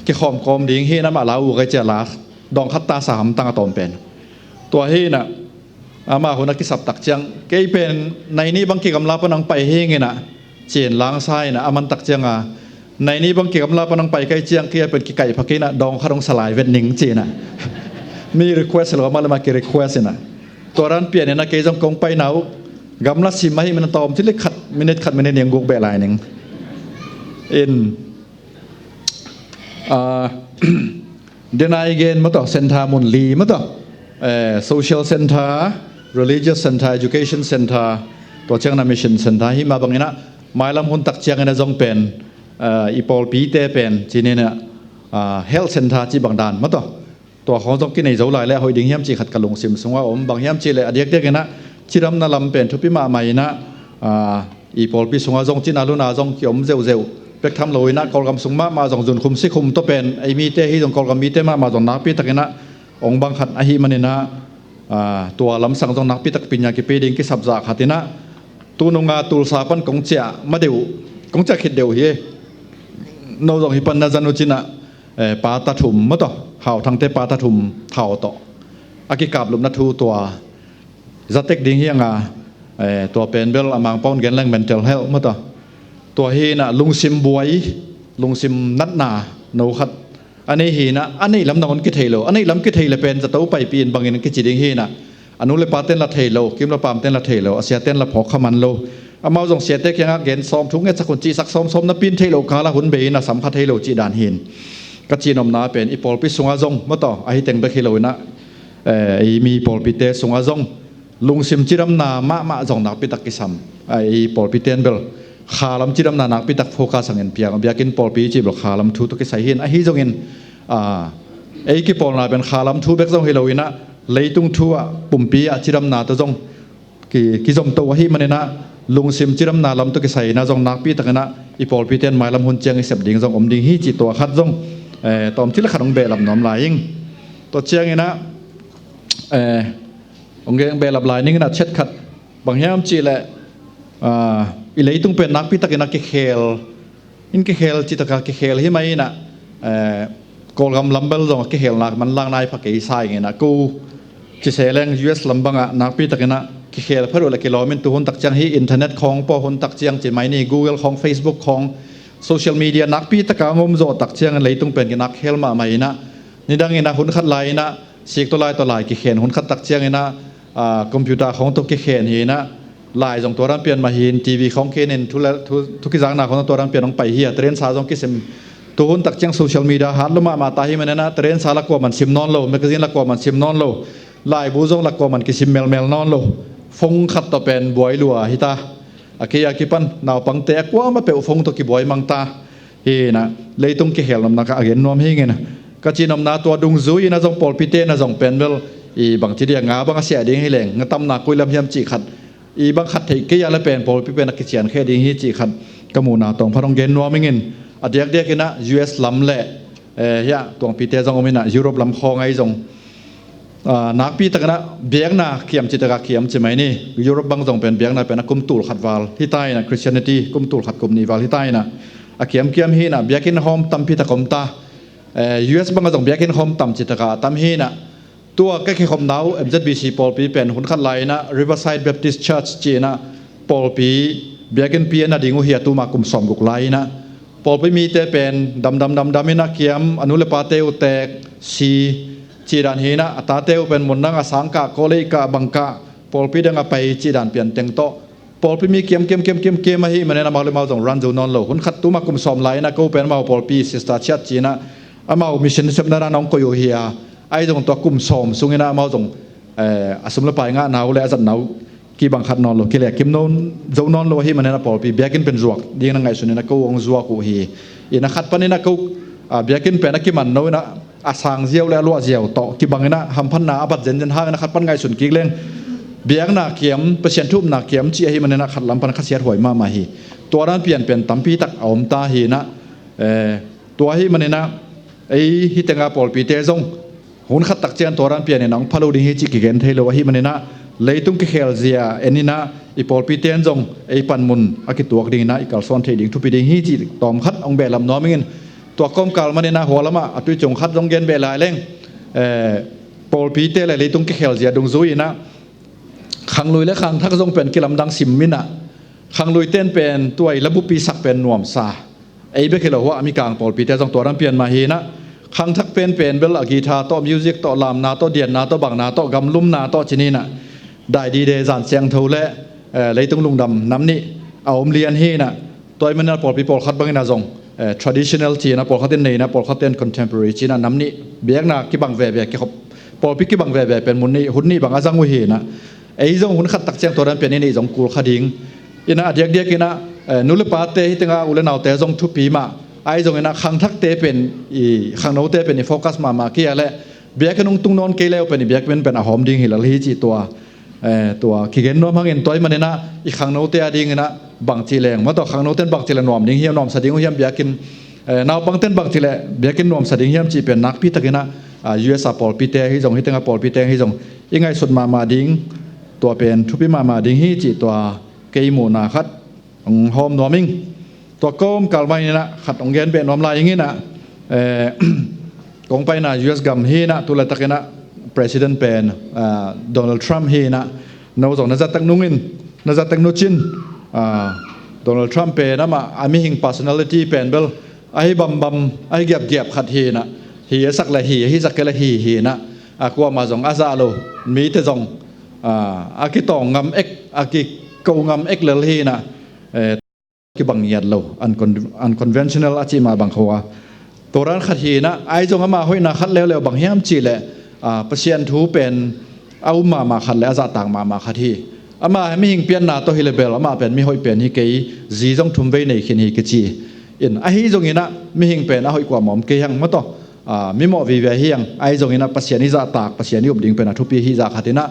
kikhawm kawm ding hi inah, amah la uk a cia la dawng khat ta sa hamtang a tawm pen. Tua hi inah, amah hun a kisap tak ciang, kei pen nai ni bang kigamla pan a hong pai hi ing inah, cin lang sa inah, a man tak ciang a, nai ni bang kigamla pan a hong pai kei ciang, kei a pen kikaih pha kei inah, dawng khat hong sa lai vet ning ci inah. Mi request lo, amah le amah ki request inah. Tua dan pian inah kei zong kong pai na uh, gamla sim ahih manin a tawm cil khat minute, khat minute ning guk beh lai ning. In, ah, denai gen maw tawh, center mun li maw tawh, eh, social center, religious center, education center, tua ciang na mission center hi mah bang inah, mailam hun tak ciang inah zong pen, eh, i pawlpite pen ci ni inah, ah, health center ci bang dan maw tawh, tua khawng zong kinei zo lai le a hoih ding hiam cih khat ka lungsim sungah a om. Bang hiam cih leh a diakdiak inah cidamna lam pen thupi mahmah inah, ah, i pawlpi sungah zong cina luna zong kiom zeuhzeuh pek tham lo inah, Kawlgam sung mahmah zong zunkhum sikhum tawh pen ei mite hi zong, Kawlgam mite mahmah zong nakpi tak inah ong bang khat ahih man inah, ah, tua lamsang zong nakpi tak pinya kipi ding kisap zah khat inah, tununga Tulsa pan kong ciah ma deuh, kong ciah khit deuh hi. No zong hi pan na zan uh ci inah, eh, pata thum maw tawh, Hau Thangte pata thum thau tawh a kikaplupna thu tua zatek ding hi ing a, eh, tua pen bel a Mangpau in gen leng mental health maw tawh, tua hi inah lungsim buai, lungsim natna no khat a nei hi inah, a neih lam nangawn kithei lo, a neih lam kithei le pen zato paipih in bangin kici ding hi inah, a nu le pate'n la thei lo, kim le pamte'n la thei lo, a siate'n la phawk kha man lo. Amau zong siate kiangah gen sawm, thu ngetsak un cihsak sawmsawm napi in theih loh kal ah hun bei in a sam kha thei lo cih dan hi in. Ka cihnopna pen i pawlpi sungah zong maw tawh, ahi teng bek hi lo inah, eh, i mi pawlpite sungah zong lungsim cidamna mahmah zong nakpi tak kisam. Ah, i pawlpite'n bel khalam cidamna nakpi tak focus hangin piang, biakinn pawlpi cih bel khalam thu tawh kisai hi in. Ahi zongin, ah, ei kipawlna pen khalam thu bek zong hi lo inah, leitung thu ah pumpi ah cidamna tawh zong ki, kizomto ahih man inah, lungsim cidamna lam tawh kisai inah zong nakpi tak inah i pawlpite'n mailam hun ciang i sep ding zong om ding hi cih tua khat zong, eh, tawm cil khat hong behlap nuam lai ing. Tua ciang inah, eh, hong gen behlap lai ning inah, chet khat bang hiam cih leh, ah, i leitung pen nakpi tak inah kikhel in, kikhel cih tak a kikhel hi mai inah, eh, Kawlgam lam bel zong a kikhelna manlang nai pha kei sa ing inah, ko ci se leng U S lam bangah nakpi tak inah kikhel pha uh leh kilawm in, tuhun tak ciang hi internet khawng pua hun tak ciang ci mai ni, Google khawng, Facebook khawng, social media nakpi tak a hong om zawh tak ciangin leitung pen kinak khel mahmah inah, nidang inah hun khat lai inah sik tawh lai tawh lai kikhen, hun khat tak ciang inah, ah, computer khawng tawh kikhen hi inah, lai zong tua dan pian mah hi in, T V khawng khen in, thu le, thu, thu kizakna khawng zong tua dan pian hong pai hi a, train sa zong kisim. Tuhun tak ciang social media hat lua mahmah ta hi man inah, train sa la kuaman sim nawn lo, magazine la kuaman sim nawn lo, laibu zong la kuaman kisim melmel nawn lo, phone khat tawh pen buai lua hi ta. A kei a kipan naupangte a kuamah peuh phone tawh kibuai mang ta. Hi inah, leitung kikhelnopna ka a gen nuam hi ing inah. Ka cihnopna tua dungzui inah zong pawlpite inah zong pen bel i bangci dia nga bang a siah ding hi leng, nga tamna koi lam hiam cih khat, i bang khat theih kei a le pen pawlpi pen a kiciankhia ding hi cih khat ka muhna tawm phat hong gen nuam ing in. A diakdiak inah U S lam le, eh, hiah tuangpite zong om inah, Europe lam khawng ahi zong, ah, nakpi tak inah biakna kiam cih tak a kiam ci mai ni. Europe bang zong pen biakna pen a kum tul khat val hi ta inah, Christianity kum tul khat kum nih val hi ta inah, a kiamkiam hi inah, biakinn hawm tampi tak om ta. Eh, U S bang a zong biakinn hawm tam cih tak a tam hi inah, tua ka kikhopna uh M Z B C pawlpi pen hun khat lai inah Riverside Baptist Church ci inah pawlpi biakinnpi a na ding uh hi a, tuma kum sawmguk lai inah pawlpi mite pen damdam damdam inah kiam, a nu le pate uh teek, si, cih dan hi inah, a tate uh pen mun dang a sang kah, college kah, bang kah, pawlpi dang a pai cih dan pian teng tawh pawlpi mi kiam kiam kiam kiam kiam ahih man inah amau le amau zong run zo nawn lo. Hun khat tuma kum sawm lai inah ko pen amau pawlpi sister chiat ci inah amau mission sepna dan hong koih uh hi a, ahi zong tua kum sawm sung inah amau zong, eh, a sum le pai ngahna uh le a zatna uh kibang khat nawn lo, kilehkim nawn zo nawn lo ahih man inah pawlpi biakinn pen zuak ding na ngaihsun inah ko hong zuak uh hi. Inah khat pan inah ko, ah, biakinn pen a kiman no inah a sang ziau le a luah ziau tawh kibang inah hamphatna a bat zenzen hang inah khat pan ngaihsun kik leng biakna kiam, Pasian thu upna kiam cih ahih maninah khat lam pan khasiat huai mahmah hi. Tua dan pian pen tampi tak a om ta hinah, eh, tua ahih maninah ei hih tenga pawlpite zong hun khat tak ciang tua dan pianin a hong phalo ding hi cih kigen thei lo ahih maninah, leitung kikhel zia eninah i pawlpite in zong ei panmun a kituak dinginah i kalsuan theih ding thupi ding hi cih tawm khat hong behlap nuam ingin, tua kawmkal maninah hua lamah a tui cung khat zong gen beh lai leng, eh, pawlpite le leitung kikhel zia dungzui inah khanglui le khangthak zong pen kilamdang sim inah, khanglui ten pen tua i labupi sak pen nuamsa, ei bek hi lo hua a mikang pawlpite zong tua dan pian mah hinah, khangthak pen pen bel a guitar tawh, music tawh, lamna tawh, dianna tawh, bangna tawh, gamlumna tawh ci ninah, dai dide, zan siangtho le, eh, leitung lungdam nam nih a om lian hinah, tua ahih maninah pawlpi pawlkhat banginah zong, eh, traditional cinah pawlkhat in neinah, pawlkhat ten contemporary cinah nam nih biakna kibang veve kikhop, pawlpi kibang veve pen mun nih hun nih bang a zang uh hinah, ei zong hun khat tak ciang tua dan pian i nih zong kul kha ding. Inah a diakdiak inah, eh, nu le pate hih tenga u le naute zong thupi mah, ahi zonginah khangthakte pen i, khangnote pen i focus mahmah kei a leh biakinn hong tung nawn kei leu pen i biakinn pen a hawm ding hi lel hi cih tua, eh, tua kigen nuam hangin tua ahih maninah i khangnote a dinginah bangci leng, mataw khangnoten bangci le nuam ding hiam, nuamsa ding uh hiam biakinn, eh, naupangten bangci le biakinn nuamsa ding hiam cih pen nakpi takinah, ah, U S a pawlpite ahi zong, hih tenga pawlpite ahi zong i ngaihsut mahmah ding, tua pen thupi mahmah ding hi cih tua kei muhna khat hong hawm nuam ing. Tua kawmkal mah inah khat hong gen beh nuam lai ing inah, eh, kong paina U S gam hinah tu laitakinah president pen, ah, Donald Trump hinah, no zong na zattak nungin, na zattak nucin, ah, Donald Trump pen amah a mihing personality pen bel ahi bambam, ahi giapgiap khat hinah, hi a sak le hi, ahi sak kei le hi hinah, a kuamah zong a zah lo, mite zong, ah, a kitawng ngam ek, a kiko ngam ek lel hinah, eh, kibang ngiat lo, uncon-, unconventional a cih mah bang khua. Tua dan khat hinah, ahi zong ama hoihna khat leuleu bang hiam cihleh, ah, Pasian thu pen a um mahmah khat le a zahtak mahmah khat hi. Ama mihing pianna tawh hi le bel amah pen mihoih pen hi kei, zi zong thum vei nei khin hi kici. In ahi zonginah mihing pen a hoih kuamah om kei hang, mataw, ah, mimawh vive hi hang, ahi zonginah Pasian i zahtak, Pasian i up ding pen a thupi hi zah khatinah,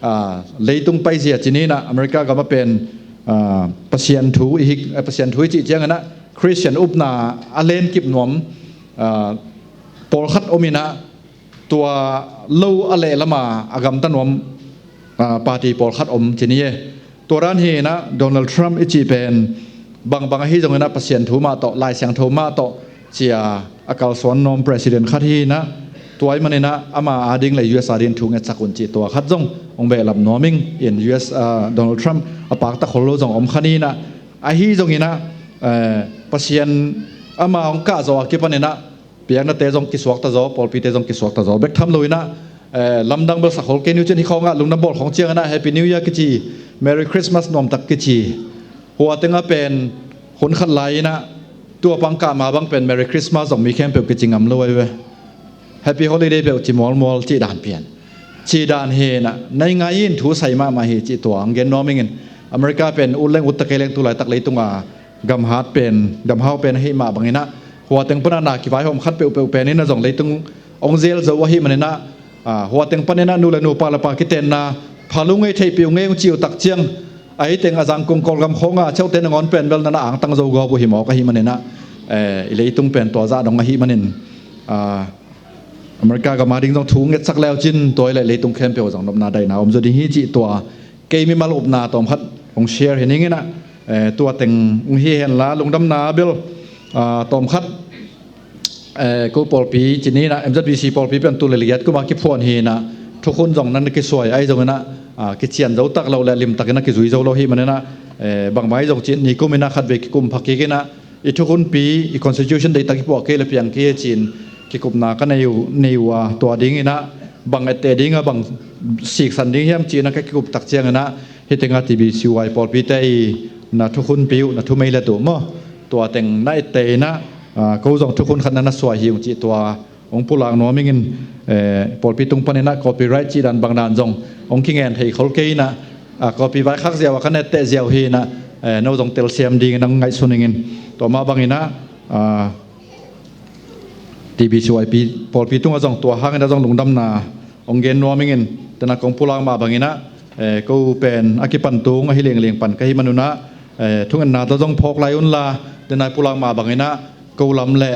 ah, leitung paizia cininah America gama pen, ah, Pasian thu i hik, ah, Pasian thu i cih cianginah Christian upna a lenkip nuam, ah, pawlkhat ominah tua lo a lehlama a gamta nuam, ah, party pawlkhat om ci ni e. Tua dan hinah Donald Trump i cih pen bangbang ahi zonginah Pasian thu mah tawh, Lai Siangtho mah tawh cia a kalsuan nuam president khat hinah, tua ahih maninah ama ading le U S ading thu ngetsak un cih tua khat zong hong behlap nuam ing. In U S, ah, Donald Trump a pakta khol lo zong om kha ninah, ahi zonginah, eh, Pasian ama hong kahzaw a kipaninah biaknate zong kisuakta zaw, pawlpite zong kisuakta zaw bek tham loinah, eh, lamdang bel sakhol kei ni uh cin, hih khawngah lungdam bawl khawng cianginah Happy New Year kici, Merry Christmas nuamtak kici. Hua tengah pen hun khat lai-inah tua pangkah mah bang pen Merry Christmas zong mi khempeuh kici ngam lo ahi ve. Happy Holiday peuh ci mualmual cih dan pian, cih dan hinah nai ngai in thu sai mahmah hi cih tua hong gen nuam ingin. America pen ut leng utta kei leng tu laitak leitunga gamhat pen, gamhau pen ahi mah banginah hua teng pana na kivaihawm khat peuhpeuh peninah zong leitung hong zel zo ahih maninah, ah, hua teng paninah nu le nu, pa le pa kitenna phalung ei theihpih uh ngei hong ci uh tak ciang, ahi teng a zangkung Kawlgam khawnga a ceuhte nangawn pen bel nana angtang zo gawp uh hi mawk ahih maninah, eh, i leitung pen tua zah dong ahih manin, ah, America gam ading zong thu ngetsak leucin tua i le leitung khempeuh zong nopna daihna om zaw ding hi cih tua kei mimal upna tawmkhat hong share hi ninginah, eh, tua teng hong hi henla lungdamna bel, ah, tawmkhat, eh, ko pawlpi ci ninah M Z B C pawlpi pen tu le liat kuma kiphuan hinah thukhun zong nan kisuai ahi zonginah, ah, kician zo tak lo le limtakinah kizui zo lo hi maninah, eh, bangmah ahi zong cin ni kuminah khatvei kikum pha kikinah i thukhunpi, i constitution deihtak i puah kei le piang kei e cin kikupna ka nei uh, nei uh a, tua dinginah bang etteh dinga bang siksan ding hiam cinah ka kikup tak cianginah hih tengah T B C Y pawlpite i na thukhunpi uh, na thumeilet uh maw, tua teng na etteh inah, ah, ko zong thukhun khat na na suai hi ung cih tua hong pulak nuam ingin, eh, pawlpi tung paninah copyright cih dan bang dan zong hong kingen thei khol kei inah, ah, copy vaikhak ziau a ka netteh ziau hinah, eh, no zong telsiam dingin hong ngaihsun ingin. Tua mah banginah, ah, T B C Y pawlpi tungah zong tua hanginah zong lungdamna hong gen nuam ingin. Tena kong pulak mah banginah, Eh, ko pen a kipan tung ahi lengleng pan ka hi manun ah, eh, thungetna tawh zong phawk lai unla, denai pulak mah bangin ah ko lam le,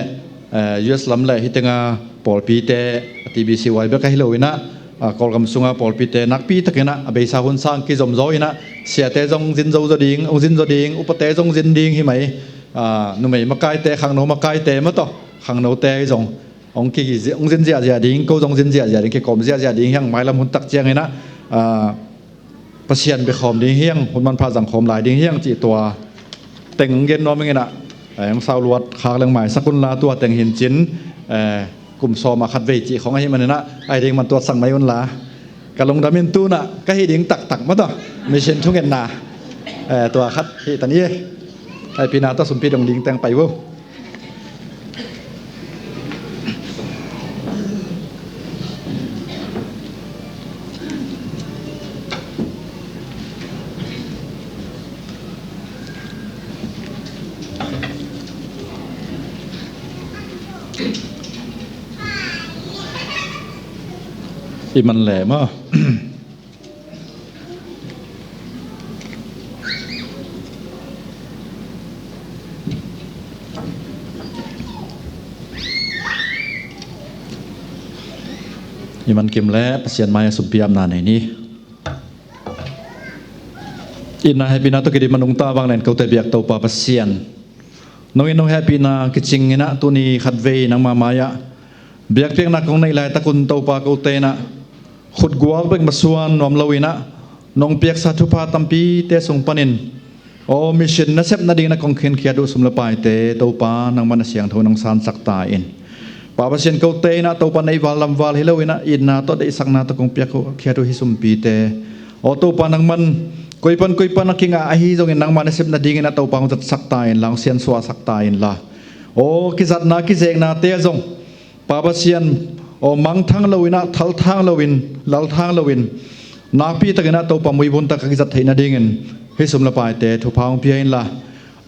eh, U S lam le hih tenga pawlpite, T B C Y bek ahi lo in ah, ah, Kawlgam sunga pawlpite nakpi takin ah a beisa hun sang kizom zaw in ah, siate zong zin zo zaw ding, hong zin zaw ding, upate zong zin ding hi mai, ah, numei makaite, khangno makaite maw tawh, khangnote ahi zong hong ki, hong zin ziahziah ding, ko zong zin ziahziah ding, kikawm ziahziah ding hi hang. Mailam hun tak ciangin ah, ah, Pasian bia khawm ding hi hang, hun manpha zang khawm lai ding hi hang cih tua teng gen nuam ing in ah, eh, hong sau luat khak leng maisak unla, tua teng hi in cin, eh, kum sawm ah khat vei cih khawng ahi manin ah, ahi ding man tuatsak mai unla. Ka lungdam in tu-in ah ka hih ding taktak maw tawh, mission thungetna, eh, tua khat hih ta ni. Hehpihna tawh sumpi dong ding teng pai vo. I man leh maw. I man kim leh Pasian mai-ah sumpi apna nei ni. Itna hehpihna tawh kidim a nungta vanglian kote biak Topa Pasian, nong it nong hehpihna kicing in ah tuni khatvei nangma mai-ah biakpiakna kong neih laitakun Topa, kote in ah khutguak bek masuan nuam lo in ah nong piaksa thupha tampite sung panin, aw, mission nasep nadingin ah kong khinkhiat uh sum le paite Topa nangman a siangtho in hong sansak ta in. Pa Pasian, kote in ah Topa neihval lamval hi lo in ah itna tawh deihsakna tawh kong piakkhiat uh hih sumpite, aw Topa, nangman koi pan koi pan a kingah ahi zongin nangma nasep nadingin ah Topa hong zatsak ta inla, hong siansuahsak ta inla. Aw, kizatna kizeknate ah zong Pa Pasian, aw, mangthang lo in ah, thalthang lo in, lalthang lo in, nakpi takin ah Topa muivun tak a kizat theih nadingin hih sum le paite thupha hong pia inla,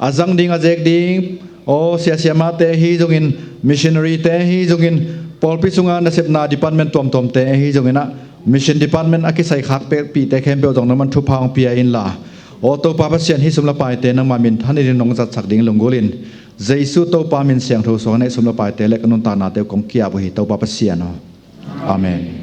a zang ding a zek ding, aw, sia siamahte ahi zongin, missionaryte ahi zongin, pawlpi sunga nasepna department tuamtuamte ahi zongin ah, mission department a kisai khak pehpihte khempeuh zong nangman thupha hong pia inla, aw Topa Pasian, hih sum le paite nangma minthan in nong zatsak ding lunggulh in, Jesu Topa min siangtho suangin hih sum le paite le ka nuntaknate uh kong ki-ap uh hi, Topa Pasian aw. Amen.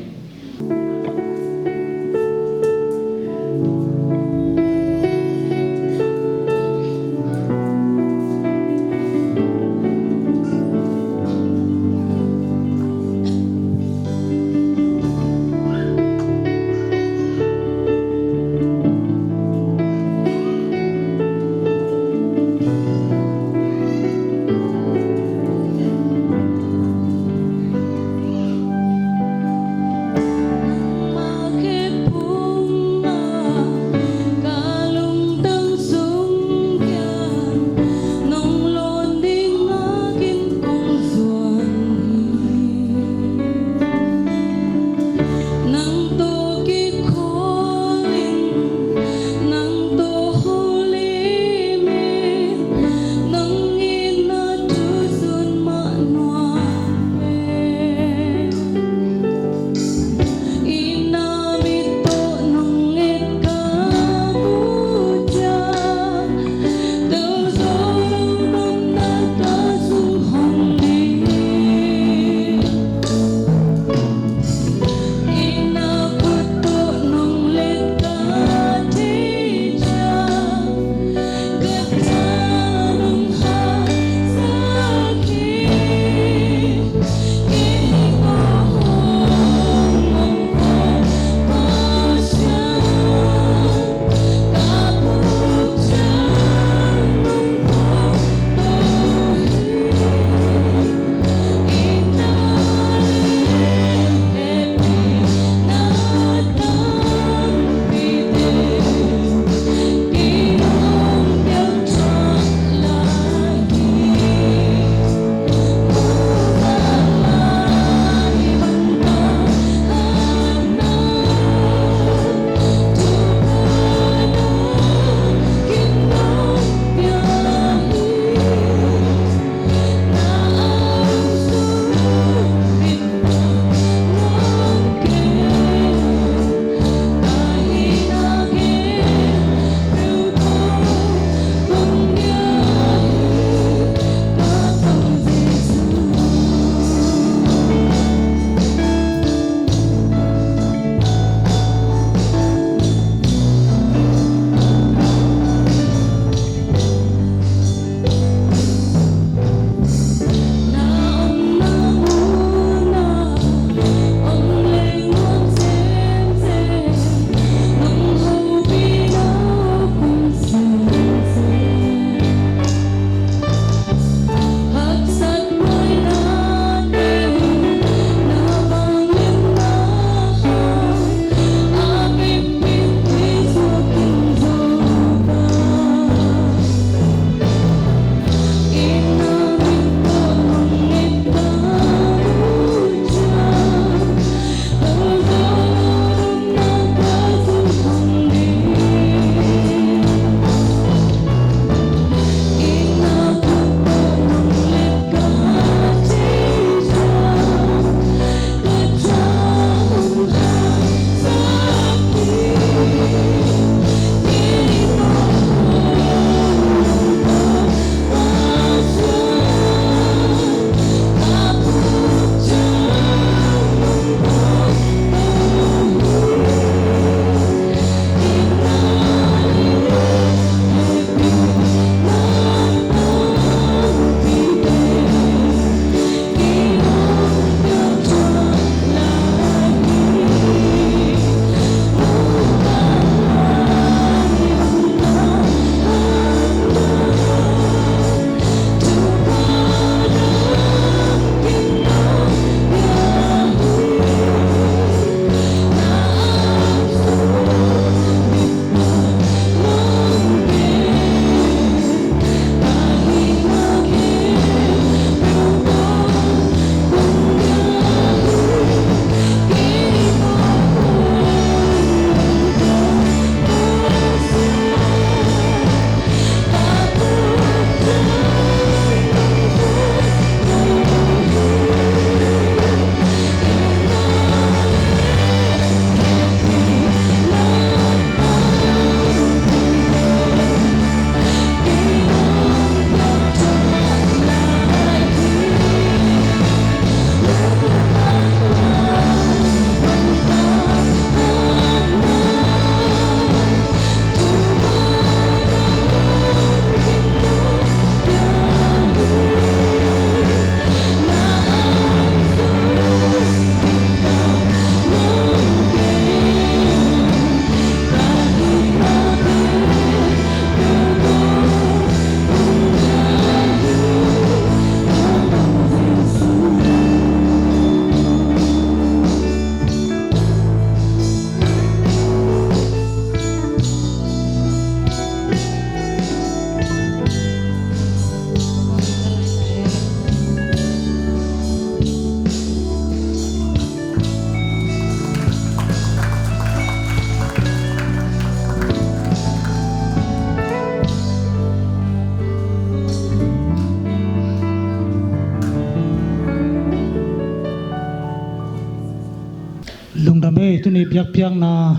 Lungdam ei, tuni biakpiakna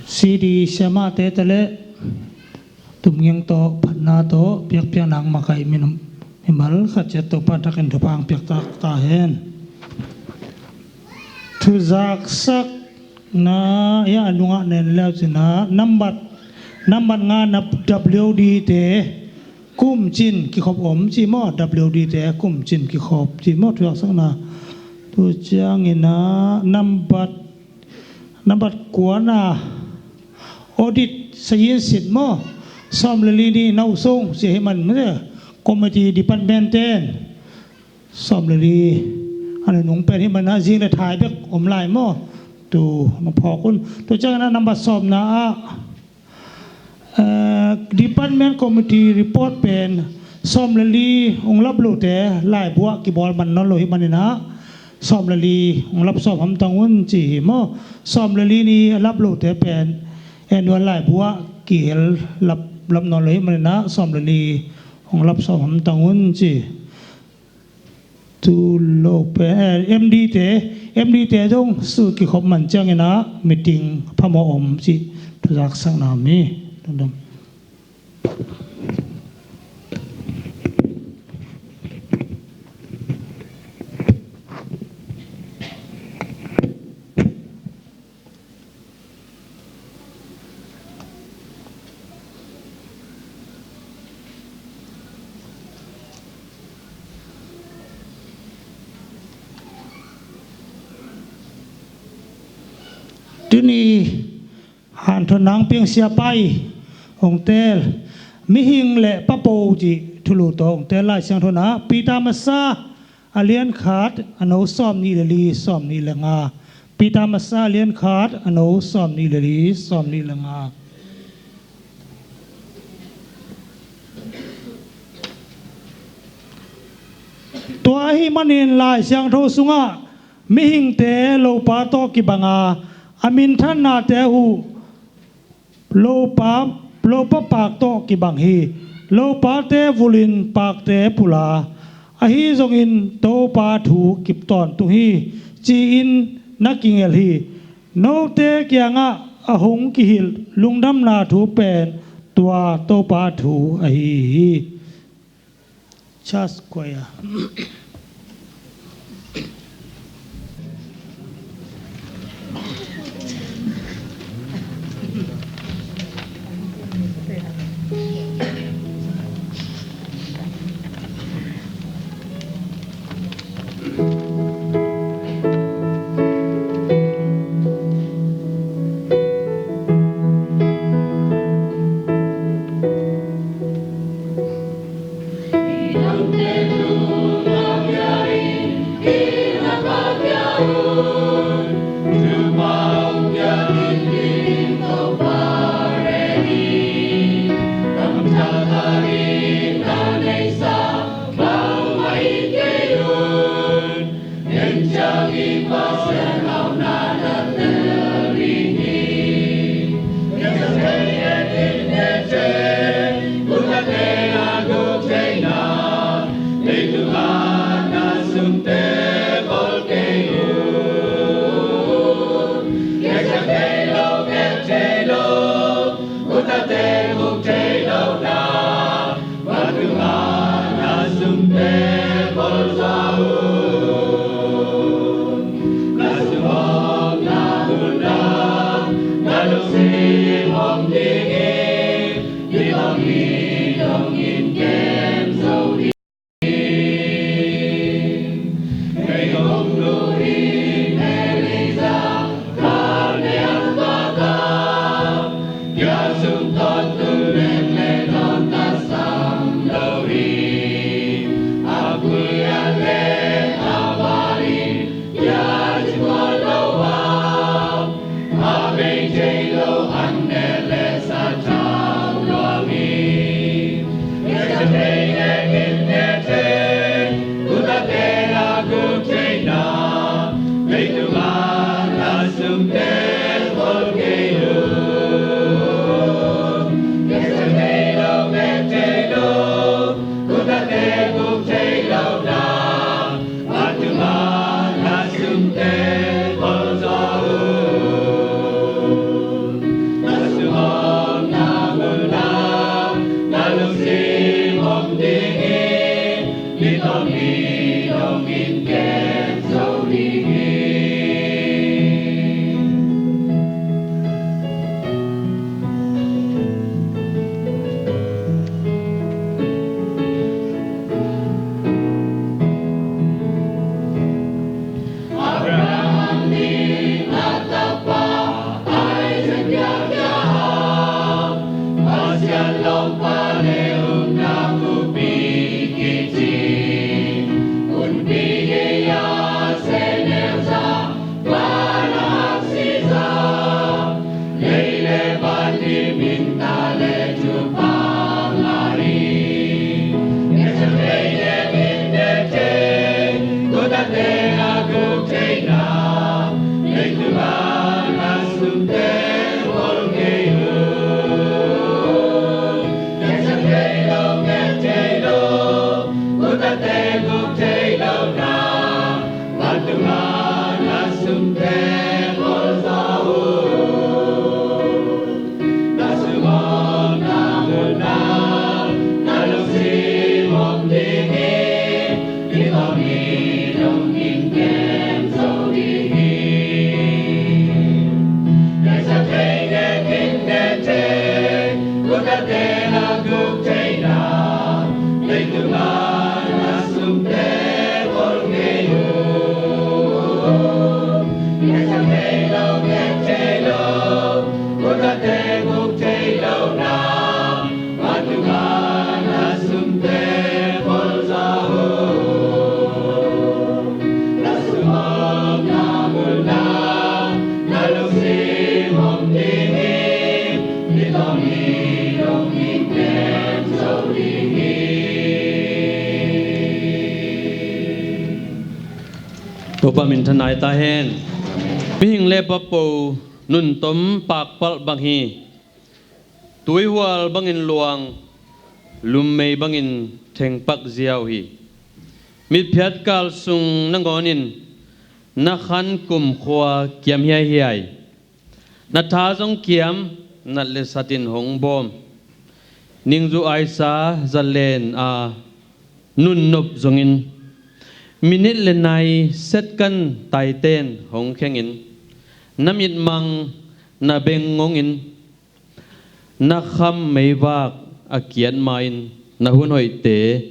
C D siamahte tale tumging tawh phatna tawh biakpiakna ang makaih mimal khat ciat Topa takin thupha ang piak ta hen. Thuzaksakna ia a nungah nen leu cina nambat nambat nga na W D te kumcin kikhop om ci maw, W D te kumcin kikhop ci maw, thuzaksakna. Tu ciangina nambat nambat kuana audit sayin sit maw, sawm le li ni nausung ci hi man maw, committee department ten sawm le li a nunung pen hi mana zing le thai bek om lai maw. Tu nong phawk un. Tu ciangina nambat sawmna ah department committee report pen sawm le li hong lap lote laibuah kibawl man nawn lo hi manina sawm le li hong lap sawm hamtang un ci hi maw. Sawm le li ni a lap lote pen annual laibuah kihel lap lap nawn lo hi manina sawm le li hong lap sawm hamtang un ci. Tu lo pen M D te M D te zong su kikhop man ciangina meeting phamawh om ci. Thuzaksakna mi. Dam dam. Tuni hanthawn nang piangsia pai hong tel mihing le papo ci thulu tawh hong tel Lai Siangtho na Peter masa a lian khat a no sawm nih le li sawm nih le nga. Peter masa a lian khat a no sawm nih le li sawm nih le nga. Tua ahi manin Lai Siangtho sungah mihingte lopa tawh kibanga a minthannate uh lopa lopa pak tawh kibang hi. Lopate vulin pakte pula ahi zongin Topa thu kip tawntung hi ci-in na kingel hi. Note kiangah a hong kihilh lungdamna thu pen tua Topa thu ahi hi. Charles Choir. Topa minthanna hi ta hen. Mihing le papo nuntom pakpalh bang hi. Tuihual bangin luang, lummei bangin thengpak ziau hi. Mitphiat kal sung nangawnin na khan kumkhua kiam hiaihiai. Na tha zong kiam, nat le satin hong bawm. Ningzu aisa zalen a nunnop zongin, minit le nai setkan taiten hong khengin, na mitmang na beng ngongin, na kham meivak a kiat ma-in na hun hoihte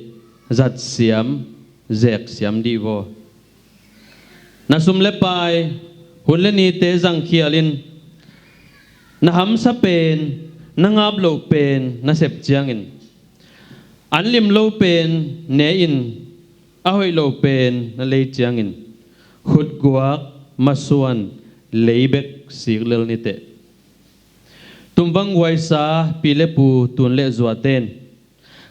zatsiam zeksiam dih vaw. Na sum le pai, hun le nite zangkhialin, na hamsa pen, na ngap loh pen na sep ciangin, an lim lo pen ne-in, a hoih lo pen na lei ciangin, khutguak masuan lei bek sik lel niteh. Tumvang guaisa pi le pu tun le zuaten,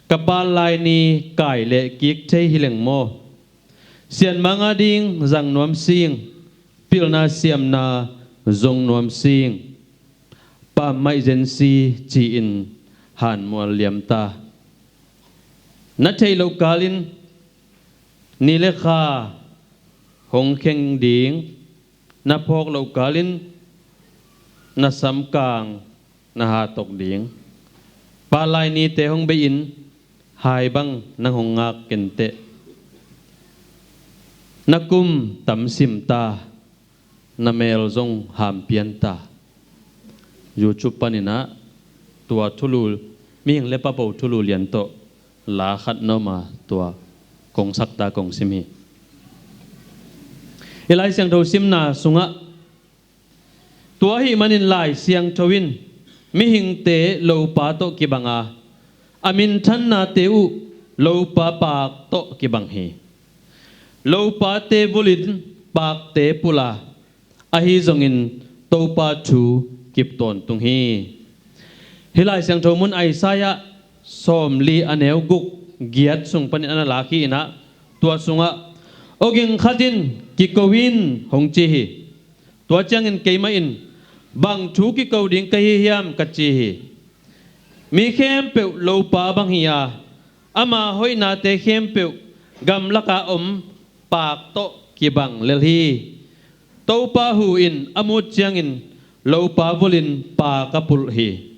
ka pal lai ni kai le kik thei hi leng maw? Sianmang a ding zang nuam sing, pilna siamna zong nuam sing, pammaih zensi ci-in hanmual liam ta. Na theih loh kalin ni le kha hong kheng ding, na phawk loh kalin na samkang na hatok ding. Pal lai nite hong bei-in hai bang nang hong ngak kenteh. Na kum tamsim ta, na mel zong hampian ta. YouTube paninah tua thulu, mihing le papo thulu lian tawh la khat na om a, tua kong sak ta, kong sim hi. I Lai Siangtho simna sungah, tua ahih manin Lai Siangtho in mihingte lopa tawh kibang a, a minthannate uh lopa paak tawh kibang hi. Lopate vulin paakte pulh a, ahi zongin Topa thu kip tawntung hi. Hih Lai Siangtho mun Isaiah sawmli a neu guk giat sung panin a na lak hi inah, tua sungah, aw ging khat in, kiko in, hong ci hi. Tua ciangin keimah in, bang thu kiko ding ka hi hiam, ka ci hi. Mi khempeuh lopa bang hi a, ama hoihnate khempeuh gamlaka om paak tawh kibang lel hi. Topa hu in a mut ciangin lopa vulin paak a pulh hi.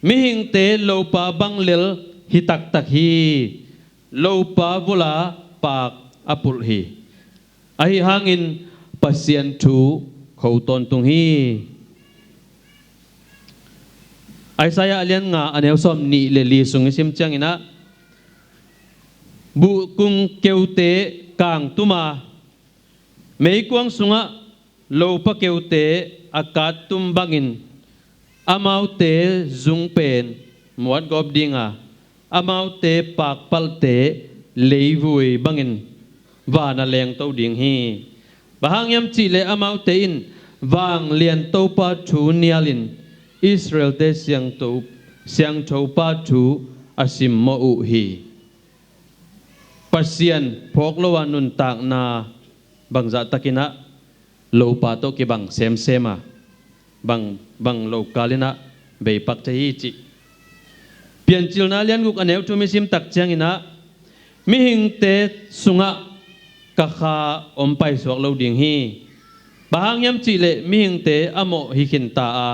Mihingte lopa bang lel hi taktak hi. Lopa vula paak a pulh hi. Ahi hangin Pasian thu kho tawntung hi. Isaiah a lian nga a neu sawm nih le li sung i sim cianginah, buhkung keute kangtuma, meikuang sungah lopa keute a kattum bangin, amaute zung pen muatgawp dinga, amaute pakpalhte leivui bangin vana lengto ding hi. Bang hang hiam cihleh amaute in vanglian Topa thu nialin Israelte siangtho, siangthopa thu a simmawh uh hi. Pasian phawk lo a nuntakna bangzahtakinah lopa tawh kibang semsem a, bang, bang lo kalinah beipak thei hi cih. Piancilna lian guk a neu thum i simtak cianginah, mihingte sungah ka kha om paisuak lo ding hi. Bang hang hiam cihleh mihingte a mawh hi khinta a,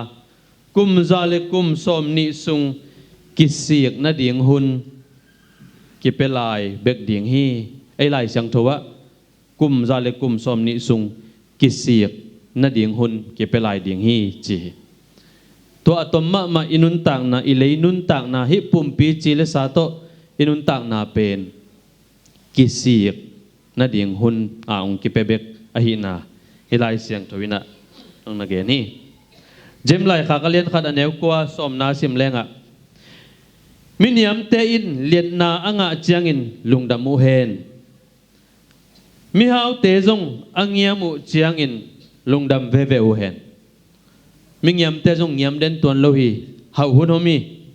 kum za le kum sawm nih sung kisik nading hun kipia lai bek ding hi. Ei Lai Siangtho ah kum za le kum sawm nih sung kisik nading hun kipia lai ding hi ci hi. Tua a tom mahmah i nuntakna, i lei nuntakna, hih pumpi ci le sa tawh i nuntakna pen kisik nading hun a hong kipia bek ahihna hih Lai Siangtho in ah hong na gen hi. James laikhak a lian khat a neu kua sawmna sim lengah, miniamte in liatna a ngah ciangin lungdam uh hen. Mihaute zong a ngiam uh ciangin lungdam veve uh hen. Mingiamte zong ngiam den tuan lo hi, hauh hun om hi.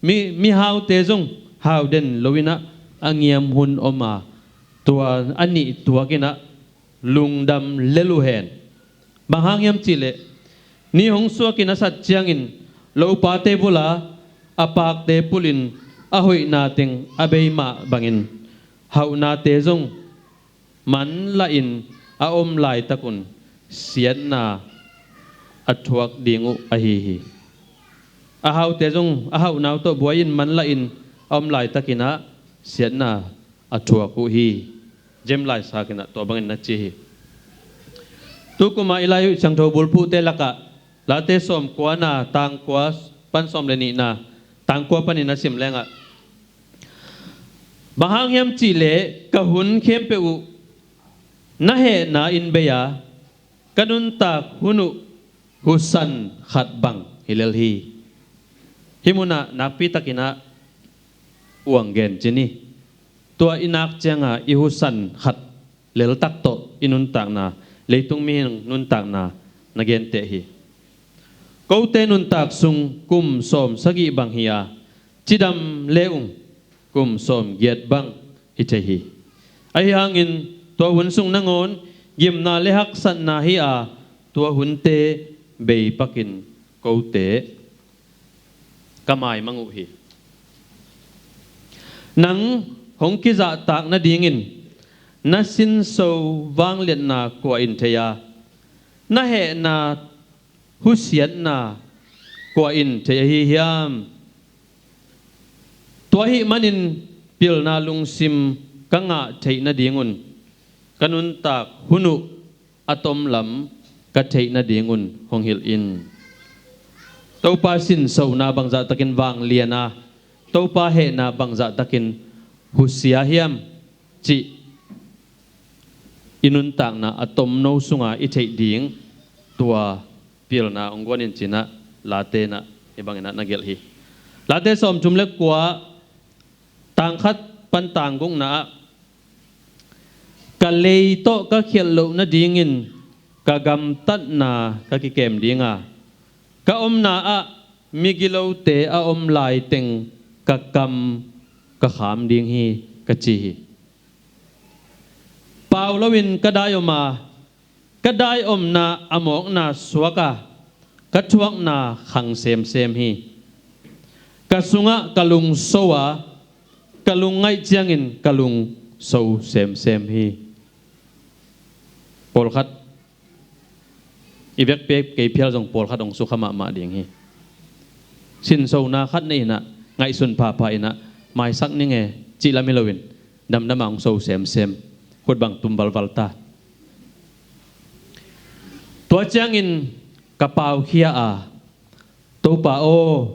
Mi, mihaute zong hau den lo in ah a ngiam hun om a, tua a nih tuak in ah lungdam lel uh hen. Bang hang hiam cihleh ni hong suakin a sat ciangin lopate vula a pakte pulin a hoihna teng a bei mah bangin hauhnate zong manlahin a om laitakun siatna a thuak ding uh ahi hi. A haute zong a hauhnau tawh buai-in manlahin a om laitakin ah siatna a thuak uh hi. James laisak in ah tua bangin na ci hi. Tukum a i Lai Siangtho bulphuhte lakah Late sawmkuana tangkua pan sawm le nihna, tangkua panin a sim lengah, bang hang hiam cihleh ka hun khempeuh uh na hehna in bei a, ka nuntak hun uh husan khat bang hi lel hi. Hih munah nakpitakin ah uang gen cin hi. Tua i nak cianga i husan khat leltak tawh i nuntakna, leitung mihing nuntakna na genteh hi. Kote nuntak sung kum sawm sagih bang hi a, cidam le-ung kum sawm giat bang hi thei hi. Ahi hangin tua hun sung nangawn gimna le haksatna hi a, tua hunte beipakin kote ka maimang uh hi. Nang hong kizahtak nadingin na sinso vangliatna kua in thei a, na hehna husiatna kua in thei ahi hiam? Tua ahih manin pilna lungsim ka ngah theih nadingun ka nuntak hun uh a tomlam ka theih nadingun hong hilh in. Topa sinsona bangzahtakin vanglian a, Topa hehna bangzahtakin husia hiam cih i nuntakna a tomno sunga i theih ding tua pilna hong guanin cinah Late nah hih banginah na gelh hi. Late sawmthum le kua tangkhat pan tanggukna ah, ka lei tawh ka khialh loh nadingin ka gamtatna ka kikem dinga, ka omna ah migilote a om laiteng ka kam ka kham ding hi, ka ci hi. Pau loin ka dai om a, ka dai omna a mawkna suak a, ka thuakna khang semsem hi. Ka sungah ka lung so a, ka lung ngaih ciangin ka lung so semsem hi. Pawlkhat i vekpi kei phial zong pawlkhat hong sukha mahmah ding hi. Sinsona khat nei inah, ngaihsun phapha inah, maisak ning e cih lam hi loin damdam a hong so semsem, khut bang tum valval ta. Tua ciangin ka paukhia a, Topa aw,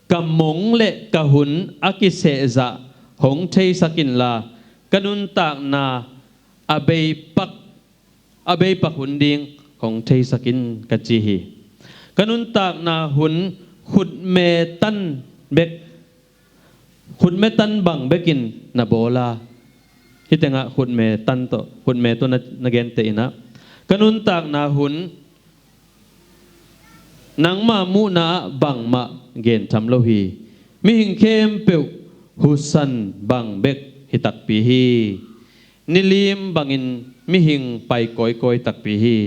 ka mong le ka hun a kisehzah hong theisak inla, ka nuntakna a beipak, a beipak hun ding hong theisak in, ka ci hi. Ka nuntakna hun khutme tan bek, khutme tan bang bekin na bawl a, hih tengah khutme tan tawh, khutme tawh na, na genteh inah, ka nuntakna hun nangma muhna ah bangmah gentham lo hi. Mihing khempeuh husan bang bek hi takpi hi. Nilim bangin mihing pai kawikawi takpi hi.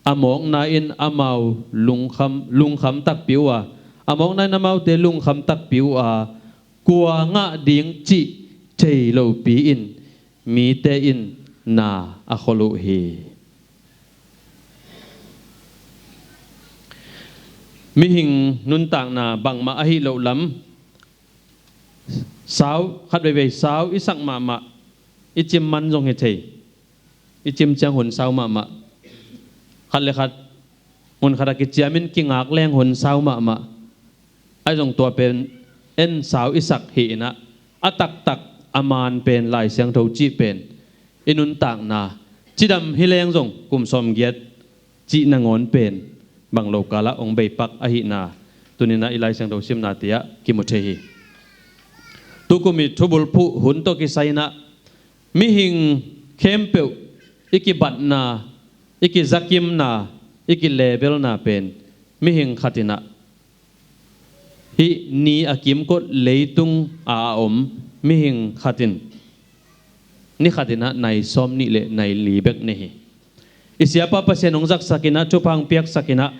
A mawkna in amau lungkham, lungkham takpi uh a, a mawkna in amaute lungkham takpi uh a, kua ngah ding cih thei lopi in mite in na a khol uh hi. Mihing nuntakna bangmah ahi loh lam, sau, khat veivei sau i sak mahmah, i cim man zong hi thei, i cim ciang hun sau mahmah, khat le khat, mun khat a kiciamin kingak leng hun sau mahmah, ahi zong tua pen en sau i sak hi inah, a taktak a man pen Lai Siangtho cih pen i nuntakna, cidam hi leng zong kum sawmgiat cih nangawn pen bang lo kalah hong beipak ahihna tuninah i Lai Siangtho simnate ah kimu thei hi. Tukum i thubulphuh hun tawh kisai inah mihing khempeuh i kibatna, i kizakimna, i kilevelna pen mihing khat inah hih ni a kimkot leitung a a om mihing khat in ni khat inah nai sawm nih le nai li bek nei hi. I siapa Pasian hong zaksak inah, thupha hong piaksak inah,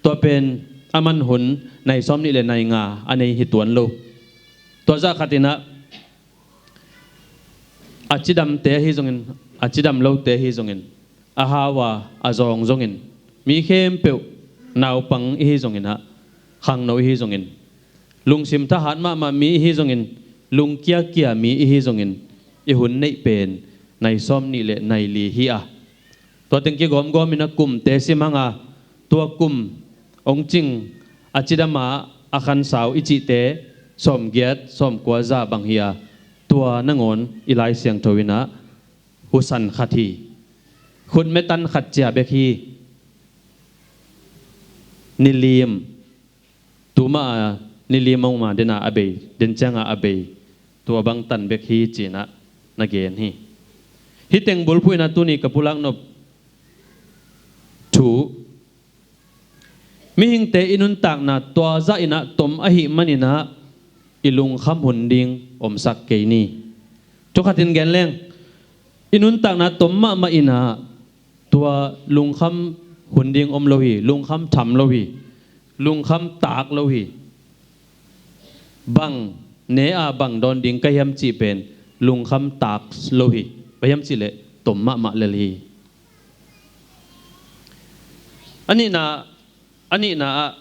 tua pen a man hun nai sawm nih le nai nga a nei hi tuan lo. Tua zah khat inah a cidamte ahi zongin, a cidam lote ahi zongin, a hau a, a zawng zongin, mi khempeuh, naupang ihi zongin ah, khangno ihi zongin, lungsim thahat mahmah mi ihi zongin, lungkiakia mi ihi zongin, i hun neih pen nai sawm nih le nai li hi a, tua teng kigawmgawm inah kumte sim hang a, tua kum hong cing a cidam a a khansau i cihte sawmgiat sawmkua za bang hi a, tua nangawn i Lai Siangtho inah husan khat hi. Khutme tan khat cia bek hi. Nilim, tuma a nilim hong ma dena a bei, den cianga a bei, tua bang tan bek hi ci inah na gen hi. Hih teng bulphuh inah tuni ka pulak nop thu, mihingte i nuntakna tua zah inah tom ahih man inah i lungkham hun ding omsak kei ni. Thu khat in gen leng, i nuntakna tom mahmah inah tua lungkham hun ding om lo hi, lungkham tham lo hi, lungkham taak lo hi. Bang ne a bang dawn ding ka hiam cih pen lungkham taak lo hi. Bang hiam cih leh tom mahmah lel hi. A nihna, a nihna ah,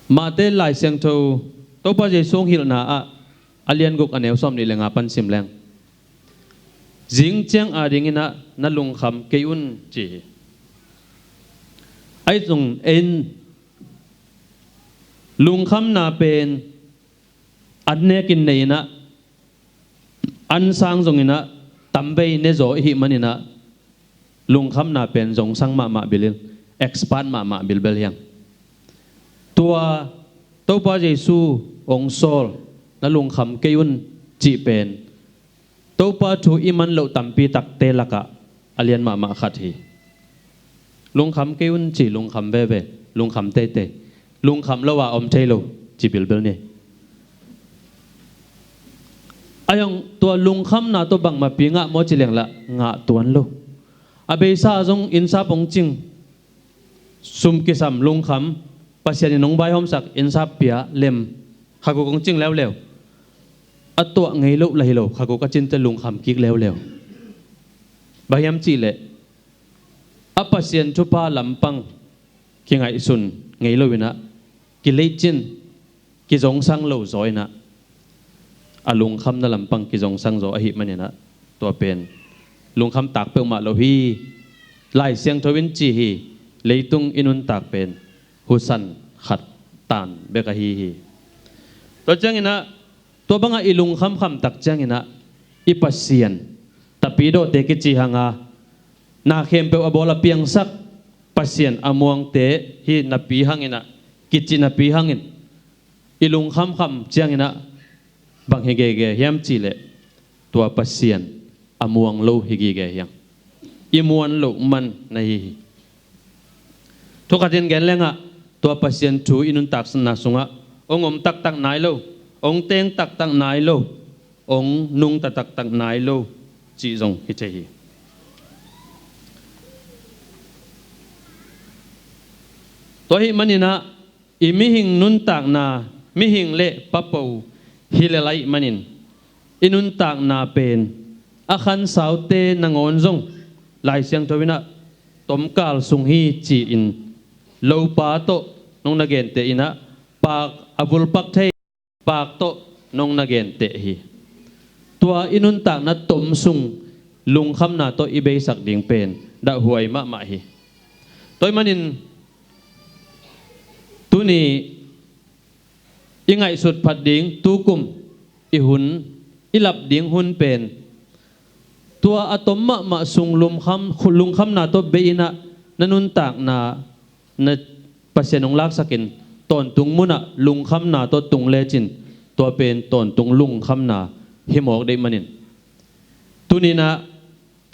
Mate Lai Siangtho, Topa Jesu hong hilhna ah, a lian guk a neu sawm nih le nga pan sim leng, zing ciang a ding inah na lungkham kei un ci hi. Ahi zong en, lungkhamna pen an nekin nei inah, an sang zong inah, tamvei ne zaw ihih man inah, lungkhamna pen zongsang mahmah bil in, expert mahmah bilbel hiang. Tua Topa Jesu hong sawl, na lungkham kei un cih pen Topa thu i man loh tampi takte lakah a lian mahmah khat hi. Lungkham kei un ci, lungkham veve, lungkham teitei, lungkham lo a om thei lo ci bilbel ni. A hiang tua lungkhamna tawh bangmah pi ngah maw ci leng lah ngah tuan lo. A beisa zong innsap hong cing, sum kisam, lungkham, Pasian in hong vaihawmsak, innsap pia, lem, khaguk hong cing leuleu. A tuah ngei loh lah hi lo, khaguk a cinte lungkham kik leuleu. Bang hiam cih leh a Pasian thupha lampang kingaihsun ngei lo inah, kileicin, kizongsang lo zaw inah, a lungkhamna lampang kizongsang zaw ahih man inah, tua pen lungkham taak peuhmah lo hi. Lai Siangtho in ci hi, leitung i nuntak pen husan khat tan bek ahi hi. Tua ciang inah, tua bangah i lungkham khamtak ciang inah, i Pasian, tapidawte kici hang a, na khempeuh a bawl a piangsak Pasian a muangte hi napi hang inah, kici napi hangin, i lungkham kham ciang inah bang hi gege hiam cih leh, tua Pasian a muang lo hi gige hiang. I muan loh man na hi hi. Thu khat in gen leng ah, tua Pasian thu i nuntakna sungah hong om taktak nai lo, hong teng taktak nai lo, hong nungta taktak nai lo cih zong hi thei hi. Tua ahih man inah, i mihing nuntakna, mihing le papo hi lel ahih manin, i nuntakna pen a khansaute nangawn zong Lai Siangtho inah tomkal sung hi ci-in lopa tawh nong na genteh in ah, paak a vulpak thei paak tawh nong na genteh hi. Tua i nuntakna tom sung lungkhamna tawh i beisak ding pen dahhuai mahmah hi. Tua ahih manin tuni i ngaihsut phat ding tukum i hun, i lap ding hun pen tua a tom mahmah sung lungkham, lungkhamna tawh bei in ah, na nuntakna na Pasian hong laksakin tawntung munah lungkhamna tawh tung lecin, tua pen tawntung lungkhamna hi mawk deih manin, tuni in ah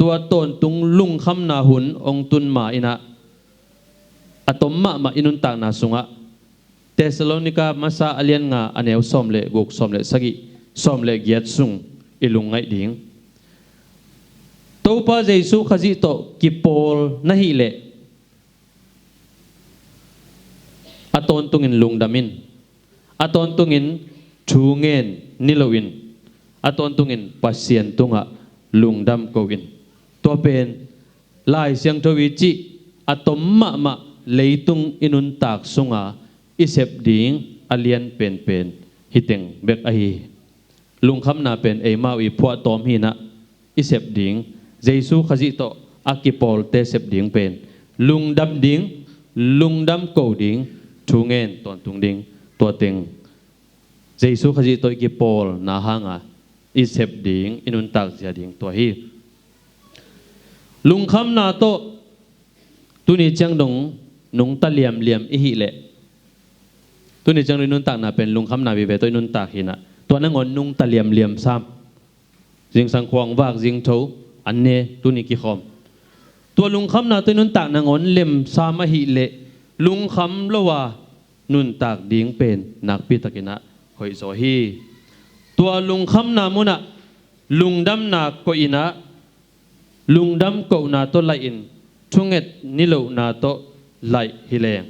tua tawntung lungkhamna hun hong tun ma in ah, a tom mahmah i nuntakna sungah Thessalonika masa a lian nga a neu sawm le guk, sawm le sagih, sawm le giat sung i lungngaih ding. Topa Jesu Khazih tawh kipawl na hih leh a tawntungin lungdam in, a tawntungin thu ngen ni lo in, a tawntungin Pasian tungah lungdam ko in. Tua pen Lai Siangtho i cih a tom mahmah leitung i nuntak sunga i sep ding a lian penpen hi teng bek ahi hi. Lungkhamna pen eimau i phuahtawm hi in ah, i sep ding, Jesu Khazih tawh a kipawlte sep ding pen lungdam ding, lungdam ko ding, thu ngen tawntung ding, tua teng Jesu Khazih tawh i kipawlna hanga i sep ding, i nuntak zia ding tua hi. Lungkhamna tawh tuni ciang dong nungta liamliam i hih leh, tuni ciang dong i nuntakna pen lungkhamna vive tawh i nuntak hi in ah, tua nangawn nungta liamliam sam. Zingsang khua hong vak, zingtho an ne, tuni kikhawm. Tua lungkhamna tawh i nuntak nangawn lem sam ahih leh, lungkham lo a nuntak ding pen nakpi takin ah hoih zaw hi. Tua lungkhamna munah lungdamna koih in ah, lungdam kohna tawh laih in, thunget nilohna tawh laih hi leng,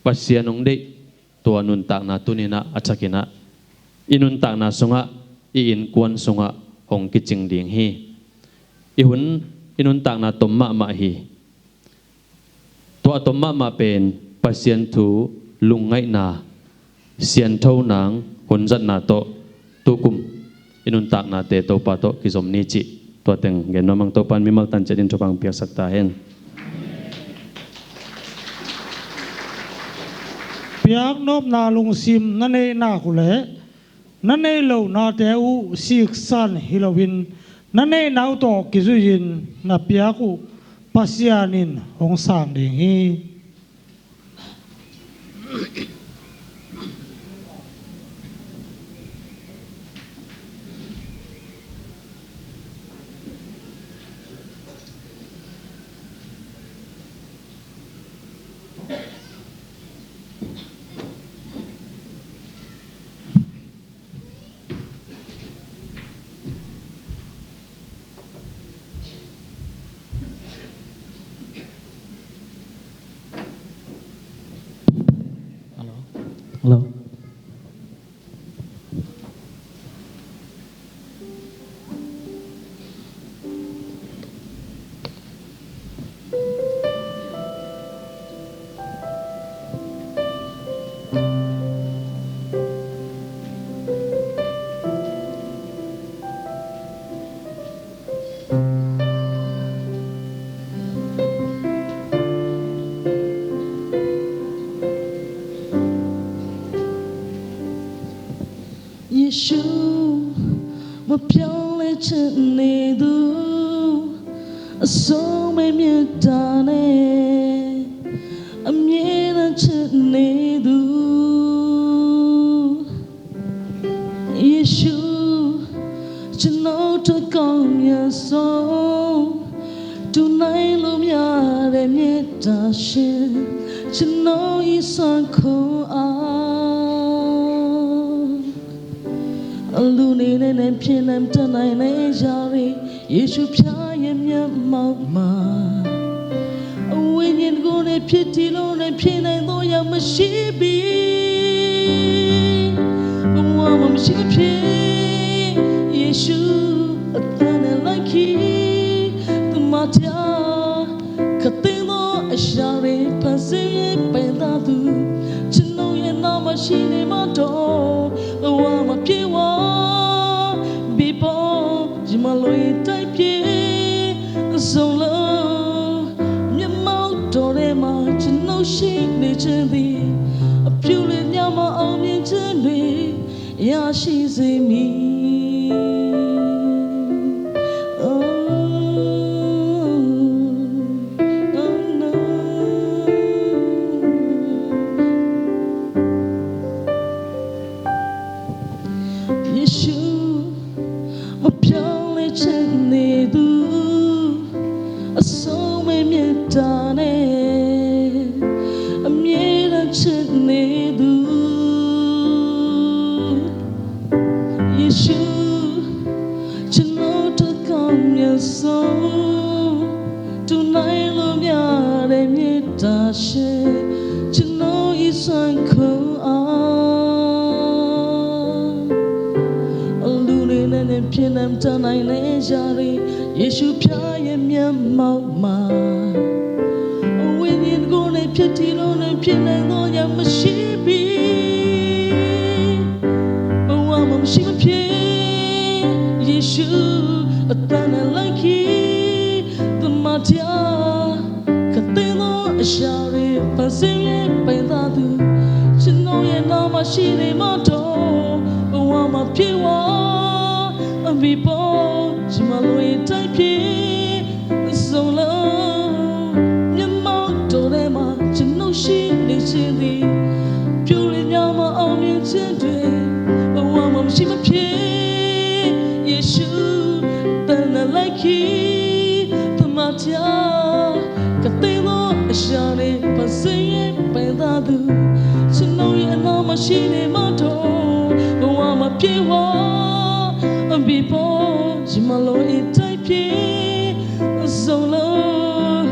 Pasian hong deih tua nuntakna tuni in ah a thakin ah, i nuntakna sungah, i innkuan sungah hong kicing ding hi. I hun, i nuntakna tom mahmah hi. Tua a tom mahmah pen Pasian thu lungngaihna, sianthonang hunzatna tawh tukum i nuntaknate Topa tawh kizom ni cih tua teng gen nuam ing. Topa in mimal tan ciat in thupha hong piaksak ta hen. Piaknopna lungsim na neih nak uh leh na neih lohnate uh siksan hi loin, na neihna uh tawh kizui-in na piak uh Pasian in hong sang ding hi. Hello. Hello. Yesu, မပြောင်းလဲခြင်းနေသူ အဆုံးမမြတ်တာနဲ့ အမြဲတမ်းချစ်နေသူ ယေရှု ကျွန်တော်အတွက်ကောင်းမြတ်ဆုံး တူနိုင်လို့မရတဲ့မေတ္တာရှင် ကျွန်တော်ရဲ့စိတ်ခွန်အား အလူနေနဲ့နဲ့ ဖြစ်နိုင်တတ်နိုင်တဲ့အရာတွေ ယေရှုဖျားရဲ့မျက်မှောက်မှာ အဝိညာဉ်ကိုယ်နဲ့ ဖြစ်တည်လို့နဲ့ ဖြစ်နိုင်သောအရာမရှိပြီ။ ဘဝမှာမရှိမဖြစ် ယေရှုအသက်နဲ့လိုက်ခဲ့ သမ္မာတရား ခပ်သိမ်းသောအရာတွေ ဖန်ဆင်းရေးပိုင် ရှိနေမှတော့ ဘဝမှာပြေဝါ ဘီပေါ် ယမလွေတိုက်ပြေ ဆုံးလို့ မျက်မှောက်တော်ထဲမှာ ကျွန်ုပ်ရှိနေခြင်းသည် အပြုလေများမှအောင်မြင်ခြင်းတွေ ရရှိစေမည်။ ယေရှု မပြောင်းလဲချင်နေသူ အဆုံးမမြင်တာနဲ့ အမြဲတမ်းချစ်နေသူ ယေရှု ကျွန်တော်တို့ကောင်းမြတ်ဆုံး တူနိုင်လို့မရတဲ့မေတ္တာရှင် ကျွန်တော်၏စွမ်းကုန်အား အလူတွေနဲ့လည်း ဖြစ်နိုင်တတ်နိုင်တဲ့အရာတွေ ယေရှုဖျားရဲ့မျက်မှောက်မှာ ဝိညာဉ်ကိုယ်နဲ့ ဖြစ်တည်လို့လည်း ဖြစ်နိုင်သောအရာမရှိပြီ။ ဘဝမှာမရှိမဖြစ် ယေရှုအသံနဲ့ လိုက်ခဲ့ သမ္မာတရား ကသင့်သောအရာတွေ ဖန်ဆင်းရေးပိုင်သားသူ ကျွန်တော်ရဲ့နာမှာရှိနေမှတော့ ဘဝမှာပြေဝါ အမီးပေါ် ယမလွေတိုက်ပြေ ဆုံးလို့ မျက်မှောက်တော်ထဲမှာ ကျွန်ုပ်ရှိနေခြင်းသည် ပြုလေများမှအောင်မြင်ခြင်းတွေ ဘဝမှာမရှိမဖြစ် ယေရှု သံနဲ့ လိုက်ခဲ့ သမ္မာတရား ကသင့်သောအရာတွေ ဖန်ဆင်းရေးပိုင်သားသူ ကျွန်ုပ်ရဲ့အနာမှာရှိနေမှတော့ ဘဝမှာပြေဝါ အမီးပေါ် ယမလွေတိုက်ပြေ ဆုံးလို့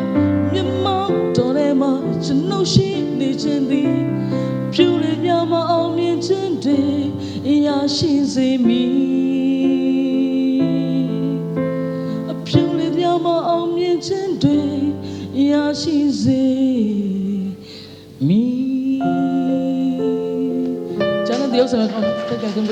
မျက်မှောက်တော်ထဲမှာ ကျွန်ုပ်ရှိနေခြင်းသည် ပြုလေများမှအောင်မြင်ခြင်းတွေ ရရှိစေမည်။ အပြုလေများမှအောင်မြင်ခြင်းတွေ ရရှိစေမည်။ ကျမ်းနဲ့ သရုပ်ဆောင်များကောင်း ဖက်ကံကျမ်း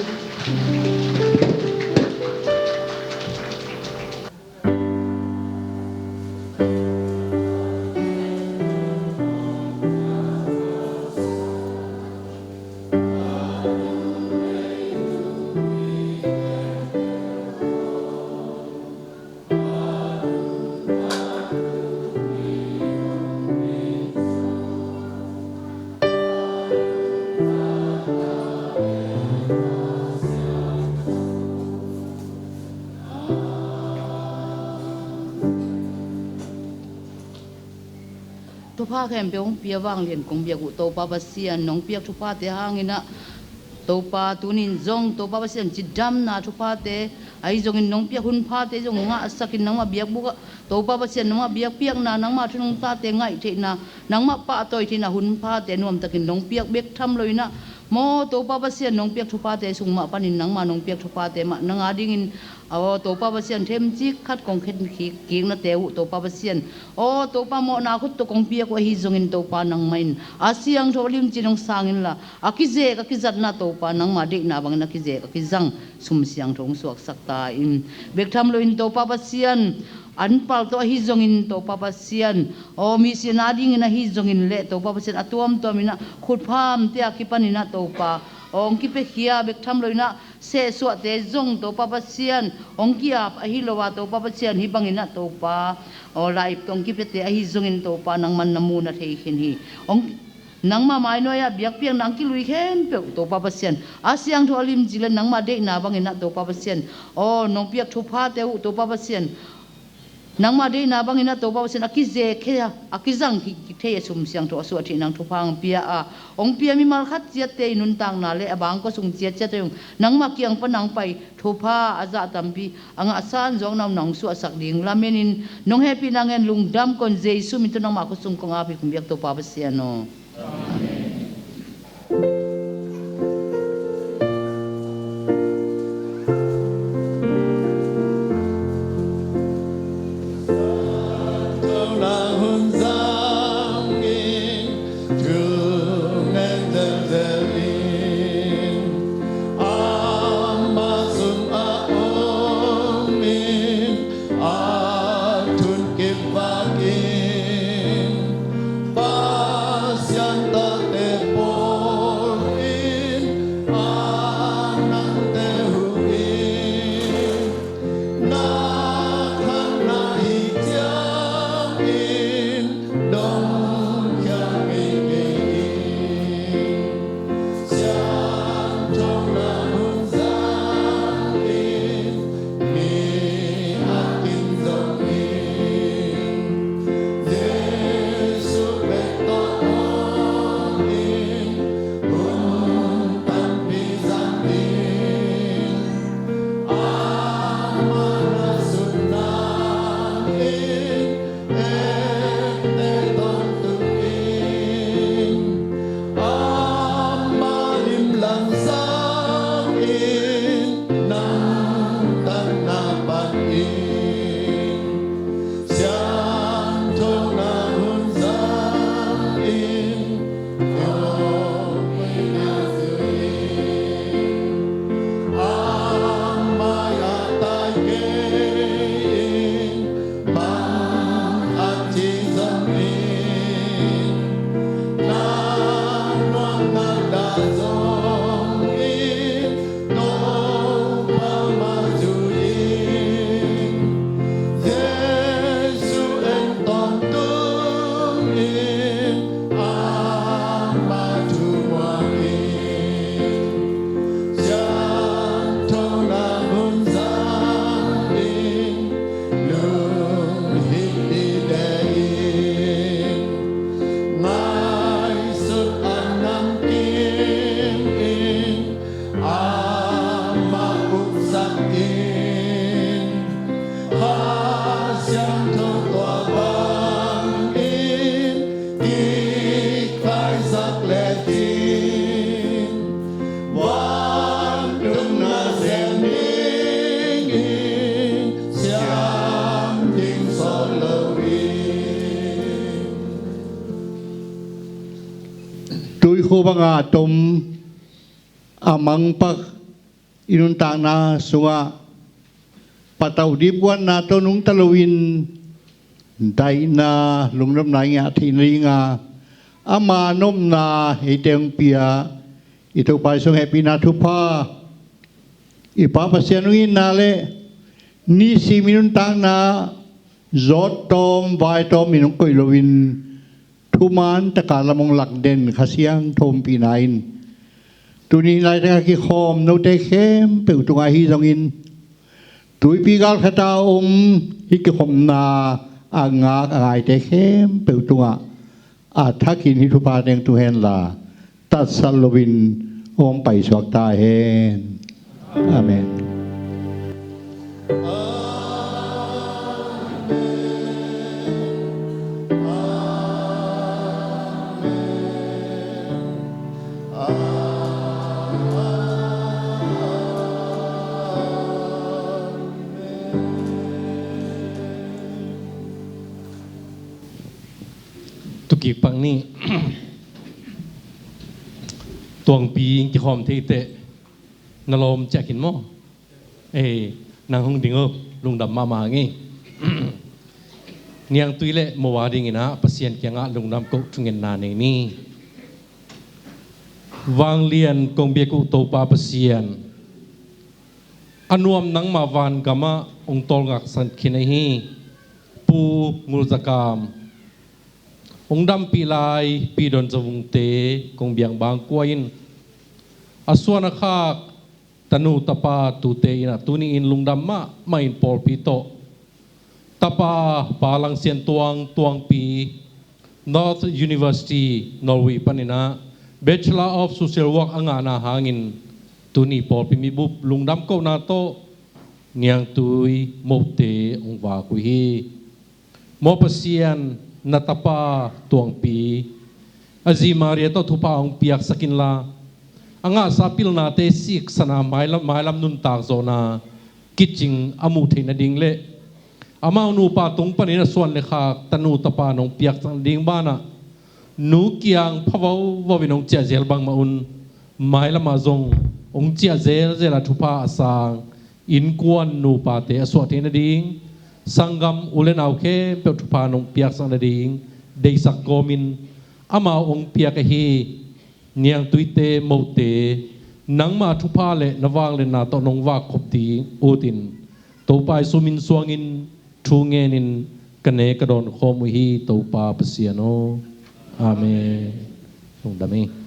Thupha khempeuh hong pia vanglian kong biak uh Topa Pasian, nong piak thuphate hangin ah Topa, tunin zong Topa Pasian, cidamna thuphate, ahi zongin nong piak hun phate zong ngahsakin nangmah biakbuk ah Topa Pasian, nangmah biakpiakna, nangmah thunungtate ngaih theihna, nangmah pahtawi theihna hun phate nuamtakin nong piak bek tham loin ah, maw Topa Pasian, nong piak thuphate sung mah panin nangmah nong piak thuphate mah nang adingin, aw Topa Pasian, themcik khat kong khen kik, kiknate uh Topa Pasian, aw Topa, mawhna khut tawh kong piak uh ahi zongin Topa, nangmah in a siangtho a limci nong sang inla, a kizek a kizatna Topa, nangmah deihna bangin a kizek a kizang sum siangtho hong suaksak ta in, bek tham loin Topa Pasian, an pal tawh ahi zongin Topa Pasian, aw mihsin adingin ahi zongin le Topa Pasian, a tuamtuamin ah khutphamte a kipanin ah Topa, aw hong kipiakhia, bek tham loin ah sehsuahte zong Topa Pasian, hong ki-ap ahi lo a Topa Pasian, hih bangin ah Topa, aw laip tawh hong kipiate ahi zongin Topa, nangman na mu na thei khin hi. Hong, nangmah mainuai ah biakpiakna hong kilui khempeuh Topa Pasian, a siangtho a limci le nangmah deihna bangin ah Topa Pasian, aw nong piak thuphate uh Topa Pasian, nangmah deihna bangin ah Topa Pasian, a kizek khia, a kizang kik thei a sum siangtho a suah theih nang thupha hong pia a, hong pia mimal khat ciatte i nuntakna le a bangkua sung ciatciatte zong nangmah kiang pan hong pai, thupha a zah tampi a ngahsan zawkna uh nang suahsak ding lamenin, nong hehpihna ngen lungdam kon Jesu min tawh nangmah khut sung kong ap hi, kong biak Topa Pasian aw. Pasian tate pawl in a nangte huh in na khanna hi ciangin dongkhia keikei in. Siangtho na hun zangin mi a kin zongin Jesu bek tawh hawmin hun tampi zangin amah na sut nangin ekte tawntung in amah lim lamsang in nangtanna pan in siangtho na hun zangin Amah a tai kei in bang a ci zongin na nuamna dah zongin Topa mah zui in Jesu en tawntung in amah thu muang in siangtho na hun zangin lungkimte in ngaihsut a namkim in amah upsak in Kha Siangtho tua bangin kikaisak lecin vantung na sem dingin siam ding sawt lo in. Tuikhuk banga tom a mangpak i nuntakna sungah patauh dipkuatna tawh nungta loin daihna lungdamna i ngah theih nadinga ama nopna eite hong pia i Topa i sung hehpihna thupha i Pa Pasian hong itna le nisim i nuntakna zawt tawm vai tawm in hong koih loin thuman taka lam hong lak den Kha Siangtho ompihna in tuni laitak a kikhawm note khempeuh tungah ahi zongin tuipi galkhat a om hih kikhopna a ngak a ngaite khempeuh tungah a thakin hih thupha teng tung henla tatsat loin hong paisuak ta hen. Amen. Tukik pak ni. Tuangpi kikhawm theiteh na lawm ciah khin maw? Ei, nang hong ding uh lungdam mahmah ngei. Niangtui le moa dingin ah Pasian kiangah lungdam koh thungetna nei ni. Vanglian kong biak uh Topa Pasian, a nuam nangmah vangamah hong tawlngaksak khin ahi Pu Ngulzakam hong dampih lai Pi Don Zavungte kong biak bang kua in a suan a khak tanu tapa tute in ah tuni in lungdam mahmah in pawlpi tawh tapa Pa Langsian Tuang Tuangpi North University Norway panin ah Bachelor of Social Work a ngahna hangin tuni pawlpi mibup lungdam kohna tawh niangtui mohte hong vak uh hi. Maw Pasian, na tapa Tuangpi a zi Maria tawh thupha hong piaksak inla a ngahsa pilnate siksan a mailam, mailam nuntak zawhna kicing a muh theih nading le amau nupa tung panin a suan le khak tanu tapa nong piaksak nading banah nu kiang pha vauvo in hong ciah zel bangmah un mailamah zong hong ciah zelzel a thupha a sang innkuan nupate a suah theih nading Sanggam u le nau khempeuh thupha nong piaksak nading deihsak kawmin amau hong piak ahi niangtuite mote, nangma thupha le na vangliatna tawh nong vakkhop ding utin Topa Jesu min suangin thu ngenin ka ne ka dawn khawm uh hi, Topa Pasian aw. Amen. Lungdam hi.